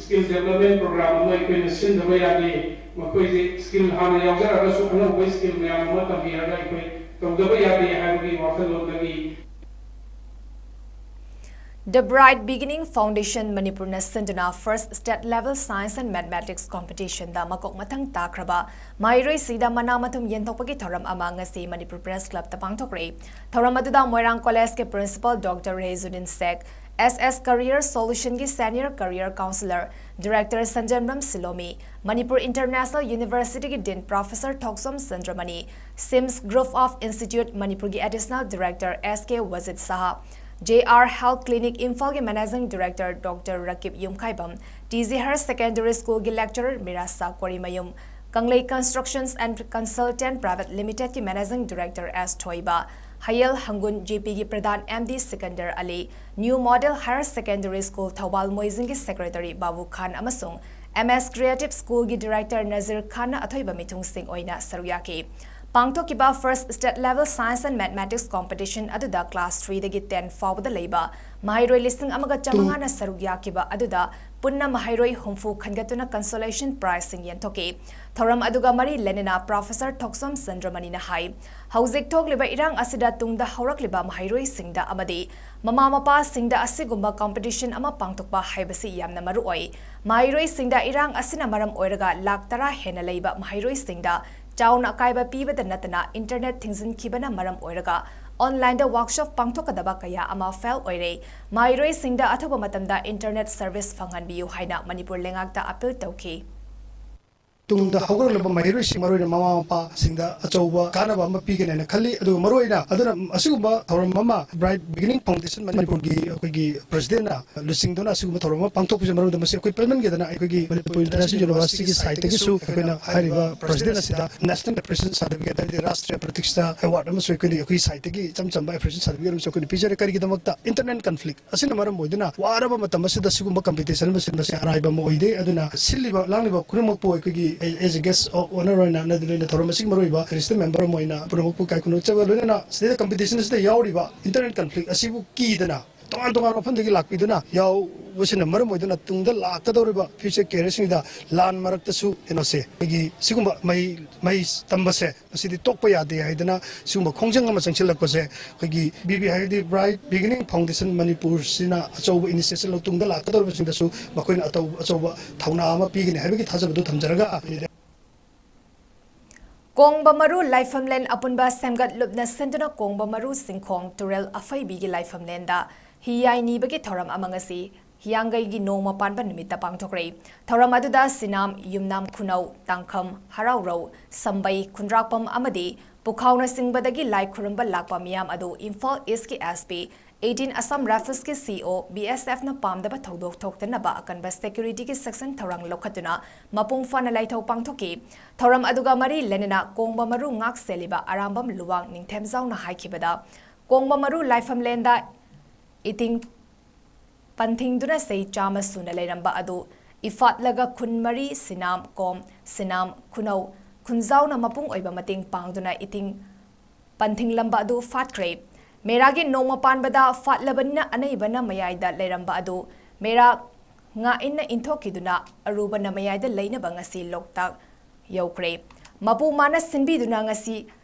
skill development program ꯑꯃ ꯑꯩꯈꯣꯏꯅ ꯁꯤꯟꯗꯕ ꯌꯥꯗꯦ꯫ ꯃꯈꯣꯏꯁꯦ skill ꯍꯥꯟꯅ ꯌꯥꯎꯖꯔꯒꯁꯨ ꯑꯅꯧꯕ skill ꯃꯌꯥꯝ ꯑꯃ ꯇꯝꯕꯤꯔꯒ ꯑꯩꯈꯣꯏ ꯇꯧꯗꯕ ꯌꯥꯗꯦ ꯍꯥꯏꯕꯒꯤ ꯋꯥꯈꯜꯂꯣꯟꯗꯒꯤ The Bright Beginning Foundation ꯃꯅꯤꯄꯨꯔꯅ ꯁꯤꯟꯗꯨꯅ First State Level Science and Mathematics Competition ꯗ ꯃꯀꯣꯛ ꯃꯊꯪ ꯇꯥꯈ꯭ꯔꯕ ꯃꯍꯩꯔꯣꯏꯁꯤꯡꯗ ꯃꯅꯥ ꯃꯊꯨꯝ ꯌꯦꯟꯊꯣꯛꯄꯒꯤ ꯊꯧꯔꯝ ꯑꯃ ꯉꯁꯤ ꯃꯅꯤꯄꯨꯔ Press Club ꯇ ꯄꯥꯡꯊꯣꯛꯈ꯭ꯔꯦ꯫ ꯊꯧꯔꯝ ꯑꯗꯨꯗ ꯃꯣꯏꯔꯥꯡ College ꯀꯤ Principal Doctor ꯔꯦꯖꯨꯗꯤꯟ ꯁꯦꯈ, S S Career Solution ꯒꯤ Senior Career Counselor Director ꯁꯟꯖꯦꯟꯕꯝ ꯁꯤꯂꯣꯃꯤ, Manipur International University ꯒꯤ Dean Professor Thokchom ꯆꯟꯗ꯭ꯔꯃꯅꯤ, SIMS Group of Institute ꯃꯅꯤꯄꯨꯔꯒꯤ Additional Director S K ꯋꯥꯖꯤꯗ ꯁꯍꯥ, J R Health Clinic ꯏꯝꯐꯥꯜꯒꯤ Managing Director Doctor ꯔꯀꯤꯕ Yumkhaibam, T G Higher Secondary Schoolꯒꯤ Lecturer ꯃꯤꯔꯥꯁꯥ Korimayum, ꯀꯪꯂꯩ Constructions and Consultant Private Limitedꯀꯤ Managing Director S ꯊꯣꯏꯕ, ꯍꯌꯦꯜ ꯍꯪꯒꯨꯟ G Pꯒꯤ Pradhan M D Sikandar ꯑꯂꯤ, New Model Higher Secondary School Thoubal ꯃꯣꯏꯖꯤꯡꯒꯤ Secretary ꯕꯥꯕꯨ ꯈꯥꯟ ꯑꯃꯁꯨꯡ M S Creative Schoolꯒꯤ Director Nazir ꯈꯥꯟꯅ ꯑꯊꯣꯏꯕ ꯃꯤꯊꯨꯡꯁꯤꯡ ꯑꯣꯏꯅ ꯁꯔꯨꯛ ꯌꯥꯈꯤ꯫ ꯄꯥꯡꯊꯣꯛꯈꯤꯕ First State Level Science and Mathematics Competition ꯑꯗꯨꯗ Class threeꯗꯒꯤ ten ꯐꯥꯎꯕꯗ ꯂꯩꯕ ꯃꯍꯩꯔꯣꯏ ꯂꯤꯁꯤꯡ ꯑꯃꯒ ꯆꯥꯃꯉꯥꯅ ꯁꯔꯨꯛ ꯌꯥꯈꯤꯕ ꯑꯗꯨꯗ ꯄꯨꯟꯅ ꯃꯍꯩꯔꯣꯏ ꯍꯨꯝꯐꯨ ꯈꯟꯒꯠꯇꯨꯅ Consolation Prizeꯁꯤꯡ ꯌꯦꯟꯊꯣꯛꯈꯤ꯫ ꯊꯧꯔꯝ ꯑꯗꯨꯒ ꯃꯔꯤ ꯂꯩꯅꯅ Professor ꯊꯣꯛꯆꯣꯝ ꯆꯟꯗ꯭ꯔꯃꯅꯤꯅ ꯍꯥꯏ, ꯍꯧꯖꯤꯛ ꯊꯣꯛꯂꯤꯕ ꯏꯔꯥꯡ ꯑꯁꯤꯗ ꯇꯨꯡꯗ ꯍꯧꯔꯛꯂꯤꯕ ꯃꯍꯩꯔꯣꯏꯁꯤꯡꯗ ꯑꯃꯗꯤ ꯃꯃꯥ ꯃꯄꯥꯁꯤꯡꯗ ꯑꯁꯤꯒꯨꯝꯕ competition ꯑꯃ ꯄꯥꯡꯊꯣꯛꯄ ꯍꯥꯏꯕꯁꯤ ꯌꯥꯝꯅ ꯃꯔꯨ ꯑꯣꯏ꯫ ꯃꯍꯩꯔꯣꯏꯁꯤꯡꯗ ꯏꯔꯥꯡ ꯑꯁꯤꯅ ꯃꯔꯝ ꯑꯣꯏꯔꯒ ꯂꯥꯈ ꯇꯔꯥ ꯍꯦꯟꯅ ꯂꯩꯕ ꯃꯍꯩꯔꯣꯏꯁꯤꯡꯗ ꯆꯥꯎꯅ ꯑꯀꯥꯏꯕ ꯄꯤꯕꯗ ꯅꯠꯇꯅ internet ꯊꯤꯡꯖꯤꯟꯈꯤꯕꯅ ꯃꯔꯝ ꯑꯣꯏꯔꯒ online workshop ꯄꯥꯡꯊꯣꯛꯀꯗꯕ ꯀꯌꯥ ꯑꯃ fail ꯑꯣꯏꯔꯦ꯫ ꯃꯍꯩꯔꯣꯏꯁꯤꯡꯗ ꯑꯊꯨꯕ ꯃꯇꯝꯗ internet service ꯐꯪꯍꯟꯕꯤꯌꯨ ꯍꯥꯏꯅ ꯃꯅꯤꯄꯨꯔ ꯂꯩꯉꯥꯛꯇ appeal ꯇꯧꯈꯤ꯫ ꯇꯨꯡꯗ ꯍꯧꯒꯠꯂꯛꯂꯤꯕ ꯃꯍꯩꯔꯣꯏꯁꯤꯡ, ꯃꯔꯨꯑꯣꯏꯅ ꯃꯃꯥ ꯃꯄꯥꯁꯤꯡꯗ ꯑꯆꯧꯕ ꯀꯥꯟꯅꯕ ꯑꯃ ꯄꯤꯒꯅꯤ ꯍꯥꯏꯅ ꯈꯜꯂꯤ꯫ ꯑꯗꯨꯒ ꯃꯔꯨꯑꯣꯏꯅ ꯑꯗꯨꯅ ꯑꯁꯤꯒꯨꯝꯕ ꯊꯧꯔꯝ ꯑꯃ Bright Beginning Foundation ꯃꯅꯤꯄꯨꯔꯒꯤ ꯑꯩꯈꯣꯏꯒꯤ Presidentꯅ ꯂꯨꯆꯤꯡꯗꯨꯅ ꯑꯁꯤꯒꯨꯝꯕ ꯊꯧꯔꯝ ꯑꯃ ꯄꯥꯡꯊꯣꯛꯄꯁꯦ ꯃꯔꯨꯗ ꯃꯁꯤ ꯑꯩꯈꯣꯏ ꯄꯦꯟꯃꯟꯒꯦꯗꯅ ꯑꯩꯈꯣꯏꯒꯤ Manipur International Universityꯒꯤ sideꯇꯒꯤꯁꯨ ꯑꯩꯈꯣꯏꯅ ꯍꯥꯏꯔꯤꯕ President ꯑꯁꯤꯗ National Appreciation Certificate, ꯍꯥꯏꯕꯗꯤ ꯔꯥꯁꯇ꯭ꯔꯤꯌ ꯄ꯭ꯔꯇꯤꯁꯊꯥ award ꯑꯃꯁꯨ ꯑꯩꯈꯣꯏꯅ ꯑꯩꯈꯣꯏꯒꯤ sideꯇꯒꯤ ꯏꯆꯝ ꯆꯝꯕ appreciation certificate ꯑꯃꯁꯨ ꯑꯩꯈꯣꯏꯅ ꯄꯤꯖꯔꯦ꯫ ꯀꯔꯤꯒꯤꯗꯃꯛꯇ? Internal conflict ꯑꯁꯤꯅ ꯃꯔꯝ ꯑꯣꯏꯗꯨꯅ ꯋꯥꯔꯕ ꯃꯇꯝ ꯑꯁꯤꯗ ꯁꯤꯒꯨꯝꯕ competition ꯑꯃ ꯁꯤꯟꯕꯁꯦ ꯑꯔꯥꯏꯕ ꯑꯃ ꯑꯣꯏꯗꯦ꯫ ꯑꯗꯨꯅ ꯁꯤꯜꯂꯤꯕ ꯂꯥꯡꯂꯤꯕ ꯈꯨꯗꯤꯡꯃꯛꯄꯨ ꯑꯩꯈꯣꯏꯒꯤ as a guest of honour ꯑꯣꯏꯅ ꯅꯗꯤ ꯂꯣꯏꯅ ꯊꯧꯔꯝ ꯑꯁꯤꯒꯤ ꯃꯔꯨꯑꯣꯏꯕ register member ꯑꯃ ꯑꯣꯏꯅ ꯄꯨꯝꯅꯃꯛꯄꯨ ꯏꯀꯥꯏ ꯈꯨꯝꯅꯖꯕ ꯂꯣꯏꯅꯅ ꯁꯤꯗꯩꯗ competition ꯑꯁꯤꯗ ꯌꯥꯎꯔꯤꯕ internal conflict ꯑꯁꯤꯕꯨ ꯀꯤꯗꯅ ꯇꯣꯉꯥꯟ ꯇꯣꯉꯥꯟꯕ ꯃꯐꯝꯗꯒꯤ ꯂꯥꯛꯄꯤꯗꯨꯅ ꯌꯥꯎꯕꯁꯤꯅ ꯃꯔꯝ ꯑꯣꯏꯗꯨꯅ ꯇꯨꯡꯗ ꯂꯥꯛꯀꯗꯧꯔꯤꯕ future careerꯁꯤꯡꯗ ꯂꯥꯟ ꯃꯔꯛꯇꯁꯨ ꯀꯩꯅꯣꯁꯦ ꯑꯩꯈꯣꯏꯒꯤ ꯁꯤꯒꯨꯝꯕ ꯃꯍꯩ ꯃꯍꯩ ꯇꯝꯕꯁꯦ ꯃꯁꯤꯗꯤ ꯇꯣꯛꯄ ꯌꯥꯗꯦ ꯍꯥꯏꯗꯅ ꯁꯤꯒꯨꯝꯕ ꯈꯣꯡꯖꯪ ꯑꯃ ꯆꯪꯁꯤꯜꯂꯛꯄꯁꯦ ꯑꯩꯈꯣꯏꯒꯤ ꯕꯤ ꯕꯤ ꯍꯥꯏꯕꯗꯤ Bright Beginning Foundation ꯃꯅꯤꯄꯨꯔꯁꯤꯅ ꯑꯆꯧꯕ initiative ꯂꯧ-, ꯇꯨꯡꯗ ꯂꯥꯛꯀꯗꯧꯔꯤꯕꯁꯤꯡꯗꯁꯨ ꯃꯈꯣꯏꯅ ꯑꯇꯧ-, ꯑꯆꯧꯕ ꯊꯧꯅꯥ ꯑꯃ ꯄꯤꯒꯅꯤ ꯍꯥꯏꯕꯒꯤ ꯊꯥꯖꯕꯗꯨ ꯊꯝꯖꯔꯒ ꯀꯣꯡꯕ ꯃꯔꯨ ꯂꯥꯏꯐꯝꯂꯦꯟ ꯑꯄꯨꯟꯕ ꯁꯦꯝꯒꯠ ꯂꯨꯞꯅ ꯁꯤꯟꯗꯨꯅ ꯀꯣꯡꯕ ꯃꯔꯨ ꯁꯤꯡꯈꯣꯡ ꯇꯨꯔꯦꯜ ꯑꯐꯩꯕꯤꯒꯤ ꯂꯥꯏꯐꯝꯂꯦꯟꯗ ꯍꯤꯌꯥꯏ ꯅꯤꯕꯒꯤ ꯊꯧꯔꯝ ꯑꯃ ꯉꯁꯤ ꯍꯤꯌꯥꯡꯒꯩꯒꯤ ꯅꯣꯡꯃ ꯄꯥꯟꯕ ꯅꯨꯃꯤꯠꯇ ꯄꯥꯡꯊꯣꯛꯈ꯭ꯔꯦ꯫ ꯊꯧꯔꯝ ꯑꯗꯨꯗ ꯁꯤꯅꯥꯝ, ꯌꯨꯝꯅꯥꯝ ꯈꯨꯅꯧ, ꯇꯥꯡꯈꯝ, ꯍꯔꯥꯎꯔꯧ, ꯁꯝꯕꯩ, ꯈꯨꯟꯗ꯭ꯔꯥꯛꯄꯝ ꯑꯃꯗꯤ ꯄꯨꯈꯥꯎꯅꯆꯤꯡꯕꯗꯒꯤ ꯂꯥꯏ ꯈꯨꯔꯨꯝꯕ ꯂꯥꯛꯄ ꯃꯤꯌꯥꯝ ꯑꯗꯨ ꯏꯝꯐꯥꯜ ꯏꯁꯀꯤ S P eighteen Assam Riflesꯀꯤ C O, B S Fꯅ ꯄꯥꯝꯗꯕ ꯊꯧꯗꯣꯛ ꯊꯣꯛꯇꯅꯕ ꯑꯀꯟꯕ securityꯒꯤ section ꯊꯧꯔꯥꯡ ꯂꯧꯈꯠꯇꯨꯅ ꯃꯄꯨꯡ ꯐꯥꯅ ꯂꯥꯏꯊꯧ ꯄꯥꯡꯊꯣꯛꯈꯤ꯫ ꯊꯧꯔꯝ ꯑꯗꯨꯒ ꯃꯔꯤ ꯂꯩꯅꯅ ꯀꯣꯡꯕ ꯃꯔꯨ ꯉꯥꯛ ꯁꯦꯜꯂꯤꯕ ꯑꯔꯥꯝꯕꯝ ꯂꯨꯋꯥꯡ ꯅꯤꯡꯊꯦꯝꯖꯥꯎꯅ ꯍꯥꯏꯈꯤꯕꯗ, ꯀꯣꯡꯕ ꯃꯔꯨ ꯂꯥꯏꯐꯝꯂꯦꯟꯗ ꯏꯇꯤꯡ ꯄꯟꯊꯤꯡꯗꯨꯅ ꯆꯍꯤ ꯆꯥꯝꯃ ꯁꯨꯅ ꯂꯩꯔꯝꯕ ꯑꯗꯨ ꯏꯐꯥꯠꯂꯒ ꯈꯨꯟ ꯃꯔꯤ, ꯁꯤꯅꯥꯝ, ꯀꯣꯝ, ꯁꯤꯅꯥꯝ, ꯈꯨꯅꯧ, ꯈꯨꯟꯖꯥꯎꯅ ꯃꯄꯨꯡ ꯑꯣꯏꯕ ꯃꯇꯦꯡ ꯄꯥꯡꯗꯨꯅ ꯏꯇꯤꯡ ꯄꯟꯊꯤꯡꯂꯝꯕ ꯑꯗꯨ ꯐꯥꯠꯈ꯭ꯔꯦ꯫ ꯃꯦꯔꯥꯒꯤ ꯅꯣꯡꯃ ꯄꯥꯟꯕꯗ ꯐꯥꯠꯂꯕꯅꯤꯅ ꯑꯅꯩꯕꯅ ꯃꯌꯥꯏꯗ ꯂꯩꯔꯝꯕ ꯑꯗꯨ ꯃꯦꯔꯥ ꯉꯥ ꯏꯟꯅ ꯏꯟꯊꯣꯛꯈꯤꯗꯨꯅ ꯑꯔꯨꯕꯅ ꯃꯌꯥꯏꯗ ꯂꯩꯅꯕ ꯉꯁꯤ ꯂꯣꯛꯇꯥꯛ ꯌꯧꯈ꯭ꯔꯦ꯫ ꯃꯄꯨ ꯃꯥꯅ ꯁꯤꯟꯕꯤꯗꯨꯅ ꯉꯁꯤ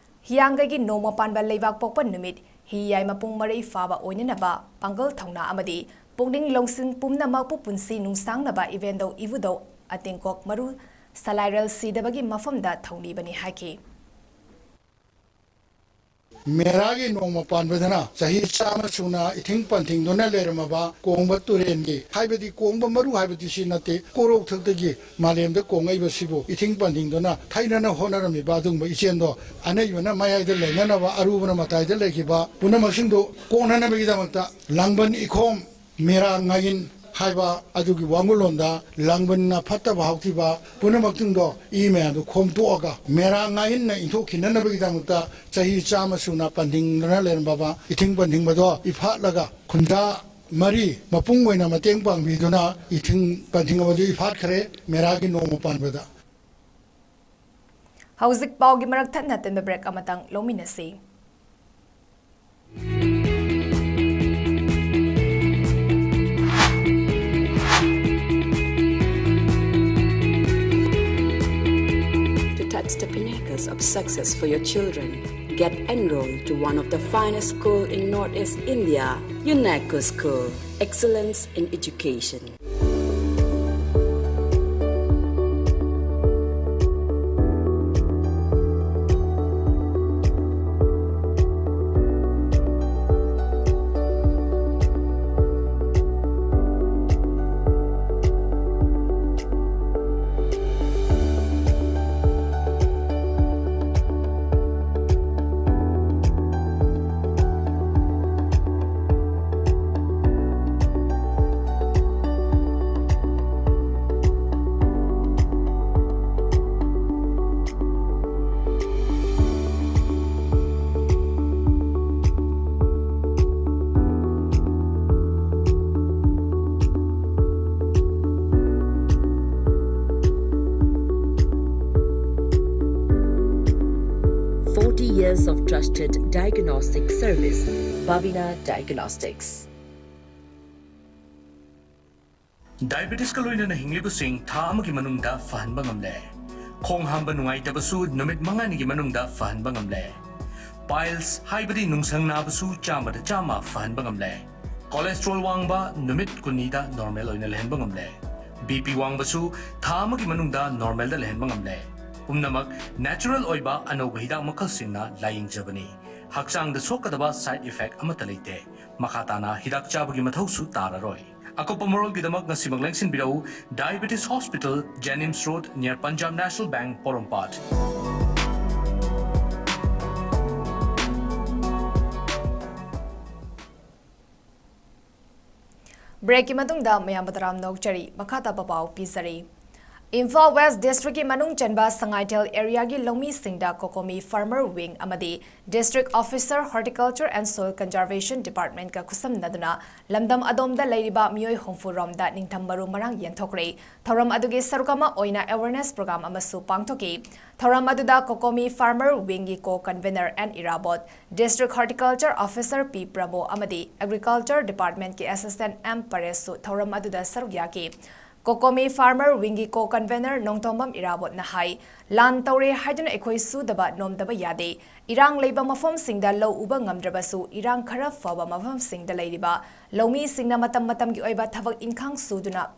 ꯍꯤꯌꯥꯡꯒꯩꯒꯤ ꯅꯣꯡꯃ ꯄꯥꯟꯕ ꯂꯩꯕꯥꯛ ꯄꯣꯛꯄ ꯅꯨꯃꯤꯠ ꯍꯤ ꯌꯥꯏ ꯃꯄꯨꯡ ꯃꯔꯩ ꯐꯥꯕ ꯑꯣꯏꯅꯅꯕ ꯄꯥꯡꯒꯜ ꯊꯧꯅꯥ ꯑꯃꯗꯤ ꯄꯨꯛꯅꯤꯡ ꯂꯧꯁꯤꯡ ꯄꯨꯝꯅꯃꯛꯄꯨ ꯄꯨꯟꯁꯤ ꯅꯨꯡꯁꯥꯡꯅꯕ ꯏꯕꯦꯟꯗꯧ ꯏꯕꯨꯙꯧ ꯑꯇꯦꯡꯀꯣꯛ ꯃꯔꯨ ꯁꯂꯥꯏꯔꯦꯜ ꯁꯤꯗꯕꯒꯤ ꯃꯐꯝꯗ ꯊꯧꯅꯤꯕꯅꯤ ꯍꯥꯏꯈꯤ꯫ ꯃꯦꯔꯥꯒꯤ ꯅꯣꯡꯃ ꯄꯥꯟꯕꯗꯅ ꯆꯍꯤ ꯆꯥꯝꯃ ꯁꯨꯅ ꯏꯊꯤꯡ ꯄꯟꯊꯤꯡꯗꯨꯅ ꯂꯩꯔꯝꯃꯕ ꯀꯣꯡꯕ ꯇꯨꯔꯦꯟꯒꯤ, ꯍꯥꯏꯕꯗꯤ ꯀꯣꯡꯕ ꯃꯔꯨ ꯍꯥꯏꯕꯗꯤ ꯁꯤ ꯅꯠꯇꯦ, ꯀꯣꯔꯧꯊꯛꯇꯒꯤ ꯃꯥꯂꯦꯝꯗ ꯀꯣꯡꯉꯛꯏꯕꯁꯤꯕꯨ ꯏꯊꯤꯡ ꯄꯟꯊꯤꯡꯗꯨꯅ ꯊꯩꯅꯅ ꯍꯣꯠꯅꯔꯝꯃꯤꯕ ꯑꯗꯨꯒꯨꯝꯕ ꯏꯆꯦꯜꯗꯣ ꯑꯅꯩꯕꯅ ꯃꯌꯥꯏꯗ ꯂꯩꯅꯅꯕ, ꯑꯔꯨꯕꯅ ꯃꯇꯥꯏꯗ ꯂꯩꯈꯤꯕ ꯄꯨꯝꯅꯃꯛꯁꯤꯡꯗꯨ ꯀꯣꯛꯅꯅꯕꯒꯤꯗꯃꯛꯇ ꯂꯥꯡꯕꯟ ꯏꯈꯣꯝ ꯃꯦꯔꯥ ꯉꯥꯏꯟ ꯍꯥꯏꯕ ꯑꯗꯨꯒꯤ ꯋꯥꯉꯨꯂꯣꯟꯗ ꯂꯥꯡꯕꯟꯅ ꯐꯠꯇꯕ ꯍꯥꯎꯊꯤꯕ ꯄꯨꯝꯅꯃꯛꯁꯤꯡꯗꯣ ꯏ ꯃꯌꯥꯝꯗꯣ ꯈꯣꯝꯇꯣꯛꯑꯒ ꯃꯦꯔꯥ ꯉꯥꯏꯟꯅ ꯏꯟꯊꯣꯛꯈꯤꯅꯅꯕꯒꯤꯗꯃꯛꯇ ꯆꯍꯤ ꯆꯥꯝꯃ ꯁꯨꯅ ꯄꯟꯊꯤꯡꯗꯨꯅ ꯂꯩꯔꯝꯕ ꯏꯊꯤꯡ ꯄꯟꯊꯤꯡꯕꯗꯣ ꯏꯐꯥꯠꯂꯒ ꯈꯨꯟꯖꯥ ꯃꯔꯤ ꯃꯄꯨꯡ ꯑꯣꯏꯅ ꯃꯇꯦꯡ ꯄꯥꯡꯕꯤꯗꯨꯅ ꯏꯊꯤꯡ ꯄꯟꯊꯤꯡꯕꯗꯨ ꯏꯐꯥꯠꯈ꯭ꯔꯦ ꯃꯦꯔꯥꯒꯤ ꯅꯣꯡꯃ ꯄꯥꯟꯕꯗ꯫ ꯍꯧꯖꯤꯛ ꯄꯥꯎꯒꯤ ꯃꯔꯛ ꯊꯠꯅ ꯇꯤꯟꯕ break ꯑꯃꯇꯪ ꯂꯧꯃꯤꯟꯅꯁꯤ꯫ To touch the pinnacles of success for your children, get enrolled to one of the finest school in Northeast India, UNESCO School. Excellence in education. of trusted diagnostic service, Babina Diagnostics. Diabetiska ꯂꯣꯏꯅꯅ ꯍꯤꯡꯂꯤꯕꯁꯤꯡ ꯊꯥ ꯑꯃꯒꯤ ꯃꯅꯨꯡꯗ ꯐꯍꯟꯕ ꯉꯝꯂꯦ꯫ ꯈꯣꯡ ꯍꯥꯝꯕ ꯅꯨꯡꯉꯥꯏꯇꯕꯁꯨ ꯅꯨꯃꯤꯠ ꯃꯉꯥꯅꯤꯒꯤ ꯃꯅꯨꯡꯗ ꯐꯍꯟꯕ ꯉꯝꯂꯦ꯫ Piles ꯍꯥꯏꯕꯗꯤ ꯅꯨꯡꯁꯪ ꯅꯥꯕꯁꯨ ꯆꯥꯝꯃꯗ ꯆꯥꯝꯃ ꯐꯍꯟꯕ ꯉꯝꯂꯦ꯫ Cholesterol ꯋꯥꯡꯕ ꯅꯨꯃꯤꯠ ꯀꯨꯟꯅꯤꯗ normal ꯑꯣꯏꯅ ꯂꯩꯍꯟꯕ ꯉꯝꯂꯦ꯫ BP ꯋꯥꯡꯕꯁꯨ ꯊꯥ ꯑꯃꯒꯤ ꯃꯅꯨꯡꯗ normalꯗ ꯂꯩꯍꯟꯕ ꯉꯝꯂꯦ꯫ ꯄꯨꯝꯅꯃꯛ natural ꯑꯣꯏꯕ ꯑꯅꯧꯕ ꯍꯤꯗꯥꯛ ꯃꯈꯜꯁꯤꯡꯅ ꯂꯥꯌꯦꯡꯖꯕꯅꯤ꯫ ꯍꯛꯆꯥꯡꯗ ꯁꯣꯛꯀꯗꯕ side effect ꯑꯃꯠꯇ ꯂꯩꯇꯦ꯫ ꯃꯈꯥ ꯇꯥꯅ ꯍꯤꯗꯥꯛ ꯆꯥꯕꯒꯤ ꯃꯊꯧꯁꯨ ꯇꯥꯔꯔꯣꯏ꯫ ꯑꯀꯨꯞꯄ ꯃꯔꯣꯜꯒꯤꯗꯃꯛ ꯉꯁꯤꯃꯛ ꯂꯦꯡꯁꯤꯟꯕꯤꯔꯛꯎ, Diabetes Hospital, JNIMS Road, near Punjab National Bank, ꯄꯣꯔꯣꯝꯄꯥꯠ꯫ Breakꯀꯤ ꯃꯇꯨꯡꯗ ꯃꯌꯥꯝꯕꯨ ꯇꯔꯥꯝꯅ ꯑꯣꯛꯆꯔꯤ꯫ ꯃꯈꯥ ꯇꯥꯕ ꯄꯥꯎ ꯄꯤꯖꯔꯤ꯫ ꯏꯝꯐꯥꯜ West Districtꯀꯤ ꯃꯅꯨꯡ ꯆꯟꯕ ꯁꯉꯥꯏꯊꯦꯜ areaꯒꯤ ꯂꯧꯃꯤꯁꯤꯡꯗ COCOMI Farmer Wing ꯑꯃꯗꯤ District Officer Horticulture and Soil Conservation Departmentꯀ ꯈꯨꯠꯁꯝꯅꯗꯨꯅ ꯂꯝꯗꯝ ꯑꯗꯣꯝꯗ ꯂꯩꯔꯤꯕ ꯃꯤꯑꯣꯏ ꯍꯨꯝꯐꯨ ꯔꯣꯝꯗ ꯅꯤꯡꯊꯝ ꯃꯔꯨ ꯃꯔꯥꯡ ꯌꯦꯟꯊꯣꯛꯈ꯭ꯔꯦ꯫ ꯊꯧꯔꯝ ꯑꯗꯨꯒꯤ ꯁꯔꯨꯛ ꯑꯃ ꯑꯣꯏꯅ awareness program ꯑꯃꯁꯨ ꯄꯥꯡꯊꯣꯛꯈꯤ꯫ ꯊꯧꯔꯝ ꯑꯗꯨꯗ COCOMI Farmer Wingꯒꯤ co-convener N ꯏꯔꯥꯕꯣꯠ, District Horticulture Officer P ꯄ꯭ꯔꯃꯣ ꯑꯃꯗꯤ Agriculture Departmentꯀꯤ Assistant M ꯄꯔꯦꯁꯁꯨ ꯊꯧꯔꯝ ꯑꯗꯨꯗ ꯁꯔꯨꯛ ꯌꯥꯈꯤ꯫ COCOMI Farmer Wingꯒꯤ co-convener ꯅꯣꯡꯊꯣꯝꯕꯝ ꯏꯔꯥꯕꯣꯠꯅ ꯍꯥꯏ, ꯂꯥꯟ ꯇꯧꯔꯦ ꯍꯥꯏꯗꯨꯅ ꯑꯩꯈꯣꯏ ꯁꯨꯗꯕ ꯅꯣꯝꯗꯕ ꯌꯥꯗꯦ꯫ ꯏꯔꯥꯡ ꯂꯩꯕ ꯃꯐꯝꯁꯤꯡꯗ ꯂꯧ ꯎꯕ ꯉꯝꯗ꯭ꯔꯕꯁꯨ, ꯏꯔꯥꯡ ꯈꯔ ꯐꯕ ꯃꯐꯝꯁꯤꯡꯗ ꯂꯩꯔꯤꯕ ꯂꯧꯃꯤꯁꯤꯡꯅ ꯃꯇꯝ ꯃꯇꯝꯒꯤ ꯑꯣꯏꯕ ꯊꯕꯛ ꯏꯟꯈꯥꯡ ꯁꯨꯗꯨꯅ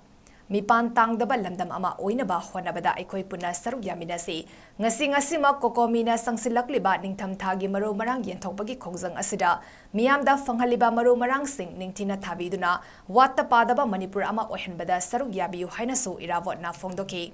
ꯃꯤꯄꯥꯟ ꯇꯥꯡꯗꯕ ꯂꯝꯗꯝ ꯑꯃ ꯑꯣꯏꯅꯕ ꯍꯣꯠꯅꯕꯗ ꯑꯩꯈꯣꯏ ꯄꯨꯟꯅ ꯁꯔꯨꯛ ꯌꯥꯃꯤꯟꯅꯁꯤ꯫ ꯉꯁꯤ, ꯉꯁꯤꯃꯛ COCOMIꯅ ꯆꯪꯁꯤꯜꯂꯛꯂꯤꯕ ꯅꯤꯡꯊꯝ ꯊꯥꯒꯤ ꯃꯔꯨ ꯃꯔꯥꯡ ꯌꯦꯟꯊꯣꯛꯄꯒꯤ ꯈꯣꯡꯖꯪ ꯑꯁꯤꯗ ꯃꯤꯌꯥꯝꯗ ꯐꯪꯍꯜꯂꯤꯕ ꯃꯔꯨ ꯃꯔꯥꯡꯁꯤꯡ ꯅꯤꯡꯊꯤꯅ ꯊꯥꯕꯤꯗꯨꯅ ꯋꯥꯠꯇ ꯄꯥꯗꯕ ꯃꯅꯤꯄꯨꯔ ꯑꯃ ꯑꯣꯏꯍꯟꯕꯗ ꯁꯔꯨꯛ ꯌꯥꯕꯤꯌꯨ ꯍꯥꯏꯅꯁꯨ ꯏꯔꯥꯕꯣꯠꯅ ꯐꯣꯡꯗꯣꯛꯈꯤ꯫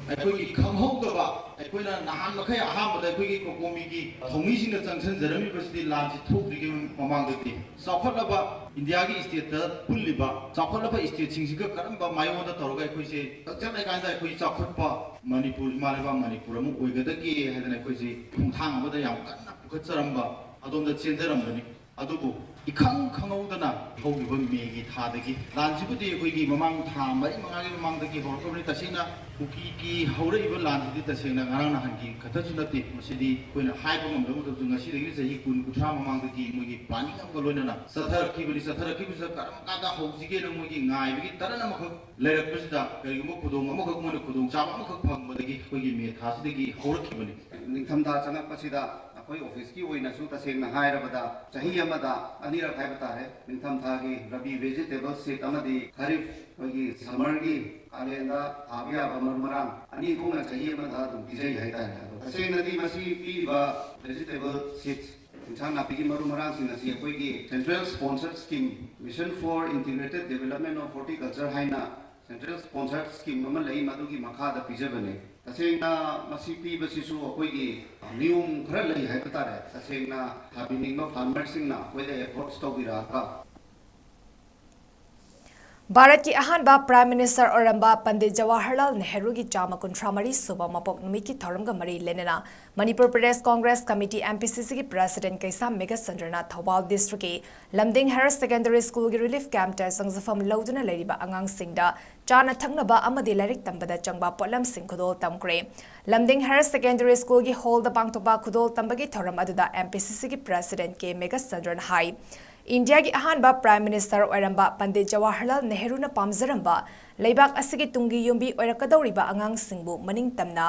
ꯑꯩꯈꯣꯏꯒꯤ ꯈꯪꯍꯧꯗꯕ, ꯑꯩꯈꯣꯏꯅ ꯅꯍꯥꯟ ꯃꯈꯩ ꯑꯍꯥꯟꯕꯗ ꯑꯩꯈꯣꯏꯒꯤ COCOMIꯒꯤ ꯊꯧꯃꯤꯁꯤꯡꯅ ꯆꯪꯁꯤꯟꯖꯔꯝꯃꯤꯕꯁꯤꯗꯤ ꯂꯥꯟꯁꯤ ꯊꯣꯛꯇ꯭ꯔꯤꯉꯩ ꯃꯃꯥꯡꯗꯗꯤ ꯆꯥꯎꯈꯠꯂꯕ ꯏꯟꯗꯤꯌꯥꯒꯤ stateꯇ ꯄꯨꯜꯂꯤꯕ ꯆꯥꯎꯈꯠꯂꯕ stateꯁꯤꯡꯁꯤꯒ ꯀꯔꯝꯕ ꯃꯥꯏꯑꯣꯟꯗ ꯇꯧꯔꯒ ꯑꯩꯈꯣꯏꯁꯦ ꯆꯠꯂꯀꯥꯟꯗ ꯑꯩꯈꯣꯏ ꯆꯥꯎꯈꯠꯄ ꯃꯅꯤꯄꯨꯔ, ꯏꯃꯥ ꯂꯩꯕꯥꯛ ꯃꯅꯤꯄꯨꯔ ꯑꯃ ꯑꯣꯏꯒꯗꯒꯦ ꯍꯥꯏꯗꯅ ꯑꯩꯈꯣꯏꯁꯦ ꯈꯣꯡꯊꯥꯡ ꯑꯃꯗ ꯌꯥꯝ ꯀꯟꯅ ꯄꯨꯈꯠꯆꯔꯝꯕ ꯑꯗꯣꯝꯗ ꯆꯦꯟꯖꯔꯝꯕꯅꯤ꯫ ꯑꯗꯨꯕꯨ ꯏꯈꯪ ꯈꯪꯍꯧꯗꯅ ꯍꯧꯈꯤꯕ ꯃꯦꯒꯤ ꯊꯥꯗꯒꯤ ꯂꯥꯟꯁꯤꯕꯨꯗꯤ ꯑꯩꯈꯣꯏꯒꯤ ꯃꯃꯥꯡ ꯊꯥ ꯃꯔꯤ ꯃꯉꯥꯒꯤ ꯃꯃꯥꯡꯗꯒꯤ ꯍꯧꯔꯛꯂꯕꯅꯤ꯫ ꯇꯁꯦꯡꯅ ꯀꯨꯀꯤꯒꯤ ꯍꯧꯔꯛꯏꯕ ꯂꯥꯟꯁꯤꯗꯤ ꯇꯁꯦꯡꯅ ꯉꯔꯥꯡ ꯅꯍꯥꯟꯒꯤ ꯈꯛꯇꯁꯨ ꯅꯠꯇꯦ꯫ ꯃꯁꯤꯗꯤ ꯑꯩꯈꯣꯏꯅ ꯍꯥꯏꯕ ꯉꯝꯗꯕ ꯃꯇꯝꯗ ꯉꯁꯤꯗꯒꯤ ꯆꯍꯤ ꯀꯨꯟ ꯀꯨꯟꯊ꯭ꯔꯥ ꯃꯃꯥꯡꯗꯒꯤ ꯃꯣꯏꯒꯤ ꯄ꯭ꯂꯥꯅꯤꯡ ꯑꯃꯒ ꯂꯣꯏꯅꯅ ꯆꯠꯊꯔꯛꯈꯤꯕꯅꯤ꯫ ꯆꯠꯊꯔꯛꯈꯤꯕꯁꯤꯗ ꯀꯔꯝ ꯀꯥꯟꯗ ꯍꯧꯁꯤꯒꯦꯅ ꯃꯣꯏꯒꯤ ꯉꯥꯏꯕꯒꯤ ꯇꯔꯟ ꯑꯃꯈꯛ ꯂꯩꯔꯛꯄꯁꯤꯗ ꯀꯔꯤꯒꯨꯝꯕ ꯈꯨꯗꯣꯡ ꯑꯃꯈꯛ, ꯃꯣꯏꯅ ꯈꯨꯗꯣꯡꯆꯥꯕ ꯑꯃꯈꯛ ꯐꯪꯕꯗꯒꯤ ꯑꯩꯈꯣꯏꯒꯤ ꯃꯦ ꯊꯥꯁꯤꯗꯒꯤ ꯍꯧꯔꯛꯈꯤꯕꯅꯤ꯫ ꯅꯤꯡꯊꯝꯊꯥ ꯆꯪꯉꯛꯄꯁꯤꯗ ꯑꯩꯈꯣꯏ ꯑꯣꯐꯤꯁꯀꯤ ꯑꯣꯏꯅꯁꯨ ꯇꯁꯦꯡꯅ ꯍꯥꯏꯔꯕꯗ ꯆꯍꯤ ꯑꯃꯗ ꯑꯅꯤꯔꯛ ꯍꯥꯏꯕ ꯇꯥꯔꯦ, ꯅꯤꯡꯊꯝꯊꯥꯒꯤ ꯔꯕꯤ ꯚꯦꯖꯤꯇꯦꯕꯜ ꯁꯤꯗ ꯑꯃꯗꯤ ꯈꯔꯤꯐ, ꯑꯩꯈꯣꯏꯒꯤ ꯁꯝꯃꯔꯒꯤ ꯀꯥꯂꯦꯟꯗ ꯊꯥꯕ ꯌꯥꯕ ꯃꯔꯨ ꯃꯔꯥꯡ ꯑꯅꯤ ꯊꯣꯛꯅ ꯆꯍꯤ ꯑꯃꯗ ꯑꯗꯨꯝ ꯄꯤꯖꯩ ꯍꯥꯏꯇꯥꯔꯦ꯫ ꯑꯗꯣ ꯇꯁꯦꯡꯅꯗꯤ ꯃꯁꯤ ꯄꯤꯔꯤꯕ ꯚꯦꯖꯤꯇꯦꯕꯜ ꯁꯤꯗ, ꯏꯟꯁꯥꯡ ꯅꯥꯄꯤꯒꯤ ꯃꯔꯨ ꯃꯔꯥꯡꯁꯤꯡ ꯑꯁꯤ ꯑꯩꯈꯣꯏꯒꯤ Central Sponsored Scheme, Mission for Integrated Development of Horticulture ꯍꯥꯏꯅ Central Sponsored Scheme ꯑꯃ ꯂꯩ, ꯃꯗꯨꯒꯤ ꯃꯈꯥꯗ ꯄꯤꯖꯕꯅꯦ꯫ ꯇꯁꯦꯡꯅ ꯃꯁꯤ ꯄꯤꯕꯁꯤꯁꯨ ꯑꯩꯈꯣꯏꯒꯤ ꯅꯤꯌꯣꯝ ꯈꯔ ꯂꯩ ꯍꯥꯏꯕ ꯇꯥꯔꯦ꯫ ꯇꯁꯦꯡꯅ ꯊꯥꯕꯤꯅꯤꯡꯕ farmerꯁꯤꯡꯅ ꯑꯩꯈꯣꯏꯗ approach ꯇꯧꯕꯤꯔꯛꯑꯒ꯫ ꯚꯥꯔꯠꯀꯤ ꯑꯍꯥꯟꯕ Prime Minister ꯑꯣꯏꯔꯝꯕ ꯄꯟꯗꯤꯠ ꯖꯋꯥꯍꯔꯂꯥꯜ ꯅꯦꯍꯔꯨꯒꯤ ꯆꯥꯝꯃ ꯀꯨꯟꯊ꯭ꯔꯥ ꯃꯔꯤ ꯁꯨꯕ ꯃꯄꯣꯛ ꯅꯨꯃꯤꯠꯀꯤ ꯊꯧꯔꯝꯒ ꯃꯔꯤ ꯂꯩꯅꯅ ꯃꯅꯤꯄꯨꯔ ꯄ꯭ꯔꯗꯦꯁ ꯀꯣꯡꯒ꯭ꯔꯦꯁ ꯀꯃꯤꯇꯤ, MPCCꯒꯤ President ꯀꯩꯁꯥꯝ ꯃꯦꯘꯆꯟꯗ꯭ꯔꯅ ꯊꯧꯕꯥꯜ districtꯀꯤ ꯂꯝꯗꯤꯡ Higher Secondary Schoolꯒꯤ relief campꯇ ꯆꯪꯖꯐꯝ ꯂꯧꯗꯨꯅ ꯂꯩꯔꯤꯕ ꯑꯉꯥꯡꯁꯤꯡꯗ ꯆꯥꯅ ꯊꯛꯅꯕ ꯑꯃꯗꯤ ꯂꯥꯏꯔꯤꯛ ꯇꯝꯕꯗ ꯆꯪꯕ ꯄꯣꯠꯂꯝꯁꯤꯡ ꯈꯨꯗꯣꯜ ꯇꯝꯈ꯭ꯔꯦ꯫ ꯂꯝꯗꯤꯡ Higher Secondary Schoolꯒꯤ hallꯗ ꯄꯥꯡꯊꯣꯛꯄ ꯈꯨꯗꯣꯜ ꯇꯝꯕꯒꯤ ꯊꯧꯔꯝ ꯑꯗꯨꯗ MPCCꯒꯤ President ꯀꯦ ꯃꯦꯘꯆꯟꯗ꯭ꯔꯅ ꯍꯥꯏ, ꯏꯟꯗꯤꯌꯥꯒꯤ ꯑꯍꯥꯟꯕ Prime Minister ꯑꯣꯏꯔꯝꯕ ꯄꯟꯗꯤꯠ ꯖꯋꯥꯍꯔꯂꯥꯜ ꯅꯦꯍꯔꯨꯅ ꯄꯥꯝꯖꯔꯝꯕ ꯂꯩꯕꯥꯛ ꯑꯁꯤꯒꯤ ꯇꯨꯡꯒꯤ ꯌꯨꯝꯕꯤ ꯑꯣꯏꯔꯛꯀꯗꯧꯔꯤꯕ ꯑꯉꯥꯡꯁꯤꯡꯕꯨ ꯃꯅꯤꯡ ꯇꯝꯅ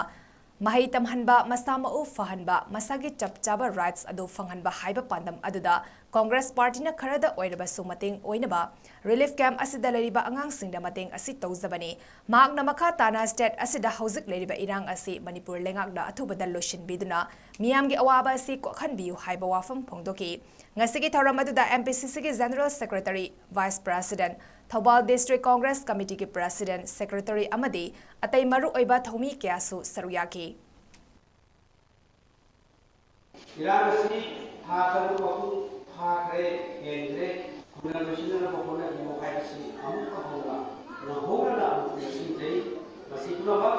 ꯃꯍꯩ ꯇꯝꯍꯟꯕ, ꯃꯁꯥ ꯃꯎ ꯐꯍꯟꯕ, ꯃꯁꯥꯒꯤ ꯆꯞ ꯆꯥꯕ rights ꯑꯗꯨ ꯐꯪꯍꯟꯕ ꯍꯥꯏꯕ ꯄꯥꯟꯗꯝ ꯑꯗꯨꯗ ꯀꯣꯡꯒ꯭ꯔꯦꯁ ꯄꯥꯔꯇꯤꯅ ꯈꯔꯗ ꯑꯣꯏꯔꯕꯁꯨ ꯃꯇꯦꯡ ꯑꯣꯏꯅꯕ relief camp ꯑꯁꯤꯗ ꯂꯩꯔꯤꯕ ꯑꯉꯥꯡꯁꯤꯡꯗ ꯃꯇꯦꯡ ꯑꯁꯤ ꯇꯧꯖꯕꯅꯤ꯫ ꯃꯍꯥꯛꯅ ꯃꯈꯥ ꯇꯥꯅ state ꯑꯁꯤꯗ ꯍꯧꯖꯤꯛ ꯂꯩꯔꯤꯕ ꯏꯔꯥꯡ ꯑꯁꯤ ꯃꯅꯤꯄꯨꯔ ꯂꯩꯉꯥꯛꯅ ꯑꯊꯨꯕꯗ ꯂꯣꯏꯁꯤꯟꯕꯤꯗꯨꯅ ꯃꯤꯌꯥꯝꯒꯤ ꯑꯋꯥꯕ ꯑꯁꯤ ꯀꯣꯛꯍꯟꯕꯤꯌꯨ ꯍꯥꯏꯕ ꯋꯥꯐꯝ ꯐꯣꯡꯗꯣꯛꯈꯤ꯫ ꯉꯁꯤꯒꯤ ꯊꯧꯔꯝ ꯑꯗꯨꯗ MPCCꯒꯤ General Secretary, Vice President, Thoubal District Congress Committeeꯒꯤ President, Secretary ꯑꯃꯗꯤ ꯑꯇꯩ ꯃꯔꯨꯑꯣꯏꯕ ꯊꯧꯃꯤ ꯀꯌꯥꯁꯨ ꯁꯔꯨꯛ ꯌꯥꯈꯤ꯫ ꯏꯔꯥꯡ ꯑꯁꯤ ꯊꯥ ꯇꯔꯨꯛ ꯃꯄꯨꯡ ꯐꯥꯈ꯭ꯔꯦ, ꯍꯦꯟꯈ꯭ꯔꯦ꯫ ꯊꯨꯅ ꯂꯣꯏꯁꯤꯟꯅꯅꯕ ꯍꯣꯠꯅꯕꯤꯌꯨ ꯍꯥꯏꯕꯁꯤ ꯑꯃꯨꯛꯀ ꯍꯟꯅ ꯅꯧꯍꯧꯅꯅ ꯑꯃꯨꯛ ꯅꯤꯡꯁꯤꯡꯖꯔꯤ꯫ ꯃꯁꯤ ꯄꯨꯝꯅꯃꯛ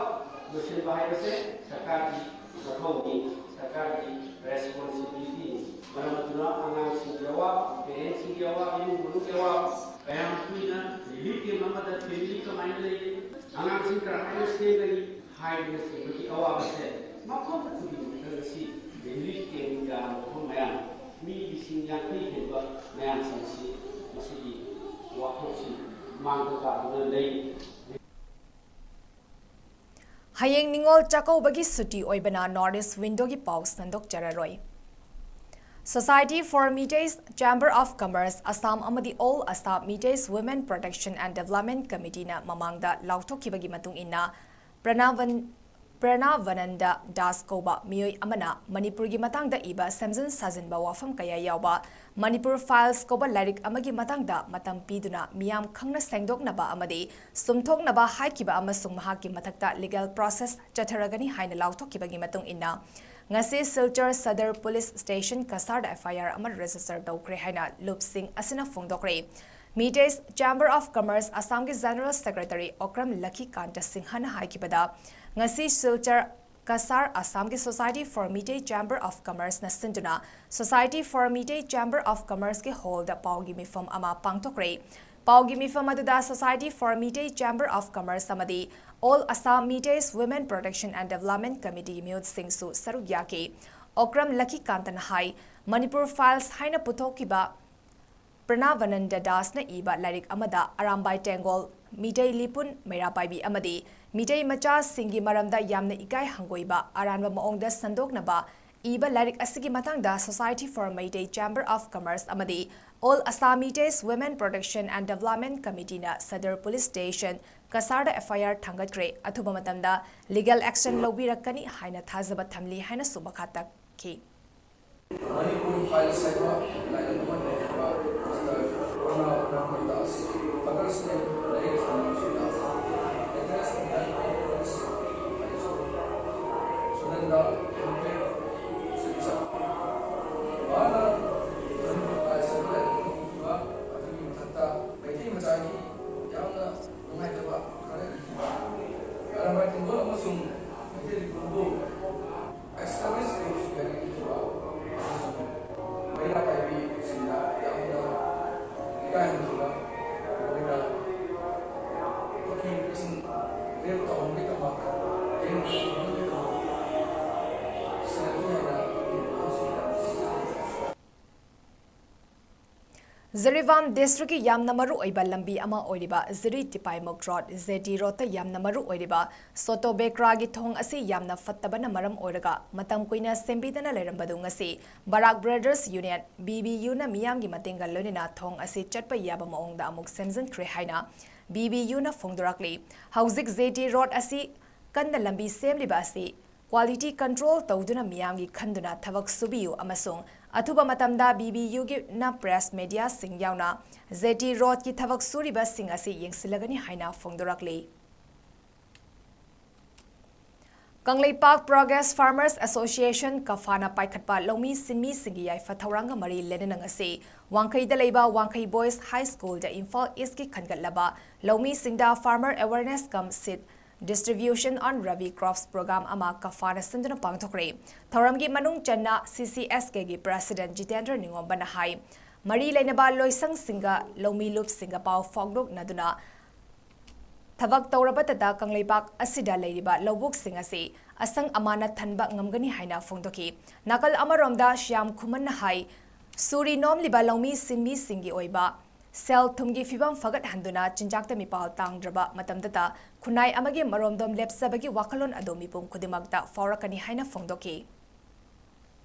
ꯂꯣꯏꯁꯤꯟꯕ ꯍꯥꯏꯕꯁꯦ ꯁꯔꯀꯥꯔꯒꯤ ꯃꯊꯧꯅꯤ, ꯁꯔꯀꯥꯔꯒꯤ responsibilityꯅꯤ꯫ ꯃꯔꯝ ꯑꯗꯨꯅ ꯑꯉꯥꯡꯁꯤꯡꯒꯤ ꯑꯋꯥꯕ, parent ꯀꯌꯥꯝ ꯀꯨꯏꯅ ꯔꯤꯂꯤꯐ ꯀꯦꯝ ꯑꯃꯗ ꯐꯦꯃꯤꯂꯤ ꯀꯃꯥꯏꯅ ꯂꯩꯒꯅꯤ, ꯑꯉꯥꯡꯁꯤꯡ ꯀꯔꯝꯍꯥꯏꯅ ꯁꯦꯝꯒꯅꯤ ꯍꯥꯏꯕꯅꯆꯤꯡꯕꯒꯤ ꯑꯋꯥꯕꯁꯦ ꯃꯐꯝ ꯈꯨꯗꯤꯡꯃꯛꯇ ꯉꯁꯤ ꯔꯤꯂꯤꯐ ꯀꯦꯝ ꯌꯥꯝꯕ ꯃꯐꯝ ꯃꯌꯥꯝ, ꯃꯤ ꯂꯤꯁꯤꯡ ꯌꯥꯡꯈꯩ ꯍꯦꯟꯕ ꯃꯌꯥꯝꯁꯤꯡꯁꯤ ꯃꯁꯤꯒꯤ ꯋꯥꯐꯝꯁꯤ ꯃꯥꯡꯗ ꯇꯥꯗꯨꯅ ꯂꯩ꯫ ꯍꯌꯦꯡ ꯅꯤꯉꯣꯜ ꯆꯥꯛꯀꯧꯕꯒꯤ ꯁꯨꯇꯤ ꯑꯣꯏꯕꯅ North East Window ꯒꯤ ꯄꯥꯎ ꯁꯟꯗꯣꯛꯆꯔꯔꯣꯏ꯫ Society for Meitei Chamber of Commerce Assam ꯑꯃꯗꯤ All Assam Meitei Women Protection and Development Committee ꯅ ꯃꯃꯥꯡꯗ ꯂꯥꯎꯊꯣꯛꯈꯤꯕꯒꯤ ꯃꯇꯨꯡ ꯏꯟꯅ, ꯄ꯭ꯔꯅꯥꯚꯟ-, ꯄ꯭ꯔꯅꯥꯚꯥꯅꯟꯗ ꯗꯥꯁ ꯀꯧꯕ ꯃꯤꯑꯣꯏ ꯑꯃꯅ ꯃꯅꯤꯄꯨꯔꯒꯤ ꯃꯇꯥꯡꯗ ꯏꯕ ꯁꯦꯝꯖꯤꯟ ꯁꯥꯖꯤꯟꯕ ꯋꯥꯐꯝ ꯀꯌꯥ ꯌꯥꯎꯕ Manipur Files ꯀꯧꯕ ꯂꯥꯏꯔꯤꯛ ꯑꯃꯒꯤ ꯃꯇꯥꯡꯗ ꯃꯇꯝ ꯄꯤꯗꯨꯅ ꯃꯤꯌꯥꯝ ꯈꯪꯅ ꯁꯦꯡꯗꯣꯛꯅꯕ ꯑꯃꯗꯤ ꯁꯨꯝꯊꯣꯛꯅꯕ ꯍꯥꯏꯈꯤꯕ ꯑꯃꯁꯨꯡ ꯃꯍꯥꯛꯀꯤ ꯃꯊꯛꯇ legal process ꯆꯠꯊꯔꯒꯅꯤ ꯍꯥꯏꯅ ꯂꯥꯎꯊꯣꯛꯈꯤꯕꯒꯤ ꯃꯇꯨꯡ ꯏꯟꯅ, ꯉꯁꯤ ꯁꯤꯜꯆꯔ ꯁꯗꯔ ꯄꯨꯂꯤꯁ ꯁ꯭ꯇꯦꯁꯟ ꯀꯁꯥꯔꯗ F I R ꯑꯃ register ꯇꯧꯈ꯭ꯔꯦ ꯍꯥꯏꯅ ꯂꯨꯞꯁꯤꯡ ꯑꯁꯤꯅ ꯐꯣꯡꯗꯣꯛꯈ꯭ꯔꯦ꯫ Meitei Chamber of Commerce Assam ꯒꯤ General Secretary ꯑꯣꯀ꯭ꯔꯝ ꯂꯈꯤꯀꯥꯟꯇ ꯁꯤꯡꯍꯅ ꯍꯥꯏꯈꯤꯕꯗ, ꯉꯁꯤ ꯁꯤꯜꯆꯔ ꯀꯁꯥꯔ ꯑꯁꯥꯝꯒꯤ Society for Meitei Chamber of Commerce ꯅ ꯁꯤꯟꯗꯨꯅ Society for Meitei Chamber of Commerce ꯀꯤ hall ꯗ ꯄꯥꯎꯒꯤ ꯃꯤꯐꯝ ꯑꯃ ꯄꯥꯡꯊꯣꯛꯈ꯭ꯔꯦ꯫ ꯄꯥꯎꯒꯤ ꯃꯤꯐꯝ ꯑꯗꯨꯗ Society for Meitei Chamber of Commerce ꯑꯃꯗꯤ All Assam Meitei Women Protection and Development Committee ꯒꯤ ꯃꯤꯍꯨꯠꯁꯤꯡꯁꯨ ꯁꯔꯨꯛ ꯌꯥꯈꯤ꯫ ꯑꯣꯀ꯭ꯔꯝ ꯂꯈꯤꯀꯥꯟꯇꯅ ꯍꯥꯏ, Manipur Files ꯍꯥꯏꯅ ꯄꯨꯊꯣꯛꯈꯤꯕ ꯄ꯭ꯔꯅꯥꯚꯥꯅꯟꯗ ꯗꯥꯁꯅ ꯏꯕ ꯂꯥꯏꯔꯤꯛ ꯑꯃꯗ ꯑꯔꯥꯝꯕꯥꯏ ꯇꯦꯡꯒꯣꯜ, ꯃꯤꯇꯩ ꯂꯤꯄꯨꯟ, ꯃꯩꯔꯥ ꯄꯥꯏꯕꯤ ꯑꯃꯗꯤ ꯃꯤꯇꯩ ꯃꯆꯥꯁꯤꯡꯒꯤ ꯃꯔꯝꯗ ꯌꯥꯝꯅ ꯏꯀꯥꯏ ꯍꯪꯒꯣꯏꯕ ꯑꯔꯥꯟꯕ ꯃꯑꯣꯡꯗ ꯁꯟꯗꯣꯛꯅꯕ ꯏꯕ ꯂꯥꯏꯔꯤꯛ ꯑꯁꯤꯒꯤ ꯃꯇꯥꯡꯗ Society for Meitei Chamber of Commerce ꯑꯃꯗꯤ All Assam Meitei Women Protection and Development Committee ꯅ ꯁꯗꯔ ꯄꯨꯂꯤꯁ ꯁ꯭ꯇꯦꯁꯟ ꯀꯁꯥꯔꯗ F I R ꯊꯥꯡꯒꯠꯈ꯭ꯔꯦ꯫ ꯑꯊꯨꯕ ꯃꯇꯝꯗ legal action ꯂꯧꯕꯤꯔꯛꯀꯅꯤ ꯍꯥꯏꯅ ꯊꯥꯖꯕ ꯊꯝꯂꯤ ꯍꯥꯏꯅꯁꯨ ꯃꯈꯥ ꯇꯥꯈꯤ꯫ ꯃꯅꯤꯄꯨꯔ ꯐꯥꯏꯜꯁ ꯍꯥꯏꯕ ꯂꯥꯏꯔꯤꯛ ꯑꯃ ꯏꯈꯤꯕ ꯃꯤꯁꯇꯔ ꯄ꯭ꯔꯅꯥꯕ ꯗꯥꯁ, Father's Day ꯂꯥꯏꯔꯤꯛ ꯊꯝꯕꯁꯤꯗ, address to the Honorable Mister ꯁꯨꯅꯟꯗ ꯍꯦꯝꯄꯦ Silchar. ꯃꯥꯅ ꯃꯅꯤꯄꯨꯔ ꯐꯥꯏꯜꯁ ꯍꯥꯏꯕ ꯂꯥꯏꯔꯤꯛ ꯑꯃ ꯏꯈꯤꯕ ꯑꯗꯨꯒꯤ ꯃꯊꯛꯇ ꯃꯩꯇꯩ ꯃꯆꯥꯒꯤ ꯌꯥꯝꯅ ꯅꯨꯡꯉꯥꯏꯇꯕ ꯈꯔ ꯏꯈꯤꯕ꯫ ꯑꯔꯥꯝꯕꯥꯏ ꯇꯦꯡꯒꯣꯜ ꯑꯃꯁꯨꯡ ꯃꯩꯇꯩ ꯂꯤꯄꯨꯟꯕꯨ extremist groups ꯀꯌꯥꯒꯤ ꯏꯈꯤꯕ ꯑꯃꯁꯨꯡ ꯃꯩꯔꯥ ꯄꯥꯏꯕꯤꯁꯤꯡꯗ ꯌꯥꯝꯅ ꯏꯀꯥꯏꯍꯟꯈꯤꯕ ꯖꯤꯔꯤꯕꯥꯝ ꯗꯤꯁꯇ꯭ꯔꯤꯛꯀꯤ ꯌꯥꯝꯅ ꯃꯔꯨ ꯑꯣꯏꯕ ꯂꯝꯕꯤ ꯑꯃ ꯑꯣꯏꯔꯤꯕ ꯖꯤꯔꯤ ꯇꯤꯄꯥꯏꯃꯨꯛ ꯔꯣꯗ, ꯖꯦ ꯇꯤ ꯔꯣꯗꯇ ꯌꯥꯝꯅ ꯃꯔꯨ ꯑꯣꯏꯔꯤꯕ ꯁꯣꯇꯣ ꯕꯦꯀ꯭ꯔꯥꯒꯤ ꯊꯣꯡ ꯑꯁꯤ ꯌꯥꯝꯅ ꯐꯠꯇꯕꯅ ꯃꯔꯝ ꯑꯣꯏꯔꯒ ꯃꯇꯝ ꯀꯨꯏꯅ ꯁꯦꯝꯕꯤꯗꯅ ꯂꯩꯔꯝꯕꯗꯨ ꯉꯁꯤ ꯕꯔꯥꯛ ꯕ꯭ꯔꯗꯔꯁ ꯌꯨꯅꯤꯌꯟ, ꯕꯤ ꯕꯤ ꯌꯨꯅ ꯃꯤꯌꯥꯝꯒꯤ ꯃꯇꯦꯡꯒ ꯂꯣꯏꯅꯅ ꯊꯣꯡ ꯑꯁꯤ ꯆꯠꯄ ꯌꯥꯕ ꯃꯑꯣꯡꯗ ꯑꯃꯨꯛ ꯁꯦꯝꯖꯤꯟꯈ꯭ꯔꯦ ꯍꯥꯏꯅ ꯕꯤ ꯕꯤ ꯌꯨꯅ ꯐꯣꯡꯗꯣꯔꯛꯂꯤ꯫ ꯍꯧꯖꯤꯛ ꯖꯦ ꯇꯤ ꯔꯣꯗ ꯑꯁꯤ ꯀꯟꯅ ꯂꯝꯕꯤ ꯁꯦꯝꯂꯤꯕ ꯑꯁꯤ ꯀ꯭ꯋꯥꯂꯤꯇꯤ ꯀꯟꯇ꯭ꯔꯣꯜ ꯇꯧꯗꯨꯅ ꯃꯤꯌꯥꯝꯒꯤ ꯈꯟꯗꯨꯅ ꯊꯕꯛ ꯁꯨꯕꯤꯌꯨ ꯑꯃꯁꯨꯡ ꯑꯊꯨꯕ ꯃꯇꯝꯗ ꯕꯤ ꯕꯤ ꯌꯨꯒꯤꯅ ꯄ꯭ꯔꯦꯁ ꯃꯦꯗꯤꯌꯥꯁꯤꯡ ꯌꯥꯎꯅ ꯖꯦ ꯇꯤ ꯔꯣꯗꯀꯤ ꯊꯕꯛ ꯁꯨꯔꯤꯕꯁꯤꯡ ꯑꯁꯤ ꯌꯦꯡꯁꯤꯜꯂꯒꯅꯤ ꯍꯥꯏꯅ ꯐꯣꯡꯗꯣꯔꯛꯂꯤ꯫ ꯀꯪꯂꯩꯄꯥꯛ ꯄ꯭ꯔꯣꯒ꯭ꯔꯦꯁ ꯐꯥꯔꯃꯔꯁ ꯑꯦꯁꯣꯁꯤꯌꯦꯁꯟ, ꯀꯐꯥꯅ ꯄꯥꯏꯈꯠꯄ ꯂꯧꯃꯤ ꯁꯤꯟꯃꯤꯁꯤꯡꯒꯤ ꯌꯥꯏꯐ ꯊꯧꯔꯥꯡꯒ ꯃꯔꯤ ꯂꯩꯅꯅ ꯉꯁꯤ ꯋꯥꯡꯈꯩꯗ ꯂꯩꯕ ꯋꯥꯡꯈꯩ ꯕꯣꯏꯁ ꯍꯥꯏ ꯁ꯭ꯀꯨꯜꯗ ꯏꯝꯐꯥꯜ ꯏꯁꯀꯤ ꯈꯟꯒꯠꯂꯕ ꯂꯧꯃꯤꯁꯤꯡꯗ ꯐꯥꯔꯃꯔ ꯑꯦꯋꯥꯔꯅꯦꯁ ꯀꯝ ꯁꯤꯗ ꯗꯤꯁꯇ꯭ꯔꯤꯕ꯭ꯌꯨꯁꯟ ꯑꯣꯟ ꯔꯕꯤ ꯀ꯭ꯔꯣꯞꯁ ꯄ꯭ꯔꯣꯒ꯭ꯔꯥꯝ ꯑꯃ ꯀꯐꯥꯅ ꯁꯤꯟꯗꯨꯅ ꯄꯥꯡꯊꯣꯛꯈ꯭ꯔꯦ꯫ ꯊꯧꯔꯝꯒꯤ ꯃꯅꯨꯡ ꯆꯟꯅ ꯁꯤ ꯁꯤ ꯑꯦꯁ ꯀꯦꯒꯤ ꯄ꯭ꯔꯦꯁꯤꯗꯦꯟꯠ ꯖꯤꯇꯦꯟꯗ꯭ꯔ ꯅꯤꯉꯣꯝꯕꯅ ꯍꯥꯏ, ꯃꯔꯤ ꯂꯩꯅꯕ ꯂꯣꯏꯁꯪꯁꯤꯡꯒ ꯂꯧꯃꯤ ꯂꯨꯞꯁꯤꯡꯒ ꯄꯥꯎ ꯐꯥꯎꯗꯣꯛꯅꯗꯨꯅ ꯊꯕꯛ ꯇꯧꯔꯕꯇꯗ ꯀꯪꯂꯩꯄꯥꯛ ꯑꯁꯤꯗ ꯂꯩꯔꯤꯕ ꯂꯧꯕꯨꯛꯁꯤꯡ ꯑꯁꯤ ꯑꯁꯪ ꯑꯃꯥꯟꯅ ꯊꯟꯕ ꯉꯝꯒꯅꯤ ꯍꯥꯏꯅ ꯐꯣꯡꯗꯣꯛꯈꯤ꯫ ꯅꯥꯀꯜ ꯑꯃꯔꯣꯝꯗ ꯁ꯭ꯌꯥꯝ ꯈꯨꯃꯟꯅ ꯍꯥꯏ, ꯁꯨꯔꯤ ꯅꯣꯝꯂꯤꯕ ꯂꯧꯃꯤ ꯁꯤꯟꯃꯤꯁꯤꯡꯒꯤ ꯑꯣꯏꯕ ꯁꯦꯜ ꯊꯨꯝꯒꯤ ꯐꯤꯕꯝ ꯐꯒꯠꯍꯟꯗꯨꯅ ꯆꯤꯟꯖꯥꯛꯇ ꯃꯤꯄꯥꯜ ꯇꯥꯡꯗ꯭ꯔꯕ ꯃꯇꯝꯗꯇ ꯈꯨꯟꯅꯥꯏ ꯑꯃꯒꯤ ꯃꯔꯣꯝꯗꯣꯝ ꯂꯦꯞꯆꯕꯒꯤ ꯋꯥꯈꯜꯂꯣꯟ ꯑꯗꯨ ꯃꯤꯄꯨꯝ ꯈꯨꯗꯤꯡꯃꯛꯇ ꯐꯥꯎꯔꯛꯀꯅꯤ ꯍꯥꯏꯅ ꯐꯣꯡꯗꯣꯛꯈꯤ꯫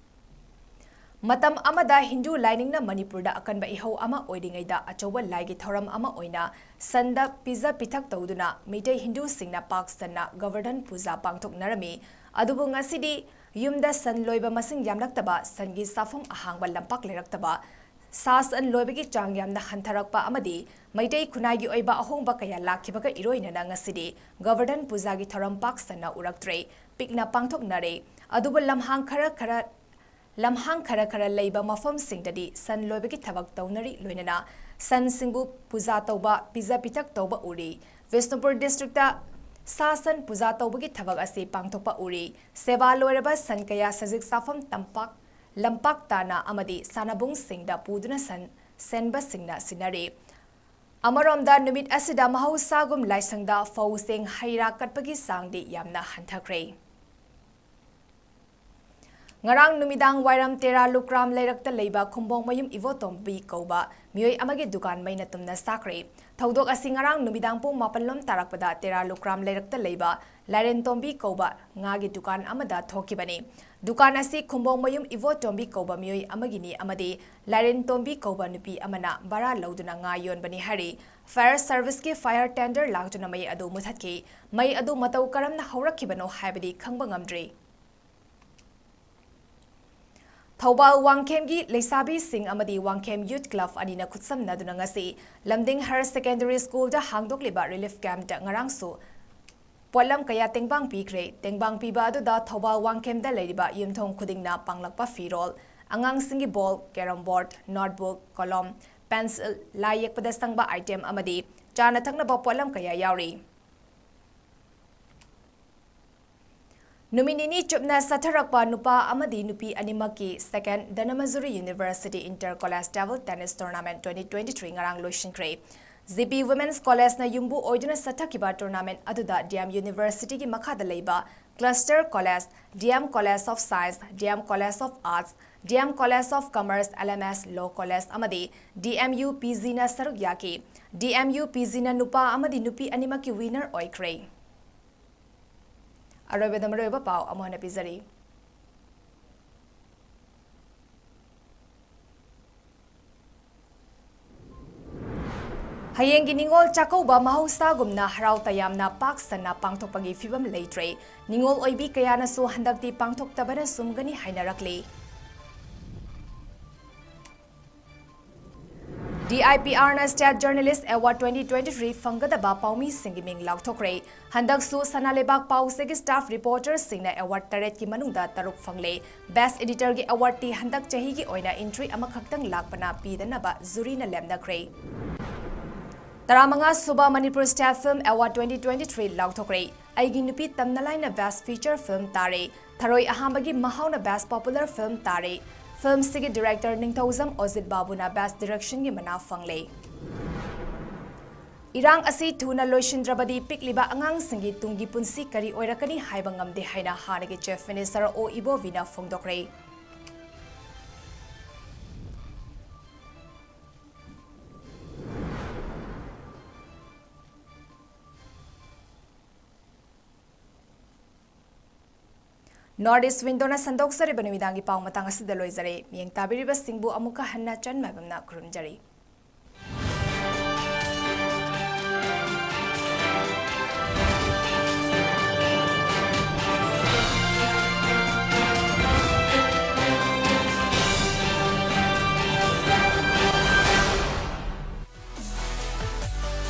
ꯃꯇꯝ ꯑꯃꯗ ꯍꯤꯟꯗꯨ ꯂꯥꯏꯅꯤꯡꯅ ꯃꯅꯤꯄꯨꯔꯗ ꯑꯀꯟꯕ ꯏꯍꯧ ꯑꯃ ꯑꯣꯏꯔꯤꯉꯩꯗ ꯑꯆꯧꯕ ꯂꯥꯏꯒꯤ ꯊꯧꯔꯝ ꯑꯃ ꯑꯣꯏꯅ ꯁꯟꯗ ꯄꯤꯖ ꯄꯤꯊꯛ ꯇꯧꯗꯨꯅ ꯃꯤꯇꯩ ꯍꯤꯟꯗꯨꯁꯤꯡꯅ ꯄꯥꯛ ꯁꯟꯅ ꯒꯣꯕꯔꯙꯟ ꯄꯨꯖꯥ ꯄꯥꯡꯊꯣꯛꯅꯔꯝꯃꯤ꯫ ꯑꯗꯨꯕꯨ ꯉꯁꯤꯗꯤ ꯌꯨꯝꯗ ꯁꯟ ꯂꯣꯏꯕ ꯃꯁꯤꯡ ꯌꯥꯝꯂꯛꯇꯕ, ꯁꯟꯒꯤ ꯆꯥꯐꯝ ꯑꯍꯥꯡꯕ ꯂꯝꯄꯥꯛ ꯂꯩꯔꯛꯇꯕ, ꯁꯥ ꯁꯟ ꯂꯣꯏꯕꯒꯤ ꯆꯥꯡ ꯌꯥꯝꯅ ꯍꯟꯊꯔꯛꯄ ꯑꯃꯗꯤ ꯃꯩꯇꯩ ꯈꯨꯟꯅꯥꯏꯒꯤ ꯑꯣꯏꯕ ꯑꯍꯣꯡꯕ ꯀꯌꯥ ꯂꯥꯛꯈꯤꯕꯒ ꯏꯔꯣꯏꯅꯅ ꯉꯁꯤꯗꯤ ꯒꯣꯕꯔꯙꯟ ꯄꯨꯖꯥꯒꯤ ꯊꯧꯔꯝ ꯄꯥꯛ ꯁꯟꯅ ꯎꯔꯛꯇ꯭ꯔꯦ, ꯄꯤꯛꯅ ꯄꯥꯡꯊꯣꯛꯅꯔꯦ꯫ ꯑꯗꯨꯕꯨ ꯂꯝꯍꯥꯡ ꯈꯔ ꯈꯔ, ꯂꯝꯍꯥꯡ ꯈꯔ ꯈꯔ ꯂꯩꯕ ꯃꯐꯝꯁꯤꯡꯗꯗꯤ ꯁꯟ ꯂꯣꯏꯕꯒꯤ ꯊꯕꯛ ꯇꯧꯅꯔꯤ, ꯂꯣꯏꯅꯅ ꯁꯟꯁꯤꯡꯕꯨ ꯄꯨꯖꯥ ꯇꯧꯕ, ꯄꯤꯖ ꯄꯤꯊꯛ ꯇꯧꯕ ꯎꯔꯤ꯫ ꯕꯤꯁꯅꯨꯄꯨꯔ ꯗꯤꯁꯇ꯭ꯔꯤꯛꯇ ꯁꯥ ꯁꯟ ꯄꯨꯖꯥ ꯇꯧꯕꯒꯤ ꯊꯕꯛ ꯑꯁꯤ ꯄꯥꯡꯊꯣꯛꯄ ꯎꯔꯤ꯫ ꯁꯦꯕꯥ ꯂꯣꯏꯔꯕ ꯁꯟ ꯀꯌꯥ ꯁꯖꯤꯛ ꯆꯥꯐꯝ ꯇꯝꯄꯥꯛ, ꯂꯝꯄꯥꯛ ꯇꯥꯅ ꯑꯃꯗꯤ ꯁꯥꯟꯅꯕꯨꯡꯁꯤꯡꯗ ꯄꯨꯗꯨꯅ ꯁꯟ ꯁꯦꯟꯕꯁꯤꯡꯅ ꯁꯤꯟꯅꯔꯤ꯫ ꯑꯃꯔꯣꯝꯗ ꯅꯨꯃꯤꯠ ꯑꯁꯤꯗ ꯃꯍꯧꯁꯥꯒꯨꯝ ꯂꯥꯏꯁꯪꯗ ꯐꯧ ꯆꯦꯡ ꯍꯩ ꯔꯥ ꯀꯠꯄꯒꯤ ꯆꯥꯡꯗꯤ ꯌꯥꯝꯅ ꯍꯟꯊꯈ꯭ꯔꯦ꯫ ꯉꯔꯥꯡ ꯅꯨꯃꯤꯗꯥꯡ ꯋꯥꯏꯔꯝ ꯇꯦꯔꯥ ꯂꯨꯀ꯭ꯔꯥꯝ ꯂꯩꯔꯛꯇ ꯂꯩꯕ ꯈꯨꯝꯕꯣꯡꯃꯌꯨꯝ ꯏꯕꯣꯇꯣꯝꯕꯤ ꯀꯧꯕ ꯃꯤꯑꯣꯏ ꯑꯃꯒꯤ ꯗꯨꯀꯥꯟ ꯃꯩꯅ ꯇꯨꯝꯅ ꯆꯥꯛꯈ꯭ꯔꯦ꯫ ꯊꯧꯗꯣꯛ ꯑꯁꯤ ꯉꯔꯥꯡ ꯅꯨꯃꯤꯗꯥꯡ ꯄꯨꯡ ꯃꯥꯄꯟ ꯂꯣꯝ ꯇꯥꯔꯛꯄꯗ ꯇꯦꯔꯥ ꯂꯨꯀ꯭ꯔꯥꯝ ꯂꯩꯔꯛꯇ ꯂꯩꯕ ꯂꯥꯏꯔꯦꯟꯇꯣꯝꯕꯤ ꯀꯧꯕ ꯉꯥꯒꯤ ꯗꯨꯀꯥꯟ ꯑꯃꯗ ꯊꯣꯛꯈꯤꯕꯅꯤ꯫ ꯗꯨꯀꯥꯟ ꯑꯁꯤ ꯈꯨꯝꯕꯣꯡꯃꯌꯨꯝ ꯏꯕꯣꯇꯣꯝꯕꯤ ꯀꯧꯕ ꯃꯤꯑꯣꯏ ꯑꯃꯒꯤꯅꯤ ꯑꯃꯗꯤ ꯂꯥꯏꯔꯦꯟꯇꯣꯝꯕꯤ ꯀꯧꯕ ꯅꯨꯄꯤ ꯑꯃꯅ ꯚꯔꯥ ꯂꯧꯗꯨꯅ ꯉꯥ ꯌꯣꯟꯕꯅꯤ ꯍꯥꯏꯔꯤ꯫ Fire serviceꯀꯤ fire tender ꯂꯥꯛꯇꯨꯅ ꯃꯩ ꯑꯗꯨ ꯃꯨꯊꯠꯈꯤ꯫ ꯃꯩ ꯑꯗꯨ ꯃꯇꯧ ꯀꯔꯝꯅ ꯍꯧꯔꯛꯈꯤꯕꯅꯣ ꯍꯥꯏꯕꯗꯤ ꯈꯪꯕ ꯉꯝꯗ꯭ꯔꯤ꯫ ꯊꯧꯕꯥꯜ ꯋꯥꯡꯈꯦꯝꯒꯤ ꯂꯩꯁꯥꯕꯤꯁꯤꯡ ꯑꯃꯗꯤ ꯋꯥꯡꯈꯦꯝ Youth Club ꯑꯅꯤꯅ ꯈꯨꯠꯁꯝꯅꯗꯨꯅ ꯉꯁꯤ ꯂꯝꯗꯤꯡ Higher Secondary Schoolꯗ ꯍꯥꯡꯗꯣꯛꯂꯤꯕ relief campꯇ ꯉꯔꯥꯡꯁꯨ ꯄꯣꯠꯂꯝ ꯀꯌꯥ ꯇꯦꯡꯕꯥꯡ ꯄꯤꯈ꯭ꯔꯦ꯫ ꯇꯦꯡꯕꯥꯡ ꯄꯤꯕ ꯑꯗꯨꯗ ꯊꯧꯕꯥꯜ ꯋꯥꯡꯈꯦꯝꯗ ꯂꯩꯔꯤꯕ ꯌꯨꯝꯊꯣꯡ ꯈꯨꯗꯤꯡꯅ ꯄꯥꯡꯂꯛꯄ ꯐꯤꯔꯣꯜ, ꯑꯉꯥꯡꯁꯤꯡꯒꯤ ball, carrom board, notebook, ꯀꯣꯂꯣꯝ, pencil, ꯂꯥꯏ ꯌꯦꯛꯄꯗ ꯆꯪꯕ item ꯑꯃꯗꯤ ꯆꯥꯅ ꯊꯛꯅꯕ ꯄꯣꯠꯂꯝ ꯀꯌꯥ ꯌꯥꯎꯔꯤ꯫ ꯅꯨꯃꯤꯠ ꯅꯤꯅꯤ ꯆꯨꯞꯅ ꯆꯠꯊꯔꯛꯄ ꯅꯨꯄꯥ ꯑꯃꯗꯤ ꯅꯨꯄꯤ ꯑꯅꯤꯃꯛꯀꯤ Second Dhanamazuri University Inter College Table Tennis Tournament twenty twenty-three ꯉꯔꯥꯡ ꯂꯣꯏꯁꯤꯟꯈ꯭ꯔꯦ꯫ G P Women's Collegeꯅ ꯌꯨꯝꯕꯨ ꯑꯣꯏꯗꯨꯅ ꯆꯠꯊꯈꯤꯕ tournament ꯑꯗꯨꯗ D M Universityꯒꯤ ꯃꯈꯥꯗ ꯂꯩꯕ Cluster College, D M College of Science, D M College of Arts, D M College of Commerce, L M S Law College ꯑꯃꯗꯤ D M U P Gꯅ ꯁꯔꯨꯛ ꯌꯥꯈꯤ꯫ D M U P Gꯅ ꯅꯨꯄꯥ ꯑꯃꯗꯤ ꯅꯨꯄꯤ ꯑꯅꯤꯃꯛꯀꯤ winner ꯑꯣꯏꯈ꯭ꯔꯦ꯫ ꯑꯔꯣꯏꯕꯗ ꯃꯔꯨꯑꯣꯏꯕ ꯄꯥꯎ ꯑꯃꯨꯛ ꯍꯟꯅ ꯄꯤꯖꯔꯤ꯫ ꯍꯌꯦꯡꯒꯤ ꯅꯤꯉꯣꯜ ꯆꯥꯛꯀꯧꯕ ꯃꯍꯧꯁꯥꯒꯨꯝꯅ ꯍꯔꯥꯎ ꯇꯌꯥꯝꯅ ꯄꯥꯛ ꯁꯟꯅ ꯄꯥꯡꯊꯣꯛꯄꯒꯤ ꯐꯤꯕꯝ ꯂꯩꯇ꯭ꯔꯦ꯫ ꯅꯤꯉꯣꯜ ꯑꯣꯏꯕꯤ ꯀꯌꯥꯅꯁꯨ ꯍꯟꯗꯛꯇꯤ ꯄꯥꯡꯊꯣꯛꯇꯕꯅ ꯆꯨꯝꯒꯅꯤ ꯍꯥꯏꯅꯔꯛꯂꯤ꯫ D I P Rꯅ State Journalist Award twenty twenty-three ꯐꯪꯒꯗꯕ ꯄꯥꯎꯃꯤꯁꯤꯡꯒꯤ ꯃꯤꯡ ꯂꯥꯎꯊꯣꯛꯈ꯭ꯔꯦ꯫ ꯍꯟꯗꯛꯁꯨ ꯁꯅꯥ ꯂꯩꯕꯥꯛ ꯄꯥꯎꯆꯦꯒꯤ staff reporterꯁꯤꯡꯅ award ꯇꯔꯦꯠꯀꯤ ꯃꯅꯨꯡꯗ ꯇꯔꯨꯛ ꯐꯪꯂꯦ꯫ Best Editorꯒꯤ awardꯇꯤ ꯍꯟꯗꯛ ꯆꯍꯤꯒꯤ ꯑꯣꯏꯅ entry ꯑꯃꯈꯛꯇꯪ ꯂꯥꯛꯄꯅ ꯄꯤꯗꯅꯕ juryꯅ ꯂꯦꯞꯅꯈ꯭ꯔꯦ꯫ ꯇꯔꯥꯃꯉꯥ ꯁꯨꯕ Manipur State Film Award twenty twenty-three ꯂꯥꯎꯊꯣꯛꯈ꯭ꯔꯦ꯫ ꯑꯩꯒꯤ ꯅꯨꯄꯤ ꯇꯝꯅꯂꯥꯏꯅ Best Feature Film ꯇꯥꯔꯦ꯫ ꯊꯔꯣꯏ ꯑꯍꯥꯝꯕꯒꯤ ꯃꯍꯥꯎꯅ Best Popular Film ꯇꯥꯔꯦ꯫ Filmꯁꯤꯒꯤ director ꯅꯤꯡꯊꯧꯖꯝ ꯑꯣꯖꯤꯠ ꯕꯥꯕꯨꯅ Best Directionꯒꯤ ꯃꯅꯥ ꯐꯪꯂꯦ꯫ ꯏꯔꯥꯡ ꯑꯁꯤ ꯊꯨꯅ ꯂꯣꯏꯁꯤꯟꯗ꯭ꯔꯕꯗꯤ ꯄꯤꯛꯂꯤꯕ ꯑꯉꯥꯡꯁꯤꯡꯒꯤ ꯇꯨꯡꯒꯤ ꯄꯨꯟꯁꯤ ꯀꯔꯤ ꯑꯣꯏꯔꯛꯀꯅꯤ ꯍꯥꯏꯕ ꯉꯝꯗꯦ ꯍꯥꯏꯅ ꯍꯥꯟꯅꯒꯤ Chief Minister ꯑꯣ ꯏꯕꯣꯕꯤꯅ ꯐꯣꯡꯗꯣꯛꯈ꯭ꯔꯦ꯫ North East Window ꯅ ꯁꯟꯗꯣꯛꯆꯔꯤꯕ ꯅꯨꯃꯤꯗꯥꯡꯒꯤ ꯄꯥꯎ ꯃꯇꯥꯡ ꯑꯁꯤꯗ ꯂꯣꯏꯖꯔꯦ꯫ ꯃꯤꯠꯌꯦꯡ ꯇꯥꯕꯤꯔꯤꯕꯁꯤꯡꯕꯨ ꯑꯃꯨꯛꯀ ꯍꯟꯅ ꯆꯟ ꯃꯥꯏꯕꯝꯅ ꯈꯨꯔꯨꯝꯖꯔꯤ꯫